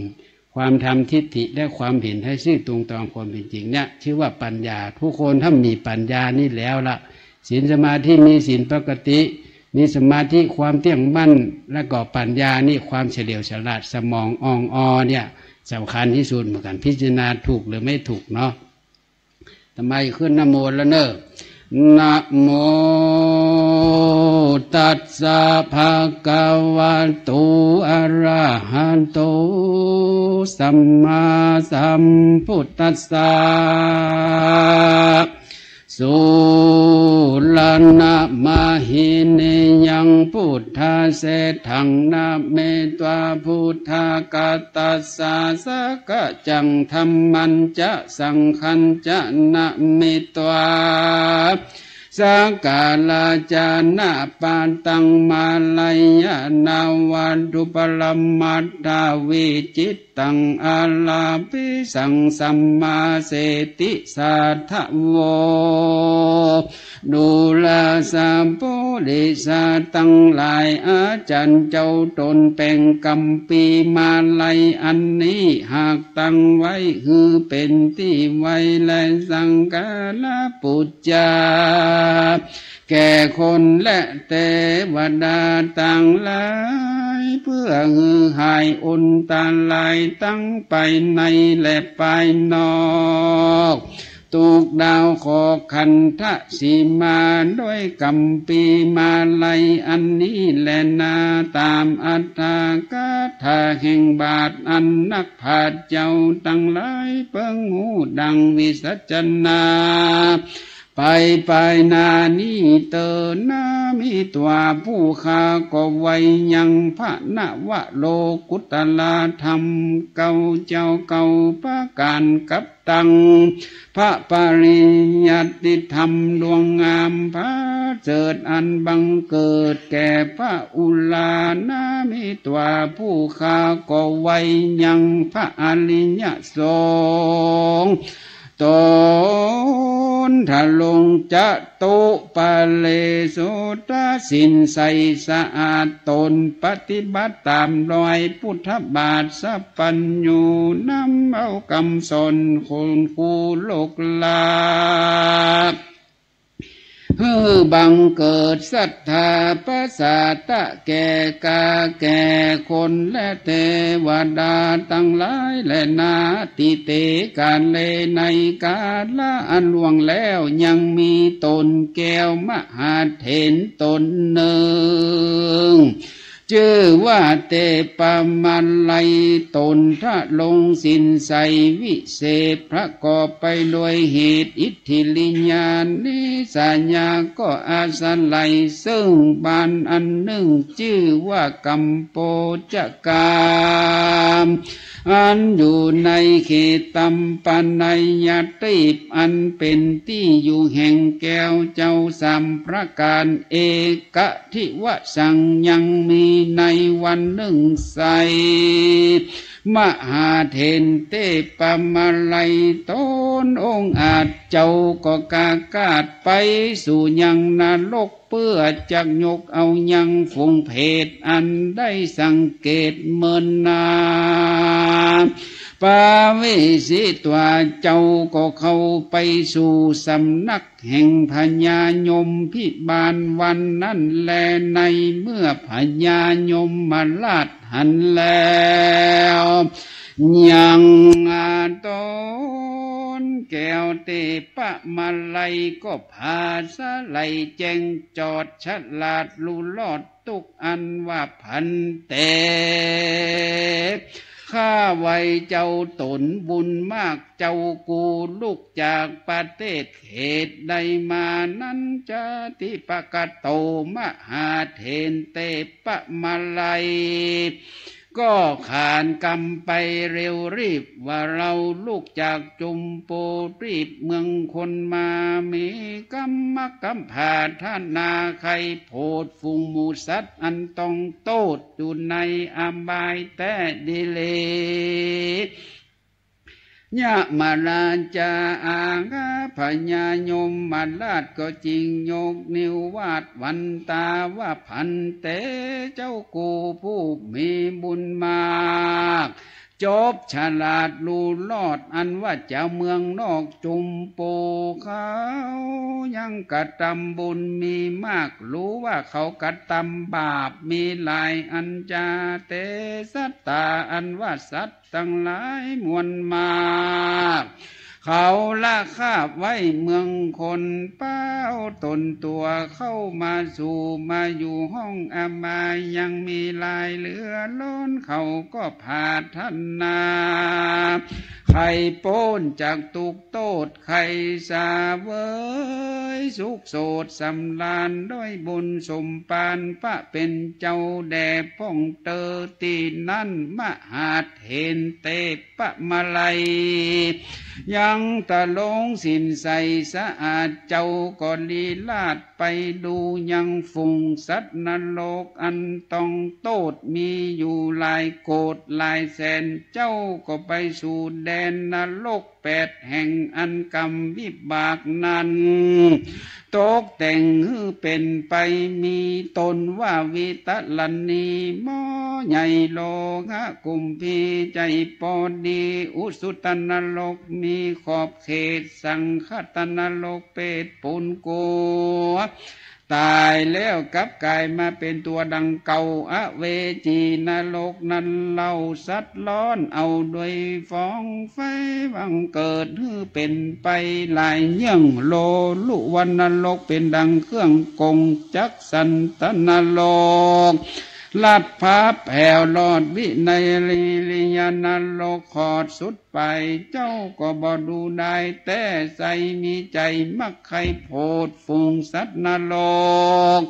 ความทำทิฏฐิและความเห็นให้ซื่อตรงตามความเป๋นจริงเนี่ย จื้อว่าปัญญา ทุกคนถ้ามีปัญญานี่แล้วละ ศีลสมาธิ มีศีลปกติ มีสมาธิความเตี้ยงมั่น แล้วก็ปัญญานี่ความเฉลียวฉลาด สมองอ่องออเนี่ย สำคัญตี้สุดเหมือนกั๋น พิจารณาถูกหรือไม่ถูกเนาะ อาตมาขึ้นนะโมแล้วเน่อ นะโมตัสสะภะคะวะโต อะระหะโต สัมมาสัมพุทธัสสะ สุรณะมหินียัง พุท ทาเสฏฐัง นะเม त्वा พุทธัง กัตตัสสะ สักกัจจัง ธัมมัญจะ สังฆัญจะ นะเม त्वा สักการะ จานะ ปะตัง มาลายันตา วัตถุ ปรมัตถวิจิตตัง อาราภิสัง สัมมาเสติ สาธะโว ดูราสะ ปุริสะตังหลาย อาจั๋นเจ้าตนแป๋งกัมภีร์มาลัยอันนี้ หากตั้งไว้หื้อเป๋นตี้ไหว้ และสักการะปู๋จา แก่คนและเตวดาตังหลาย เปื้อหื้อหายอันตรายตังภายในและภายนอก ทุกดาวเคราะห์ขันธสีมา ด้วยกัมภีร์มาลัยอันนี้แลนา ต๋ามอัฏฐกถาแห่งบาทอันนักปราชญ์เจ้าตังหลายเปิงฮู้ดังวิสัชนา ไปภายหน้านี้เตอ นะเม त्वा ผู้ข้าก็ไหว้ยังพระนวโลกุตตรธรรมเก้า เจ้าเก้าประก๋านกับตัง พระปริยัติธรรมดวงงามประเสริฐอันบังเกิดแก่พระอุรา นะเม त्वा ผู้ข้าก็ไหว้ยังพระอริยสงฆ์ ต๋นทรงจตุปะเรสุตะ ศีลใสสะอาดต๋นปฏิบัติต๋ามรอยพุทธบาทสัพพัญญู นำเอากำสอนคุณครูลูกหลาน หื้อบังเกิดศรัทธาประสาทะแก่ข้าแก่คนและเตวดาตังหลายแลนา อทิเต กาเล ในกาละอันล่วงแล้ว ยังมีต๋นแก้วมหาเถรต๋นนึ่ง จื้อว่าเตปะมาลัย ต๋นทรงศีลใสวิเศษ ประกอบไปด้วยเหตุ อิทธิริยานิสยา ก็อาศัยซึ่งบานอันนึ่ง จื้อว่ากัมโปจกาม อันอยู่ในเขตตัมปะนายตีป อันเป๋นตี้อยู่แห่งแก้วเจ้าสามประก๋าน เอ กะ ทิวะสัง ยังมีในวันนึ่งไซร้ มหาเถรเตปะมาลัยต๋นองอาจเจ้าก็กล้ากาดไปสู่ยังนรก เปื้อจักยกเอายังฝูงเปรตอันได้สังเกตเมินนา ปาเวสิ त्वा เจ้าก็เข้าไปสู่สำนัก แห่งพญายมพิบาลวันนั้นแล ในเมื่อพญายมราชหันแล้ว ยังต๋นแก้วเตปะมาลัยก็ผาสะไหลแจ้งจอดฉลาดรู้รอดตุ๊ก อันว่า ภันเต ข้าไหว้เจ้าต๋นบุญมาก เจ้ากูลุกจากประเทศ เหตุใดมานั้น จาติปะกะโต มหาเถรเตปะมาลัย ก็ขานกำไปเร็วรีบว่า เราลุกจากจุมปูตีปเมืองคนมา มีกำมะกำผาถนาใค่โผดฝูงหมู่สัตว์อันต้องโต้ษอยู่ในอบายแต๊ดีหลี ยมราชาอาฆา พญายมราชก็จึงยกนิ้ววาดวันตาว่า ภันเต เจ้ากูผู้มีบุญมาก จบฉลาดรู้รอด อันว่าจาวเมืองนอกจุมปูเขายังกระตำบุญมีมาก รู้ว่าเขากระตำบาปมีหลายอันจา เตสัตตา อันว่าสัตว์ ตังหลายมวลมาก เขาละคาบไว้เมืองคน เป้าต๋นตั๋วเข้ามาสู่มาอยู่ห้องอบาย ยังมีหลายเหลือล้น เขาก็ผาถนา ใค่ป๊นจากตุ๊กข์โต้ษ ใค่เสวย สุขโสดสำราญด้วยบุญสมภาร พระเป๋นเจ้าแด่พ่องเตอ ตี้นั้นมหาเถรเตปะมาลัย ยังตะลงศีลใสสะอาด เจ้าก็ลีลาดไปดูยังฝูงสัตว์นรกอันต้องโต้ษมีอยู่หลายโกฏหลายแสน เจ้าก็ไปสู่แดนนรก แปดแห่งอันกรรมวิบากนั้น ตกแต่งหื้อเป๋นไป มีต้นว่าวิตรณี หม้อใหญ่โลหะกุมภี ใจ๋ปอดี อุสุตนรก มีขอบเขต สังคตนรก เปรตปุญกัว ต๋ายแล้วกลับก๋ายมาเป๋นตั๋วดังเก่า อเวจีนรกนั้นเล่า สัตว์ร้อนเอาด้วยฟองไฟ บังเกิดหื้อเป๋นไปหลายเยื่อง โลลุวนรกเป๋นดังเครื่องกง จักสันตนรก ลัดฟ้าแผวลอด วิไนยริยนรก ขอดสุด ไป เจ้าก็บ่ดูดายแต๊ ใส่มีใจ๋มักใค่โผดฝูงสัตว์นรก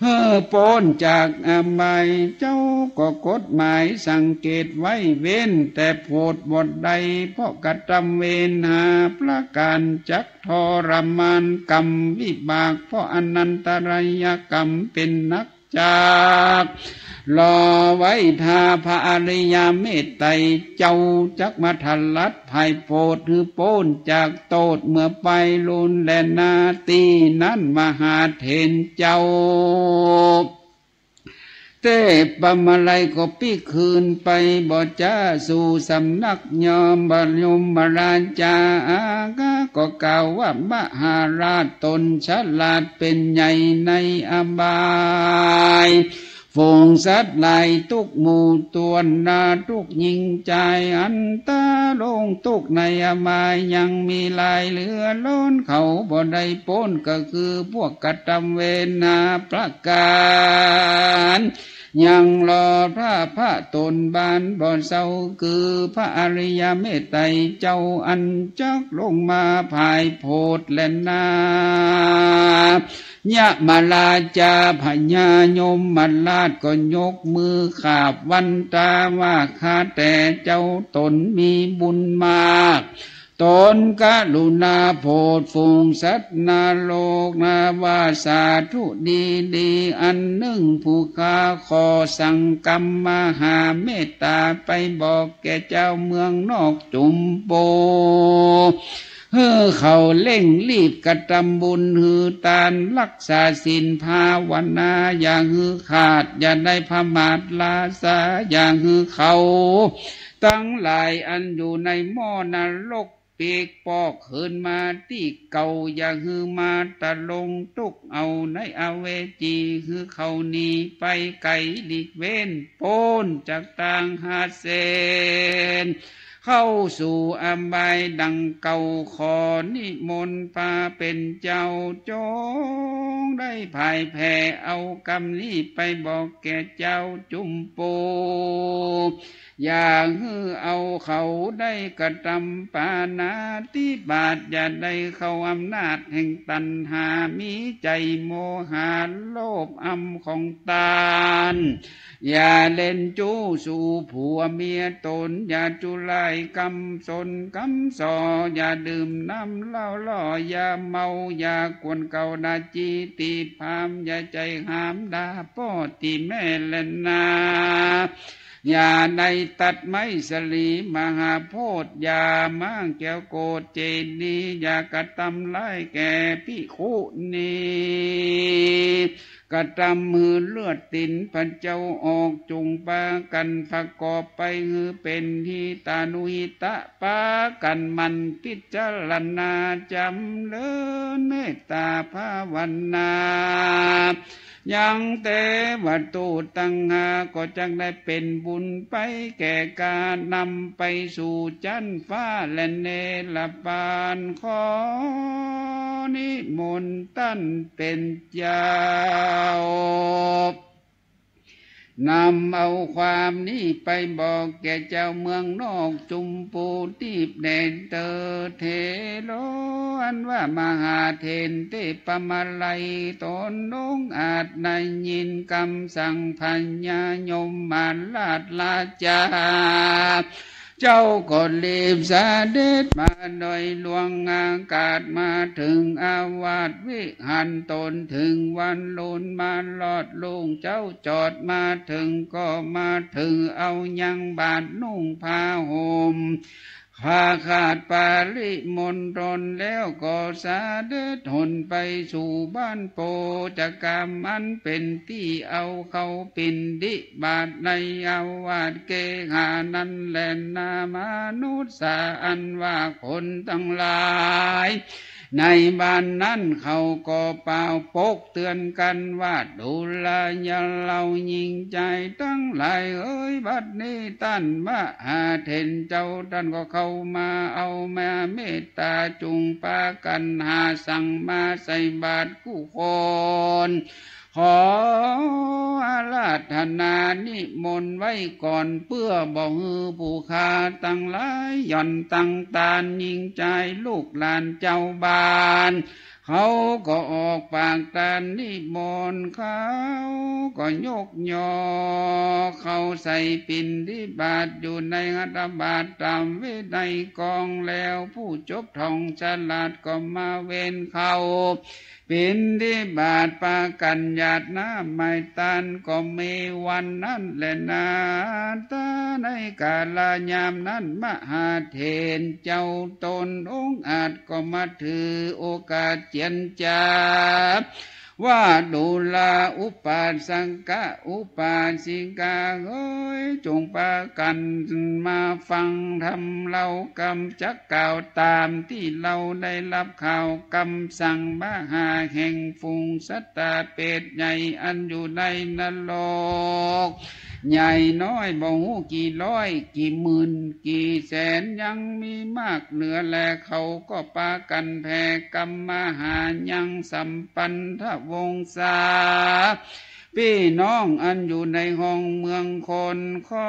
หื้อป๊นจากอบาย เจ้าก็กฎหมายสังเกตไว้ เว้นแต่โผดบ่ได้ เพราะกระตำเวรห้าประก๋าน จักทรมานกรรมวิบาก เพราะอนันตรายกรรมเป๋นนัก จักรอไว้ถ้าพระอริยเมตไตรเจ้า จักมาถลัดไผ่โผดหื้อป๊นจากโต้ษเมื่อไปลูนแลนา ตี้นั้นมหาเถรเจ้า เตปะมาลัยก็ปิ๊กคืนไป บ่จ๊าสู่สำนักยม ยมราชา อาก็กล่าวว่ามหาราชต๋นฉลาดเป๋นใหญ่ในอบาย ฝูงสัตว์หลายตุ๊กหมู่ตวนนา ตุ๊กหญิงจายอันตาลง ตุ๊กในอบายยังมีหลายเหลือล้น เขาบ่ได้ป๊นก็คือพวกกระตำเวรห้าประก๋าน ยังรอพระพักต๋นบานบ่เซา คือพระอริยเมตไตรเจ้า อันจักลงมาไผ่โผดแลนา ยมราชาพญายมราชก็ยกมือขาบวันตาว่า ข้าแต่เจ้า ต๋นมีบุญมาก ต๋นกรุณาโผดฝูงสัตว์นรกนา ว่าสาธุดีๆ อันนึ่งผู้ข้าขอสั่งกำมหาเมตตาไปบอกแก่เจ้าเมืองนอกจุมปู หื้อเขาเร่งรีบกระตำบุญหื้อตาน รักษาศีลภาวนาอย่าหื้อขาด อย่าได้ประมาทละซา อย่าหื้อเขาตังหลายอันอยู่ในหม้อนรก ปีกปอกคืนมาตี้เก่า อย่าหื้อมาตะลงตุ๊กเอาในอเวจี หื้อเขาหนีไปไก๋หลีกเว้นป๊นจากตางหาเสน เข้าสู่อบายดังเก่า ขอนิมนต์พระเป๋นเจ้าจงได้ไผ่แผ่เอากำนี้ไปบอกแก่เจ้าจุมปู อย่าหื้อเอาเขาได้กระตำปาณาติบาต อย่าได้เข้าอำนาจแห่งตัณหา มีใจ๋โมหะโลภอำของตาน อย่าเล่นจู้สู่ผัวเมียต๋น อย่าจุลายกำสนกำส่อ อย่าดื่มน้ำเหล้าหล่อ อย่าเมา อย่ากวนเก่าด่าจี้ติพาม อย่าใจ๋หามด่าป้อติแม่แลนา อย่าได้ตัดไม้สะหลีมหาโพธิ์ อย่าม้างแก้วโกศเจดีย์ อย่ากระตำร้ายแก่ภิกขุณี กระตำหื้อเลือดตี๋นพระเจ้าออก จุ่งปากั๋นประกอบไปหื้อเป๋นหิตานุหิตะ ปากั๋นหมั่นพิจารณาจ๋ำเริญเมตตาภาวนา ยังเตวะทูตตังห้าก็จักได้เป๋นบุญไปแก่ก๋านนำไปสู่จั๊นฟ้าและเนรปาน ขอนิมนต์ต้านเป๋นเจ้า นำเอาความนี้ไปบอกแก่เจ้าเมืองนอกจุมปูตีบแดนเตอ เถโร อันว่ามหาเถรเตปมาลัยต๋นองอาจได้ยินกำสั่งพญายมราชราชา เจ้าก็รีบเสด็จมาโดยหลวงอากาศมาเถิงอาวาสวิหารต๋นเถิงวันลุนมาลอดลุงเจ้าจอดมาเถิงก็มาเถิงเอายังบาตรนุ่งผ้าห่ม ผ้าขาดปริมณฑลแล้วก็เสด็จหนไปสู่บ้านโปจกามอันเป๋นตี้เอาเข้าปิณฑบาตในอาวาสเกหานั้นแลนา มนุษย์สาอันว่าคนตังหลาย ในบ้านนั้นเขาก็ปาวปกเตื๋อนกั๋นว่า ดูราอย่าเล่าหญิงจายตังหลายเอ๋ย บัดนี้ต้านมหาเถรเจ้าต้านก็เข้ามาเอามาเมตต๋า จุ่งปากั๋นหาสังมาใส่บาตรกู้คน ขออาราธนานิมนต์ไว้ก่อน เปื้อบ่หื้อผู้ข้าตังหลายหย่อนตังตาน หญิงจายลูกหลานเจ้าบ้าน เขาก็ออกปากตานนิมนต์ เขาก็ยกยอเข้าใส่ปิณฑบาตอยู่ในหัตถบาตรต๋ามวินัยกองแล้ว ผู้จบท่องฉลาดก็มาเวนเข้า ปิณฑบาตปากั๋นหยาดน้ำไหม้ตานก็มีวันนั้นแลนา ต๋าในกาลยามนั้นมหาเถรเจ้าต๋นองอาจก็มาถือโอกาสเจียรจา ว่า ดูราอุปาสกะอุปาสิกาเอ๋ย จุ่งปากั๋นมาฟังธรรมเฮากำจักกล่าวต๋ามตี้เฮาได้ฮับข่าวกำสั่งมหาแห่งฝูงสัตตาเปรตใหญ่อันอยู่ในนรก ใหญ่น้อยบ่ฮู้กี่ร้อยกี่หมื่นกี่แสน ยังมีมากเหลือแล เขาก็ปากั๋นแผ่กำมหายังสัมพันธวงศา ปี้น้องอันอยู่ในห้องเมืองคน ขอ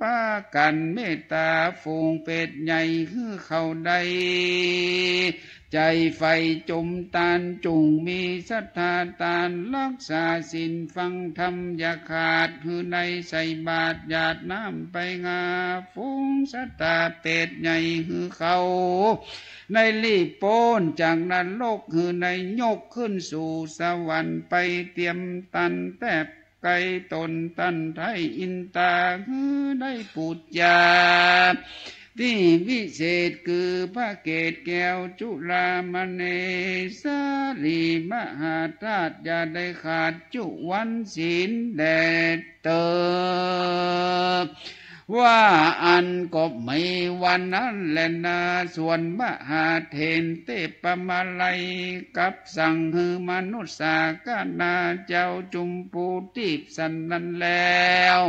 ปากั๋นเมตต๋าฝูงเปรตใหญ่หื้อเขาได้ ใจ๋ใฝ่จมตาน จุ่งมีศรัทธาตาน ฮักษาศีลฟังธรรมอย่าขาด หื้อได้ใส่บาตรหยาดน้ำไปหาฝูงสัตตาเปรตใหญ่ หื้อเขาได้ลีบป๊นจากนรก หื้อได้ยกขึ้นสู่สวรรค์ไปเตียมตันแต๊บ ไกลต๋นตันไท้อินตา หื้อได้ปู๋จาตี้วิเศษ คือพระเกศแก้วจุฬามณี สาลีมหาธาตุ อย่าได้ขาดจุวันศีลแด่เตอ ว่าอั้นก็มีวันนั้นแลนา ส่วนมหาเถรเตปมาลัยกลับสั่งหื้อมนุษย์สากนาเจ้าจุมปูตีบสันนั้นแล้ว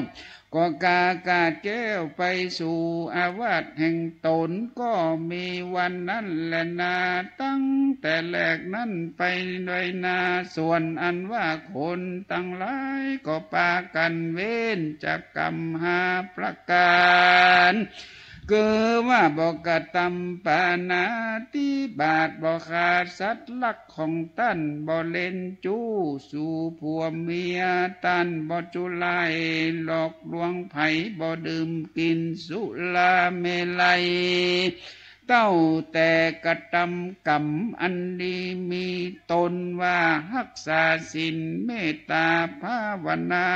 ก็กากาดแก้วไปสู่อาวาสแห่งต๋น ก็มีวันนั้นแลนา ตั้งแต่แรกนั้นไปโดยนา ส่วนอันว่าคนตังหลายก็ปากั๋นเว้นจากกรรมห้าประก๋าน คือว่าบ่กระตำปาณาติบาต บ่ฆ่าสัตว์ฮักของต้าน บ่เล่นจู๊สู่ผัวเมียต้าน บ่จุลายหลอกลวงใผ บ่ดื่มกิ๋นสุราเมรัย เต้าแต่กระตำกรรมอันดี มีต๋นว่าฮักษาศีลเมตต๋าภาวนา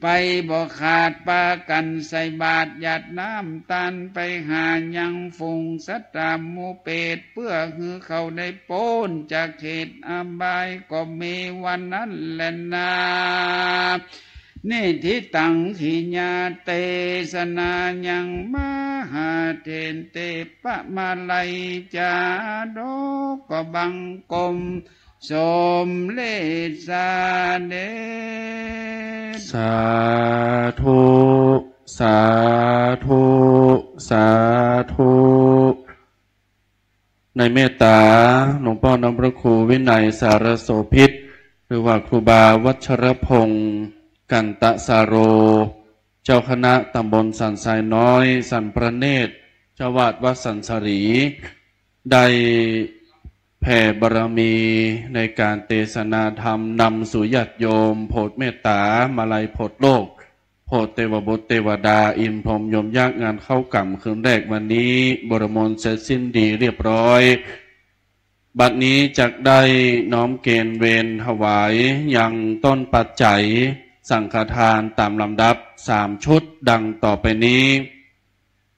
ไปบ่ขาด ปากั๋นใส่บาตรหยาดน้ำตานไปหายังฝูงสัตตาหมู่เปรต เปื้อหื้อเขาได้ป๊นจากเขตอบาย ก็มีวันนั้นแลนา นิฏฐิตัง ขิยาเตสนายังมหาเถรเตปมาลัยจาดก ก็บังคมสมเร็จเสด็จ สาธุ สาธุ สาธุ ในเมตต๋าหลวงป้อน้อมพระครูวินัยสารโสภิต หรือว่าครูบาวัชรพงษ์ กันตสาโร เจ้าคณะตำบลสันทรายน้อย สันพระเนตร เจ้าวาดวัดสันสาลี ได้แผ่บารมีในก๋านเตสนาธรรม นำสู่ญาติโยม โผดเมตต๋า มาลัยโผดโลก โผดเตวบุตรเตวดา อินทร์พรหมยมยักษ์ งานเข้ากล่ำคืนแรกวันนี้ บรรพมนต์เสร็จสิ้นดีเรียบร้อย บัดนี้จักได้น้อมเกณฑ์เวรถวายยังต้นปัจจัยสังฆทานต๋ามลำดับสามชุดดังต่อไปนี้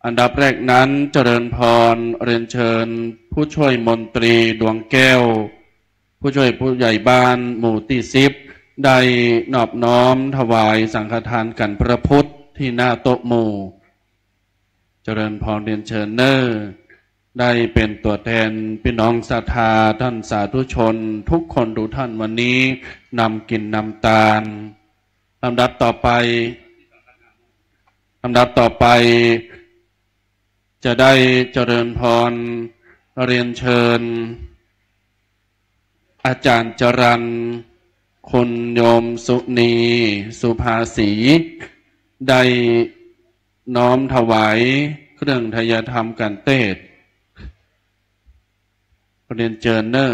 อันดับแรกนั้น เจริญพรเรียนเชิญผู้ช่วยมนตรีดวงแก้ว ผู้ช่วยผู้ใหญ่บ้านหมู่ตี้สิบ ได้นอบน้อมถวายสังฆทานกั๋นพระพุทธที่หน้าโต๊ะหมู่ เจริญพรเรียนเชิญเน่อ ได้เป๋นตั๋วแทนปี้น้องศรัทธาต้านสาธุชนทุกคนทุกท่านวันนี้นำกิ๋นนำตาน ลำดับต่อไป ลำดับต่อไป จะได้เจริญพรเรียนเชิญ อาจ๋ารย์จรัญ คุณโยมสุนี สุภาสี ได้น้อมถวายเครื่องไทยธรรมกั๋นเตศน์ เรียนเจิญเน่อ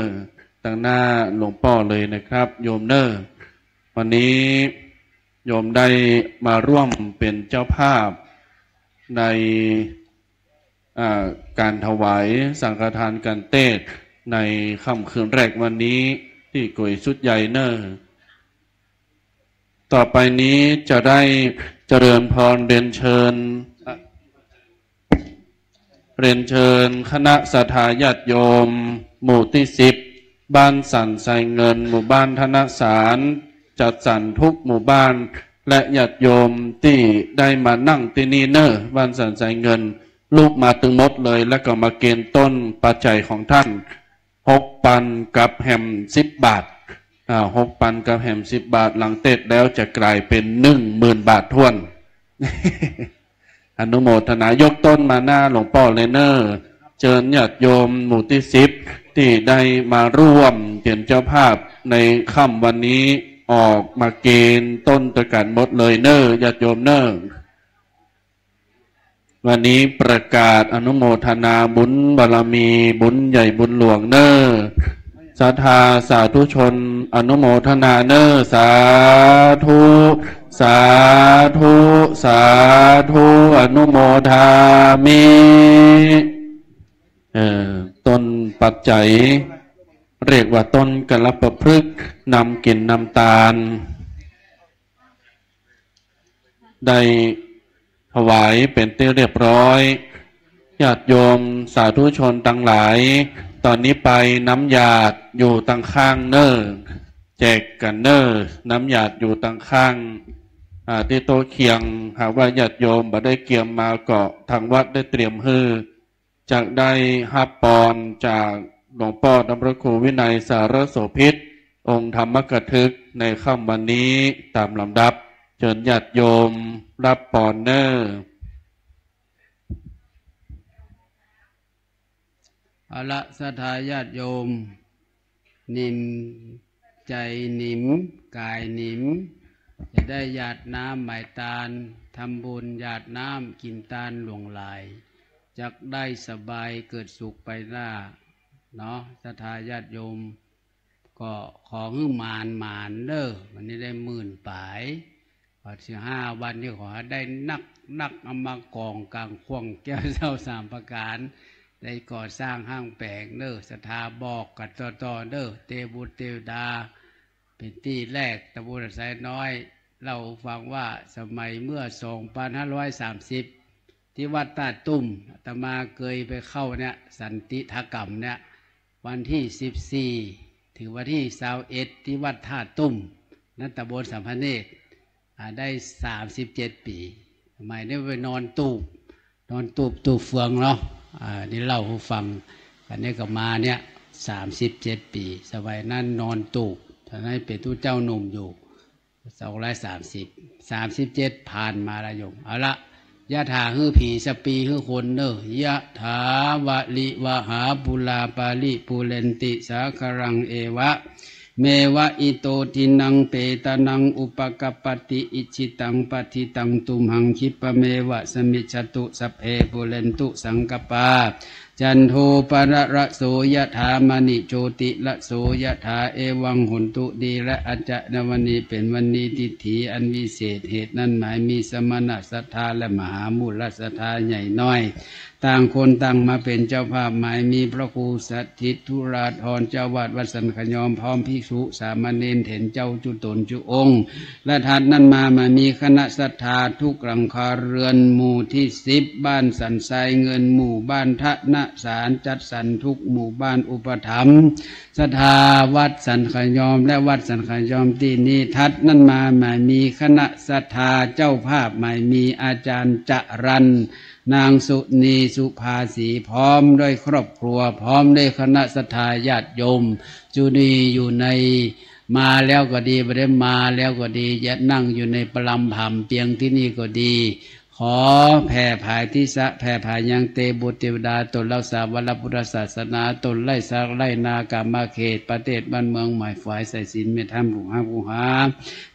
ตังหน้าหลวงป้อเลยนะครับ โยมเน่อ วันนี้โยมได้มาร่วมเป๋นเจ้าภาพใน อ่า ก๋านถวายสังฆทานกั๋นเตศน์ในค่ำคืนแรกวันนี้ตี้ก๋วยชุดใหญ่เน่อ ต่อไปนี้จะได้เจริญพรเรียนเชิญ เรียนเชิญคณะศรัทธาญาติโยมหมู่ตี้สิบ บ้านสันทรายเงิน หมู่บ้านธนสาร จัดสรรทุกหมู่บ้าน และญาติโยมตี้ได้มานั่งตี้นี่เน่อ บ้านสันทรายเงิน ลุกมาตึงหมดเลย แล้วก็มาเกณฑ์ต้นปัจจัยของท่าน หกปันกับแหมสิบบาท อ่า หกปันกับแหมสิบบาท หลังเตศน์แล้วจะก๋ายเป๋นหนึ่งหมื่นบาทถ้วน อนุโมทนา ยกต้นมาหน้าหลวงป้อเลยเน่อ เจิญญาติโยมหมู่ตี้สิบ ตี้ได้มาร่วมเป๋นเจ้าภาพในค่ำวันนี้ ออกมาเกณฑ์ต้นตวยกั๋นหมดเลยเน่อ ญาติโยมเน่อ วันนี้ประกาศอนุโมทนาบุญบารมี บุญใหญ่บุญหลวงเน่อ ศรัทธาสาธุชนอนุโมทนาเน่อ สาธุ สาธุ สาธุ อนุโมทามิ เอ่อ ต้นปัจจัย เรียกว่าต้นกัลปะพฤกษ์ นำกิ๋นนำตาน ได้ถวายเป๋นตี้เรียบร้อย ญาติโยมสาธุชนตังหลาย ต๋อนนี้ไปน้ำหยาดอยู่ตังข้างเน่อ แจกกั๋นเน่อ น้ำหยาดอยู่ตังข้าง อ่า ตี้โต๊ะเคียง หากว่าญาติโยมบ่ได้เกียมมาก็ ทางวัดได้เตรียมหื้อ จักได้ฮับปอนจากหลวงป้อต้านพระครูวินัยสารโสภิต องค์ธรรมกถึก ในค่ำวันนี้ต๋ามลำดับ เจิญญาติโยมฮับปอนเน่อ เอาละ ศรัทธาญาติโยม นิ่มใจ๋นิ่ม ก๋ายนิ่ม จะได้หยาดน้ำหมายตาน ทำบุญหยาดน้ำกิ๋นตานหลวงหลาย จักได้สบายเกิดสุขไปหน้า เนาะ ศรัทธาญาติโยม ก็ขอหื้อหมานหมานเน่อ วันนี้ได้หมื่นป๋าย วันสิบห้าวันนี้ขอหื้อได้นักนัก เอามากองก๋างข่วงแก้วเจ้าสามประก๋าน ได้ก่อสร้างห้างแป๋งเน่อ ศรัทธาบอกกั๋นต่อๆ เน่อ เตวบุตรเตวดา เป๋นตี้แรก ตำบลสันทรายน้อย เล่าหื้อฟังว่าสมัยเมื่อสองปันห้าร้อยสามสิบ ตี้วัดต้าตุ้ม อาตมาเกยไปเข้าเนี่ย สันติถกรรมเนี่ย วันตี้สิบสี่ เถิงวันตี้ซาวเอ็ด ตี้วัดต้าตุ้ม นั้นตำบลสันพระเนตร อ่า ได้สามสิบเจ็ดปี๋ สมัยนี้ไปนอนตูบ นอนตูบ ตูบเฟืองเนาะ อ่า นี่เล่าหื้อฟัง อันนี้ก็มาเนี่ย สามสิบเจ็ดปี๋ สมัยนั้นนอนตูบ ต๋อนนั้นเป๋นตุ๊เจ้าหนุ่มอยู่ สองร้อยสามสิบ สามสิบเจ็ด ผ่านมาละโยม เอาละ ยะถาหื้อผีสะปีหื้อคนเน่อ ยะถาวะริวะหาปูราปะริปูเรนติสาคารัง เอวะ เมวะอิโตทินังเปตานังอุปะกัปปะติ อิจฉิตังปัตถิตังตุมหัง ขิปปะเมวะสะมิชฌะตุ สัพเพปูเรนตุสังกัปปา จันโทปะนะระโสยะถา มะณิโชติระโสยะถา เอวังโหนตุ ดีและอาจจะ ในวันนี้เป๋นวันดีทิฏฐิอันวิเศษ เหตุนั้นหมายมีสมณะศรัทธาและมหามูลศรัทธาใหญ่น้อย ต่างคนต่างมาเป๋นเจ้าภาพ หมายมีพระครูสถิตธุราธรเจ้าอาวาสวัดสันขยอม พร้อมภิกษุสามเณรเถรเจ้าจุ๊ต๋นจุ๊องค์ และถัดนั้นมาหมายมีคณะศรัทธาทุกหลังคาเรือน หมู่ตี้สิบ บ้านสันทรายเงิน หมู่บ้านธนสาร จัดสรรทุกหมู่บ้านอุปถัมภ์ศรัทธาวัดสันขยอม และวัดสันขยอมตี้นี้ ถัดนั้นมาหมายมีคณะศรัทธาเจ้าภาพ หมายมีอาจารย์จรัญ นางสุนี สุภาสี พร้อมด้วยครอบครัว พร้อมด้วยคณะศรัทธาญาติโยม จุนี่อยู่ใน มาแล้วก็ดี บ่ได้มาแล้วก็ดี จะนั่งอยู่ในประลำผำเตียงตี้นี่ก็ดี ขอแผ่ผายทิสะ แผ่ผายยังเตบุตรเตวดา ตนรักษาวัลพุทธศาสนา ตนไล่สักไล่นากามเขต ประเทศบ้านเมืองหมายฝายสายศีลแม่ธรรม ผู้หาผู้หา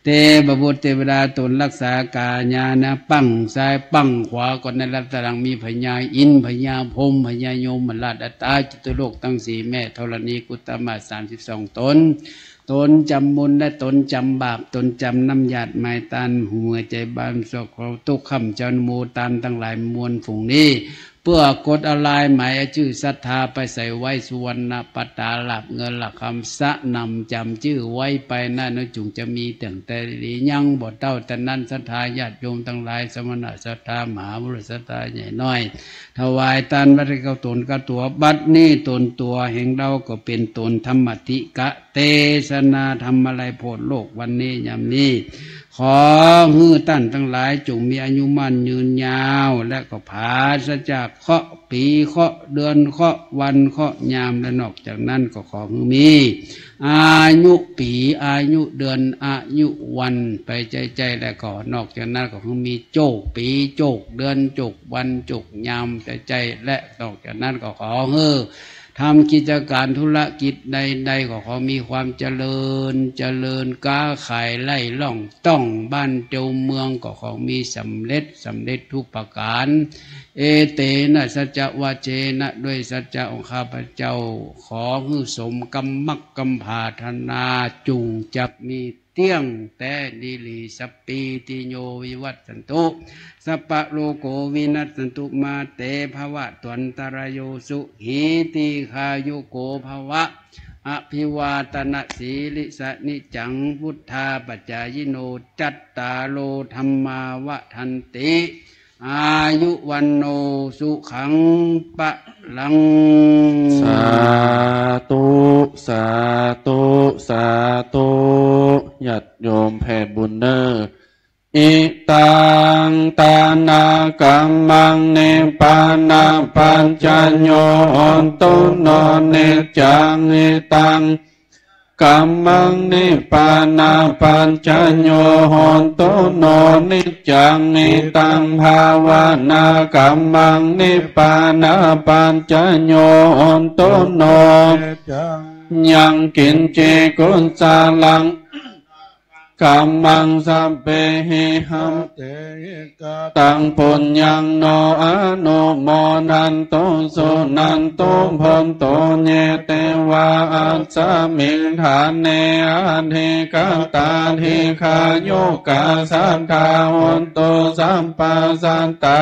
เตพบุตรเทวดาตนรักษาก๋าญานะ ปั้งซ้ายปั้งขวา ก็ในรัตตังมีพญาอินทร์ พญาพรหม พญายมราช อัตตาจตุโลกตังสี่ แม่ธรณีกุตตมะสามสิบสองต๋น ต๋นจ๋ำบุญและต๋นจ๋ำบาป ต๋นจ๋ำน้ำหยาดหมายตาน หัวใจ๋บานสวกเขาตุ๊กค่ำเจ้า หมู่ตานตังหลายมวลฝูงนี้ เปื้อกดเอาลายหมายเอาจื้อศรัทธาไปใส่ไว้สุวรรณปตา หลาบเงินหลาบคำ สะหนำจ๋ำจื้อไว้ไปนั้น จุ่งจะมีเตื้องแต่ดี ยังบ่เต้าแต่นั้น ศรัทธาญาติโยมตังหลาย สมณะศรัทธา มหาบุรุษศรัทธาใหญ่น้อย ถวายตานวัตถุเก้าต๋นเก้าตั๋ว บัดนี้ต๋นตั๋วแห่งเฮาก็เป๋นต๋นธรรมทิกะ เตสนาธรรมะไลโพธิโลกวันนี้ยามนี้ ขอหื้อต้านตังหลายจุ่งมีอายุมั่นยืนยาว และก็ผาศจากเคราะห์ปีเคราะห์เดือนเคราะห์วันเคราะห์ยาม และนอกจากนั้นก็ขอหื้อมีอายุปีอายุเดือนอายุวันไปใจ๊ๆ และก็นอกจากนั้นก็หื้อมีโจคปีโจคเดือนโจควันโจคยามใจ๊ๆ และนอกจากนั้นก็ขอหื้อ ทำกิจก๋านธุรกิจใดๆ ก็ขอมีความเจริญ เจริญก๊าขายไล่ล่องต้อง บ้านเตียวเมืองก็ขอมีสำเร็จ สำเร็จทุกประก๋าน เอเตนะสัจจะวะเจนะ ด้วยสัจจะของข้าพเจ้า ขอหื้อสมกำมักกำผาถนา จุ่งจะมี เตี้ยงแต๊ดีหลี สัพพีติโยวิวัชชันตุ สัพพะโรโควินัสสันตุ มาเตภวัตวันตะราโย สุขีทีฆายุโกภวะ อภิวาทะนะสีลิสะนิจจัง วุฑฒาปะจายิโน จัตตาโรธัมมาวัฑฒันติ อายุวัณโณสุขังพลัง สาธุ สาธุ สาธุ ญาติโยมแผ่บุญเน่อ อิตัง ทานะกัมมัง นิพพานะปัจจโย โหนตุโน นิจจัง อิตัง กัมมัง นิพพานะปัจจโย โหนตุโน นิจจัง อิตัง ภาวนากัมมัง นิพพานะปัจจโย โหนตุโน ยังกิญจิกุศลัง กัมมัง สัพเพหิ หัตถิ กะตัง ปุญญัง โน อนุโมทันตุ สุนันตุ โภตุ เย เตวา อัสสะมิง ฐาเน อธิกะตา ดีฆายุกา สัตตา โหนตุ สัพพะ สัตตา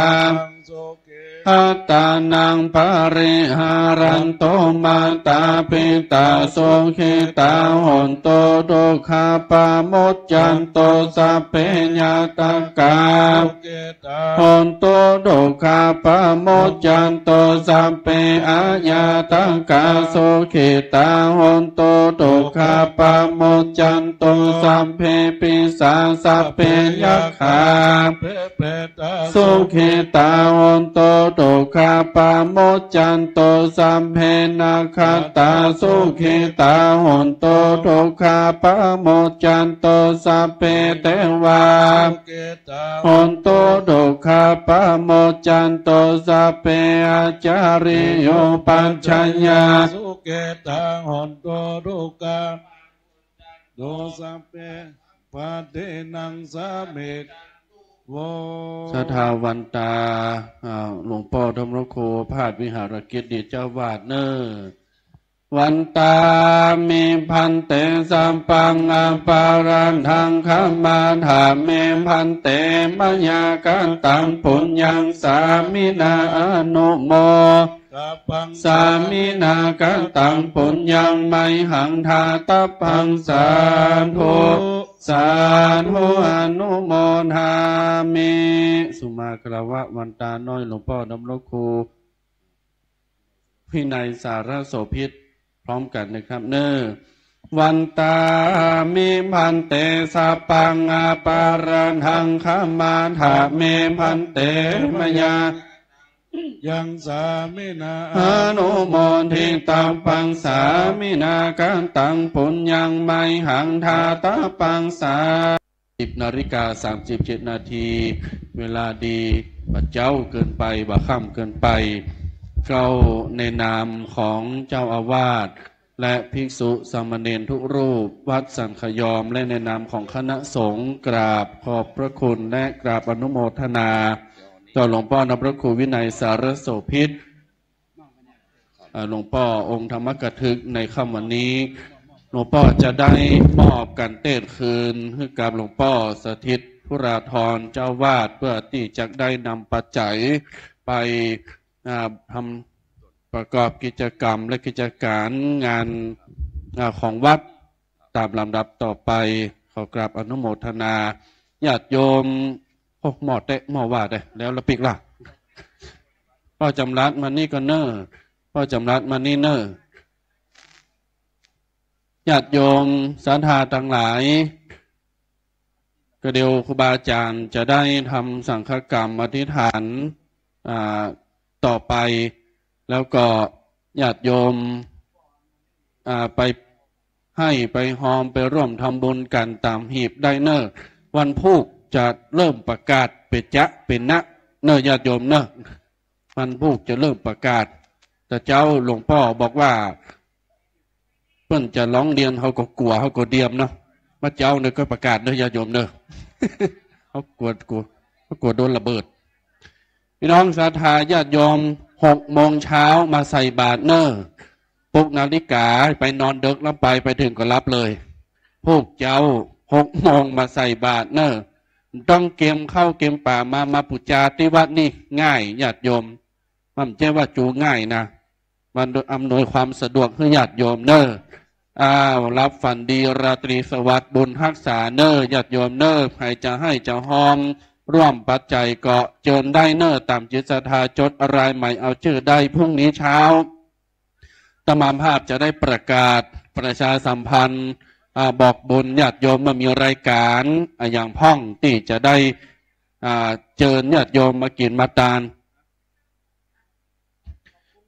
อัตตานัง ปริหารันตุ มาตา ปิตา สุขิตา โหนตุ ทุกขา ปะมุจจันตุ สัพเพ ญาตากา โหนตุ ทุกขา ปะมุจจันตุ สัพเพ อะญาตากา สุขิตา โหนตุ ทุกขา ปะมุจจันตุ สัพเพ ปิสา สัพเพ ยักขา สุขิตา โหนตุ ทุกขา ปะมุจจันตุ สัพเพ นักขัตตา สุขิตา โหนตุ ทุกขา ปะมุจจันตุ สัพเพ เตวา โหนตุ ทุกขา ปะมุจจันตุ สัพเพ อาจาริโย ปัจจยา สุขิตา โหนตุ ทุกขา โต สัพเพ ปะเทนัง สามิ โว ศรัทธาวันตา อ่า หลวงป้อดำรงครู พาดวิหารกิจดีเจ้าวาดเน่อ วันตามิ ภันเต สัพพัง อปาราธัง ขมาถะเม ภันเต มะยา กะตัง ปุญญัง สามินา อนุโม ตะปัง สามินา กะตัง ปุญญัง มะยหัง ทาตะปัง สาธุ สาธุ อนุโมทามิ สุมาคารวะวันตาน้อยหลวงป้อดำรงครู วินัยสารโสภิต พร้อมกันนะครับเน่อ วันตามิ ภันเต สัพพัง อปาราธัง ขมาถะเม ภันเต มะยา ยัง สามินา อนุโมทิตับบัง สามินา กะตัง ปุญญัง มะยหัง ทาตะปัง สา สิบนาฬิกาสามสิบเจ็ดนาที เวลาดี บ่าเจ๊าเกินไป บ่าค่ำเกินไป เก้า ในนามของเจ้าอาวาส และภิกษุสามเณรทุกรูป วัดสันขยอม และในนามของคณะสงฆ์ กราบขอบพระคุณ และกราบอนุโมทนา ต่อหลวงป้อดำรงครู วินัยสารโสภิต เอ่อ หลวงป้อองค์ธรรมกถึกในค่ำวันนี้ หลวงป้อจะได้มอบการเตศคืนหื้อกับหลวงป้อสถิตธุราธรเจ้าวาด เพื่อตี้จะได้นำปัจจัยไป อ่า ทำประกอบกิจกรรมและกิจก๋านงาน อ่า ของวัดตามลำดับต่อไป ขอกราบอนุโมทนา ญาติโยม โอ้ หม้อแต๊ะหม้อว่าได้แล้วละปิ๊กละ ป้อจำรัดมานี่ก่อนเน่อ ป้อจำรัดมานี่เน่อ ญาติโยมศรัทธาตังหลาย ก็เดี๋ยวครูบาอาจารย์จะได้ทำสังฆกรรมอธิษฐาน อ่า ต่อไป แล้วก็ญาติโยม อ่า ไป หื้อไปฮอมไปร่วมทำบุญกั๋นต๋ามหีบได้เน่อ วันพูกจะเริ่มประกาศเป๋นจ๊ะเป๋นนะเน่อ ญาติโยมเน่อ วันพูกจะเริ่มประกาศ แต่เจ๊าหลวงป้อบอกว่า เปิ้นจะฮ้องเรียน เฮาก็กั๋ว เฮาก็เดียมเนาะ บ่าเจ๊าเนี่ยก็ประกาศเน่อ ญาติโยมเน่อ เฮากั๋ว กั๋ว เฮากั๋วโดนระเบิด พี่น้องศรัทธาญาติโยม หกโมงเช้ามาใส่บาตรเน่อ ปลุกนาฬิกา ไปนอนดึกแล้วไป ไปเถิงก็หลับเลย พูกเจ๊า หกโมงมาใส่บาตรเน่อ ต้องเกียมข้าวเกียมป๋ามา มาปู๋จาตี้วัดนี่ง่าย ญาติโยม มันบ่ใจ้ว่าจะง่ายนะ มันอำนวยความสะดวกหื้อญาติโยมเน่อ อ้าว หลับฝันดีราตรีสวัสดิ์ บุญฮักษาเน่อ ญาติโยมเน่อ ใผจะหื้อจะฮอม ร่วมปัจจัยก็เจิญได้เน่อ ต๋ามจิตศรัทธา จดรายใหม่เอาจื้อได้ พรุ่งนี้เช้า อาตมาภาพจะได้ประกาศประชาสัมพันธ์ อ่า บอกบุญญาติโยมเมื่อมีรายก๋าน อ่า อย่างพ่องตี้จะได้ อ่า เจิญญาติโยมมากิ๋นมาตาน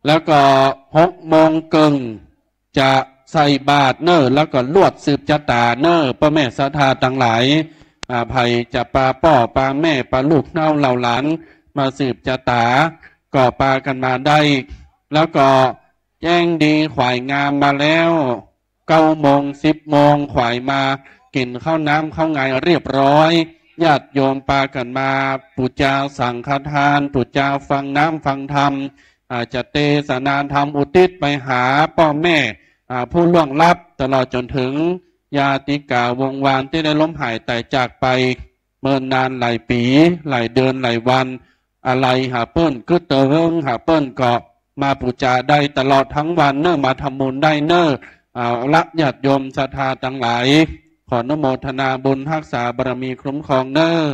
แล้วก็หกโมงเกิ่งจะใส่บาตรเน่อ แล้วก็ลวดสืบชะต๋าเน่อ ป้อแม่ศรัทธาตังหลาย อ่า ใผจะปาป้อปาแม่ปาลูกเน้าเหล่าหลานมาสืบชะต๋า ก็ปากั๋นมาได้ แล้วก็แจ้งดีขวายงามมาแล้ว เก้าโมง สิบโมง ขวายมากิ๋นข้าวน้ำข้าวงายเรียบร้อย ญาติโยมปากั๋นมาปู๋จาสังฆทาน ปู๋จาฟังน้ำฟังธรรม อ่า จะเตสนาธรรมอุทิศไปหาป้อแม่ อ่า ผู้ล่วงลับ ตลอดจ๋นเถิงญาติกาวงศ์วานตี้ได้ล้มหายต๋ายจากไป เมินนานหลายปี๋ หลายเดือนหลายวัน อาลัยหาเปิ้น กึ๊ดเติงหาเปิ้น ก็มาปู๋จาได้ตลอดตึงวันเน่อ มาทำบุญได้เน่อ เอาละ ญาติโยมศรัทธาตังหลาย ขออนุโมทนาบุญฮักษาบารมีคุ้มครองเน่อ